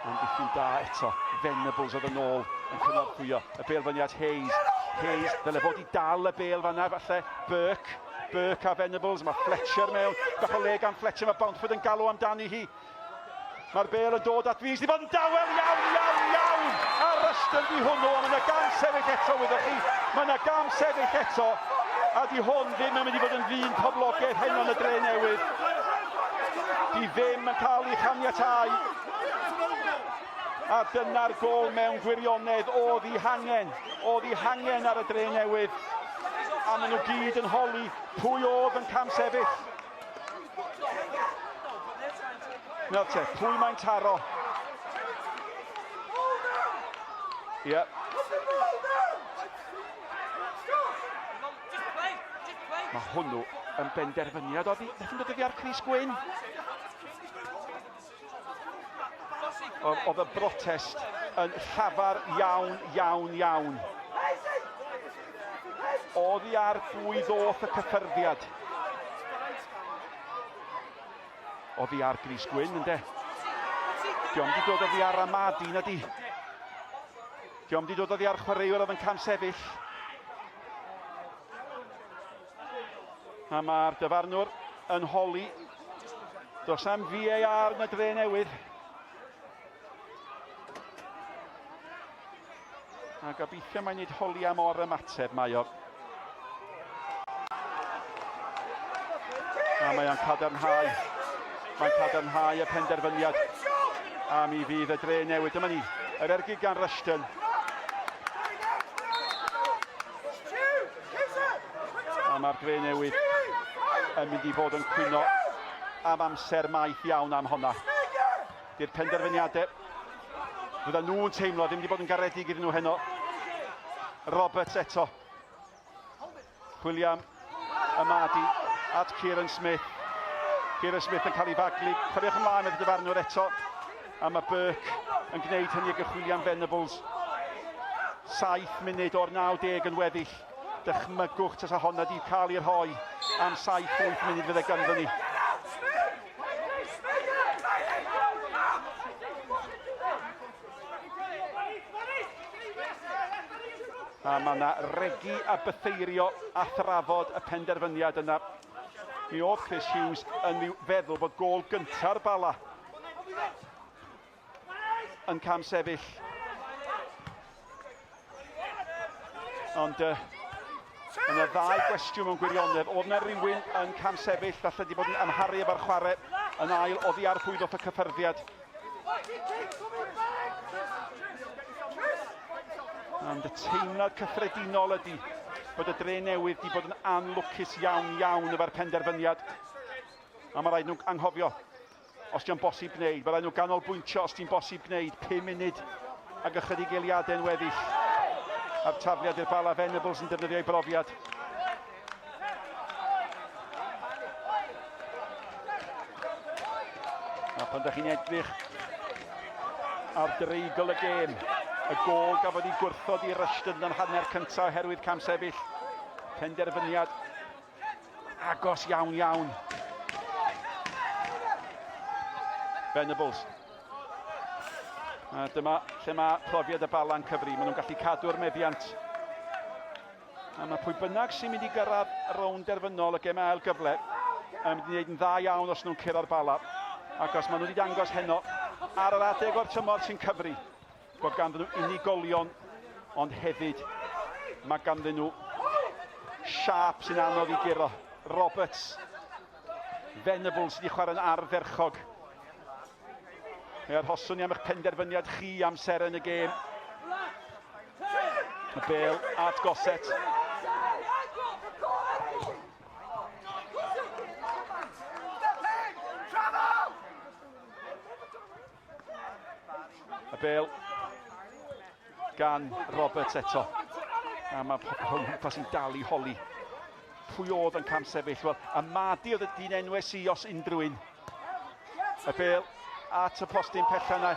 Amddiffyn da eto. Venables oedd yn ôl yn cynorthwyo. Y bêl fyny at Hayes. Hayes, ddyle fod i dal y bêl fanna, falle. Burke. Burke a Venables. Mae Fletcher mewn. Bach o le gan Fletcher. Mae Bountford yn galw amdani hi. Mae'r bêl yn dod at Rees, di fod yn dawel iawn, iawn, iawn! A Rushton di hwnnw, a mae yna gam sefyll eto, wyddoch chi. Mae yna gam sefyll eto, a di hwn ddim yn mynd i fod yn ddyn poblogaidd heno yn y dre newydd. Di ddim yn cael ei chaniatáu. A dyna'r gôl mewn gwirionedd oedd ei hangen, oedd ei hangen ar y dre newydd. A maen nhw gyd yn holi pwy oedd yn cam sefyll. Nawr te, pwy mae'n taro? Ie. Yeah. Mae hwnnw yn benderfyniad oddi. Nath yn dod oddi ar Chris Gwyn. Oedd y brotest yn llafar iawn, iawn, iawn. Oddi ar bwy ddoth y cyffyrddiad. Oddi ar Gris Gwyn, ynddo? Diolch wedi dod oddi ar Amadi, na di? Diolch wedi dod oddi ar chwaraewr oedd yn camsefyll. A mae'r dyfarnwr yn holi. Dos am VAR yn y dre newydd. A gobeithio mae'n nid holi am o'r ymateb mae o. A mae o'n cadarnhau. Mae'n cadarnhau y penderfyniad. A mi fydd y dre newydd. Dyma ni, yr ergyd gan Rushton. A mae'r dre newydd yn mynd i fod yn cwyno am amser maith iawn am honna. Di'r penderfyniadau fydda nhw'n teimlo ddim wedi bod yn garedig iddyn nhw heno. Roberts eto. William Amadi at Kieran Smith. Kieran Smith yn cael ei faglu. Chwaraewch ymlaen med y dyfarnwr eto. A mae Burke yn gwneud hynny ag y William Venables. 7 munud o'r 90 yn weddill. Dychmygwch tasa honna di cael ei rhoi am 7-8 munud fydde ganddo ni. A mae yna regi a bytheirio a thrafod y penderfyniad yna. Mi oedd Chris Hughes yn feddwl bod gôl gynta'r Bala yn cam sefyll. Ond yna ddau gwestiwn mewn gwirionedd. Oedd yna rhywun yn cam sefyll, falle wedi bod yn amharu efo'r chwarae yn ail oddi ar pwy ddoth y cyffyrddiad. Ond y teimlad cyffredinol ydy bod y dre newydd wedi bod yn anlwcus iawn iawn efo'r penderfyniad. A mae rhaid nhw anghofio os di'n bosib gwneud. Mae rhaid nhw ganolbwyntio os di'n bosib gwneud. 5 munud ac ychydig eiliadau yn weddill. A'r tafliad i'r Bala Venables yn defnyddio ei brofiad. A pan da chi'n edrych ar dreigl y gêm, y gôl gafodd ei gwrthod i Rushton yn hanner cyntaf oherwydd camsefyll. Penderfyniad agos iawn iawn. Venables. A dyma lle mae profiad y Bala'n cyfri. Maen nhw'n gallu cadw'r meddiant. A mae pwy bynnag sy'n mynd i gyrraedd rownd derfynol y gem ail gyfle yn mynd i wneud yn dda iawn os nhw'n curo'r Bala. Ac os maen nhw wedi dangos heno ar yr adeg o'r tymor sy'n cyfri bod ganddyn nhw unigolion ond hefyd Mae ganddyn nhw siâp sy'n anodd i guro. Roberts, Venables sydd wedi chwarae'n ardderchog. Fe arhoswn ni am eich penderfyniad chi am seren y gêm. Y bel at Gossett. Y bel gan Roberts eto. A mae pobl o gwmpas yn dal i holi. Pwy oedd yn camsefyll? Wel, Amadi oedd y dyn enwes i os unrhyw un. Y bel at y postyn pella yna.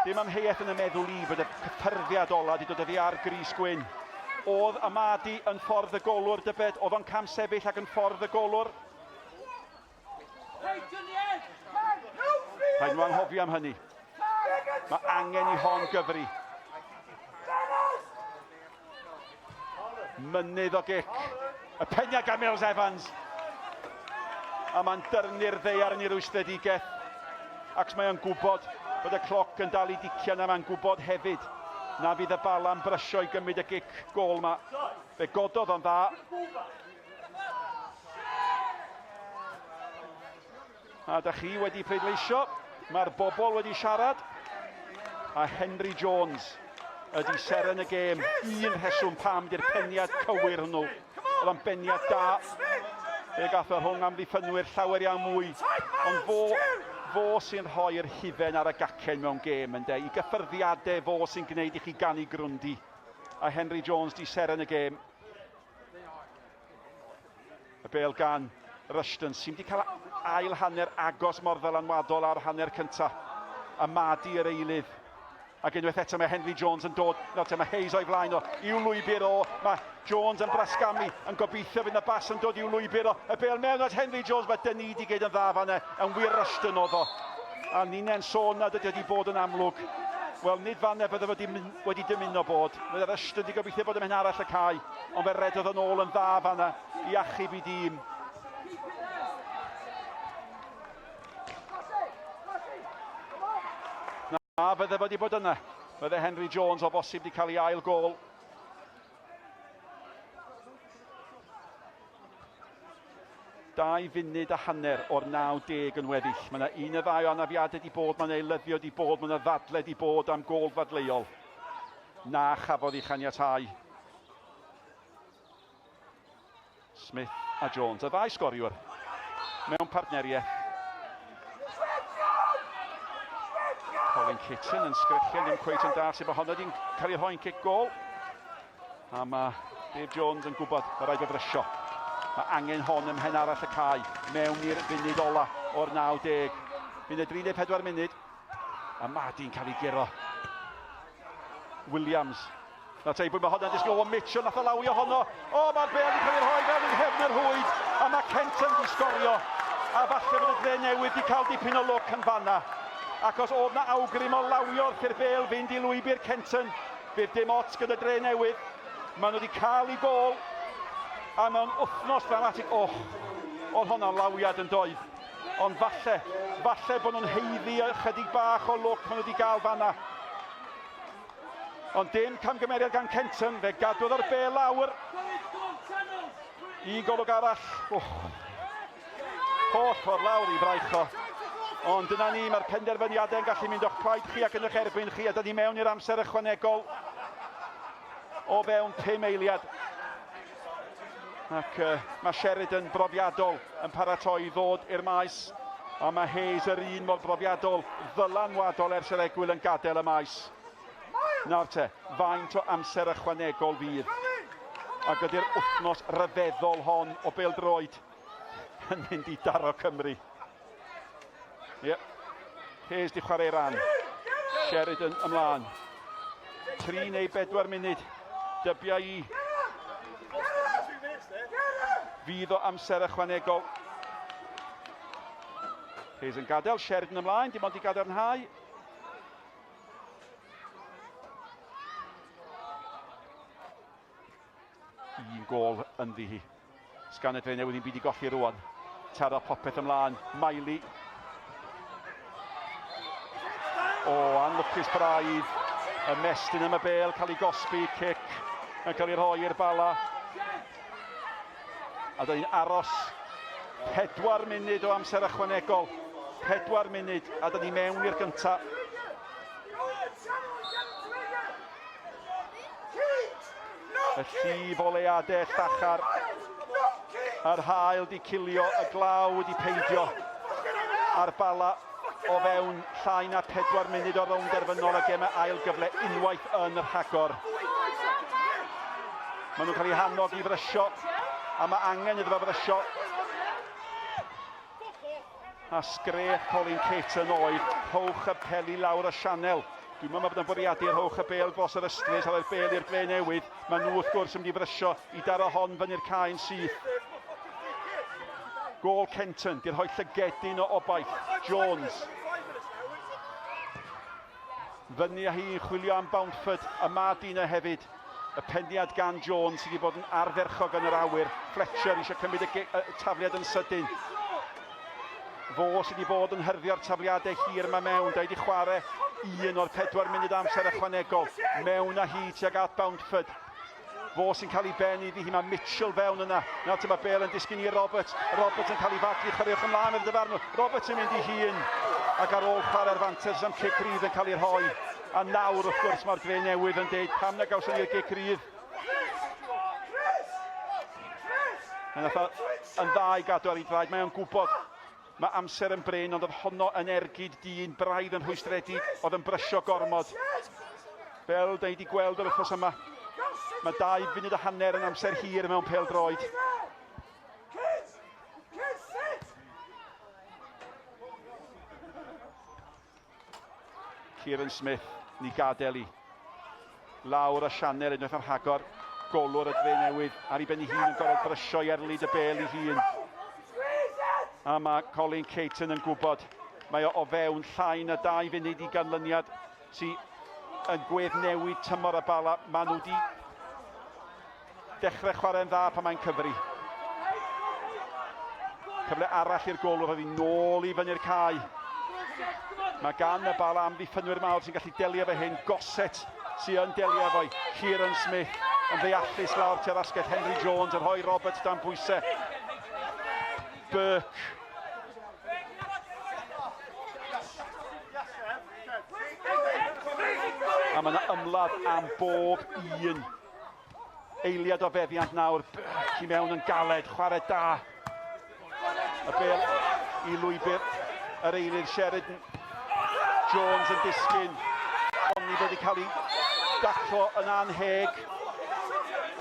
Dim amheuaeth yn y meddwl i bod y cyffyrddiad ola wedi dod oddi ar Gris Gwyn. Oedd Amadi yn ffordd y golwr, dybed? Oedd o'n camsefyll ac yn ffordd y golwr? Rhaid nhw anghofio am hynny. Mae angen i hon gyfri. Mynydd o gic. Y peniad gan Mills Evans. A mae'n dyrnu'r ddeiar yn ei rwystredigaeth. Ac mae o'n gwybod bod y cloc yn dal i dicio na mae'n gwybod hefyd na fydd y bala'n brysio i gymryd y gic gôl ma. Fe gododd o'n dda. A da chi wedi pleidleisio, mae'r bobl wedi siarad, a Henry Jones ydy seren y gêm. Un rheswm pam di'r peniad cywir hwnnw. Oedd o'n beniad da. Fe gath o rhwng amddiffynwyr llawer iawn mwy. Ond fo, fo sy'n rhoi'r hufen ar y gacen mewn gêm, ynde. I gyffyrddiadau fo sy'n gwneud i chi ganu grwndi. A Henry Jones di seren y gêm. Y bêl gan Rushton sy'n wedi cael ail hanner agos mor ddylanwadol ar hanner cynta. A Madi yr eilydd. Ac unwaith eto mae Henry Jones yn dod. Nawr te mae Hayes o'i flaen o i'w lwybr o. Mae Jones yn brasgamu, yn gobeithio fydd y bas yn dod i'w lwybr o. Y bêl mewn at Henry Jones, mae Dynnu wedi gwneud yn dda fanna, yn wir Rushton oedd o. A ninnau'n sôn nad ydy wedi bod yn amlwg. Wel, nid fanna bydde wedi, wedi dymuno bod. Fydde Rushton wedi gobeithio bod ymhen arall y cae, ond fe redodd yn ôl yn dda fanna i achub i dîm. Na, fydde wedi bod yna. Fydde Henry Jones o bosib wedi cael ei ail gol. Dau funud a hanner o'r 90 yn weddill. Mae yna un neu ddau o anafiadau wedi bod, mae yna eilyddio wedi bod, mae yna ddadle wedi bod am gôl ddadleuol. Na chafodd ei chaniatáu. Smith a Jones, y ddau sgoriwr mewn partneriaeth. Colin Kitchen yn sgrechian, ddim cweit yn dall sut mae honno wedi'n cael ei rhoi'n cic gôl. A mae Dave Jones yn gwybod, mae rhaid o frysio. Mae angen hon ym mhen arall y cae, mewn i'r funud ola o'r 90. Munud 34 munud, a Madi'n cael ei guro. Williams. Na te, bwy mae honna'n disgwyl o Mitchell, nath o lawio honno. O, mae'r bel wedi cael ei rhoi fewn yng nghefn yr rhwyd, a mae Kenton wedi sgorio. A falle bod y dre newydd wedi cael dipyn o lwc yn fanna. Ac os oedd na awgrym o lawio wrth i'r bel fynd i lwybr Kenton, Fydd dim ots gyda Dre Newydd. Maen nhw wedi cael eu gôl. A mewn wythnos ddramatig, och, oedd honna'n lawiad yn doedd. Ond falle, falle bod nhw'n haeddu ychydig bach o lwc maen nhw wedi gael fanna. Ond dim camgymeriad gan Kenton, fe gadwodd o'r bel lawr. Un golwg arall, och, Holl ffordd lawr i fraich o. Ond dyna ni, mae'r penderfyniadau yn gallu mynd o'ch plaid chi ac yn eich erbyn chi, a dyn ni mewn i'r amser ychwanegol o fewn 5 eiliad. Ac uh, mae Sheridan brofiadol yn paratoi i ddod i'r maes, a mae Hayes yr un mor brofiadol, ddylanwadol ers yr egwyl yn gadael y maes. Nawr te, faint o amser ychwanegol fydd? Ac ydy'r wythnos ryfeddol hon o bêl-droed yn mynd i daro Cymru? Ie. Yep. Hayes di chwarae ran. Sheridan ymlaen. 3 neu 4 munud. Dybia i. Fydd o amser ychwanegol. Hayes yn gadael, Sheridan ymlaen, dim ond i gadarnhau. Un gol ynddi hi. Sgan y dre newydd i'n byd i golli rwan. Taro popeth ymlaen. Miley. O, anlwcus braidd. Ymestyn am y bel, cael ei gosbi, cic. yn cael ei rhoi i'r Bala. A da ni'n aros pedwar munud o amser ychwanegol. Pedwar munud, a da ni mewn i'r gyntaf. Y llif o leiadau llachar. Yr hael di cilio, y glaw di peidio. A'r Bala o fewn llai na pedwar munud o'r rownd derfynol y gemau ail gyfle unwaith yn rhagor. Maen nhw'n cael eu hannog i frysio, a mae angen iddo fo frysio. A sgrech Colin Caton oedd, rhowch y peli lawr y sianel. Dwi'n meddwl bod yn bwriadu rhowch y bel dros yr ystlys a roi'r bel i'r dre newydd. Maen nhw wrth gwrs yn mynd i frysio i daro hon fyny'r cae'n syth. Gôl Kenton, di rhoi llygedyn o obaith. Jones. Fyny â hi'n chwilio am Bountford, a mae Dina hefyd. Y peniad gan Jones sydd wedi bod yn ardderchog yn yr awyr. Fletcher eisiau cymryd y, y tafliad yn sydyn. Fo sydd wedi bod yn hyrddio'r tafliadau hir yma mewn. Da wedi chwarae un o'r pedwar munud amser ychwanegol. Mewn â hi tuag at Bountford. Fo sy'n cael ei ben iddi hi. Mae Mitchell fewn yna. Nawr te mae Bale yn disgyn i Roberts. Roberts yn cael ei faglu. Chwaraewch ymlaen oedd y dyfarnwr. Roberts yn mynd i hun. Ac ar ôl chwarae'r fantes am cic rydd yn cael ei rhoi. A nawr wrth gwrs mae'r dre newydd yn deud pam na gawson ni'r gic rydd. Yn yn dda i gadw ar ei draed. Mae o'n gwybod Mae amser yn brin, ond oedd honno yn ergyd dyn braidd yn rhwystredig, oedd yn brysio gormod. Fel da ni wedi gweld yr wythnos yma, mae dau funud a hanner yn amser hir mewn pêl droed. Kieran Smith, ni gadael i. Lawr a Sianel unwaith ar rhagor. Golwr y dre newydd ar ei ben ei hun yn gorfod brysio i erlid y bel ei hun. A mae Colin Caton yn gwybod mae o o fewn llai na dau funud i ganlyniad sy yn gweddnewid tymor y Bala. Maen nhw wedi dechrau chwarae'n dda pan mae'n cyfri. Cyfle arall i'r golwr oedd i nôl i fyny'r cae. Mae gan y Bala amddiffynwyr mawr sy'n gallu delio efo hyn. Gossett sy'n yn delio efo'i. Kieran Smith yn ddeallus lawr tua'r asgell. Henry Jones yn rhoi Roberts dan bwysau. Burke. A mae yna ymladd am bob un Eiliad o feddiant nawr. Burke i mewn yn galed, chwarae da. Y bel i lwybr yr eilydd Sheridan. Jones yn disgyn. Ond ni wedi cael ei daclo yn anheg.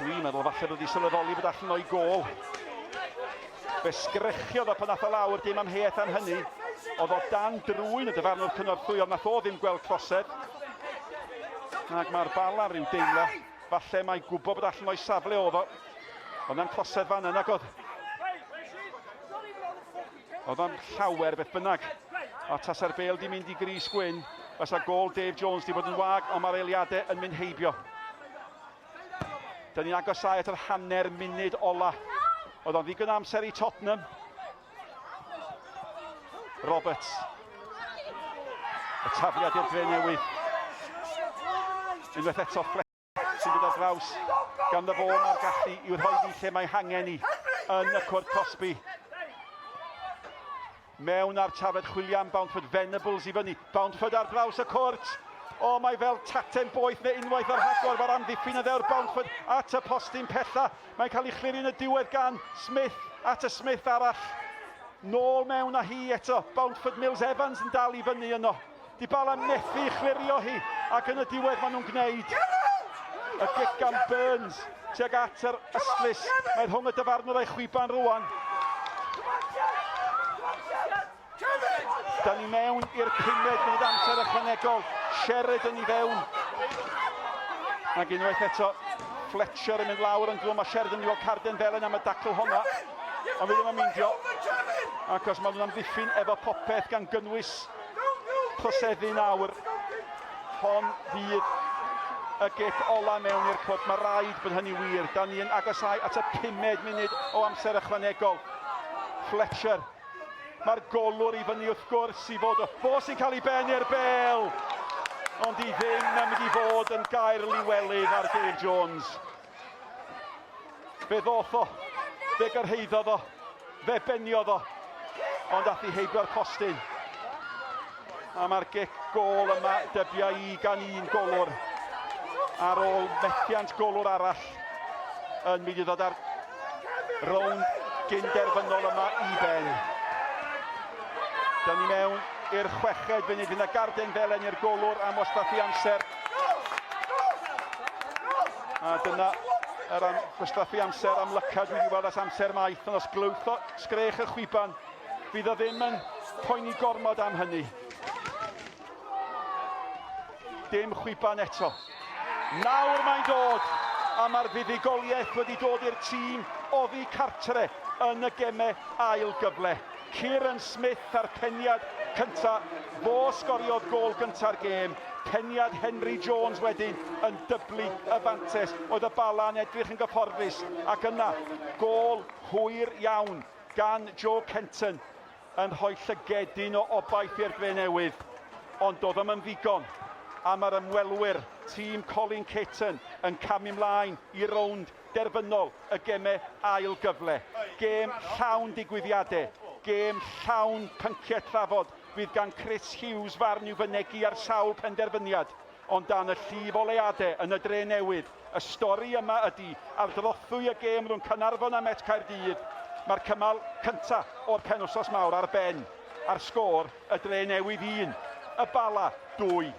Dwi'n meddwl falle bod wedi sylweddoli bod allan o'i gôl. Fe sgrechiodd o pan nath o lawr, dim amheuaeth am hynny. Oedd o dan drwyn y dyfarnwr cynorthwyol, nath o ddim gweld trosedd. Ac mae'r Bala rhyw deimlo, falle mae gwybod bod allan o'i safle oedd o. Oedd na'n trosedd fan yna, oedd. Oedd o'n llawer beth bynnag. A tasa'r bel di mynd i Gris Gwyn, fysa gôl Dave Jones di bod yn wag, ond mae'r eiliadau yn mynd heibio. Dyn ni'n agosáu at yr hanner munud ola. Oedd o'n ddigon amser i Tottenham. Roberts. Y tafliad i'r dre newydd. Unwaith eto, Fletcher sy'n dod ar draws gan fo mae'r gallu i'w rhoi hi lle mae hangen i yn y cwrt cosbi. Mewn ar tafod chwilio am Bountford Venables i fyny. Bountford ar draws y cwrt. O, mae fel taten boeth neu unwaith ar rhagor. Mae'r amddiffyn yn ddewr Bountford at y postyn pella. Mae'n cael ei chlirio yn y diwedd gan Smith at y Smith arall. Nôl mewn â hi eto. Bountford Mills Evans yn dal i fyny yno. Dybala methu chlirio hi ac yn y diwedd maen nhw'n gwneud y gic gan Burns tuag at yr ystlys. Mae rhwng y dyfarnwr a'i chwiban rwan. Da ni mewn i'r pumed munud amser ychwanegol. Sheridan i fewn. Ac unwaith eto, Fletcher yn mynd lawr yn drwm a Sheridan i weld carden felen am y dacl honna. Ond fi ddim yn meindio. Ac os maen nhw'n amddiffyn efo popeth gan gynnwys troseddu nawr. Hon fydd y gic ola mewn i'r cwrt. Mae rhaid bod hynny wir. Da ni yn agosau at y pumed munud o amser ychwanegol. Fletcher. Mae'r golwr i fyny wrth gwrs i fod o. Fo sy'n cael ei ben i'r bel. Ond i ddim yn mynd i fod yn gair liwelydd ar Dave Jones. Fe ddoth o, fe gyrhaeddodd o, fe beniodd o, ond ath i heibio'r postyn. A mae'r gic gôl yma dybia i gan un golwr ar ôl methiant golwr arall yn mynd i ddod ar rownd gynderfynol yma i ben. Da ni mewn i'r chweched funud yna garden felen i'r golwr am wastraffu amser. A dyna yr am, gwastraffu amser am lycad dwi wedi weld as amser maith, ond os glywth o sgrech y chwiban, fydd o ddim yn poeni gormod am hynny. Dim chwiban eto. Nawr mae'n dod, a mae'r fuddugoliaeth wedi dod i'r tîm oddi cartre yn y gemau ail gyfle. Kieran Smith a'r peniad cynta, fo sgoriodd gôl gynta'r gêm. Peniad Henry Jones wedyn yn dyblu y fantes. Oedd y Bala'n edrych yn gyfforddus, ac yna gôl hwyr iawn gan Joe Kenton yn rhoi llygedyn o obaith i'r Drenewydd, ond doedd o'm yn ddigon, a mae'r ymwelwyr, tîm Colin Caton, yn camu mlaen i rownd derfynol y gemau ail gyfle. Gêm llawn digwyddiadau, gêm llawn pynciau trafod, fydd gan Chris Hughes farn i'w fynegi ar sawl penderfyniad, ond dan y llif oleuadau yn y Dre Newydd, y stori yma ydy, ar drothwy y gêm rhwng Caernarfon a Met Caerdydd, mae'r cymal cynta o'r penwsos mawr ar ben, ar sgôr y Dre Newydd 1, y Bala 2.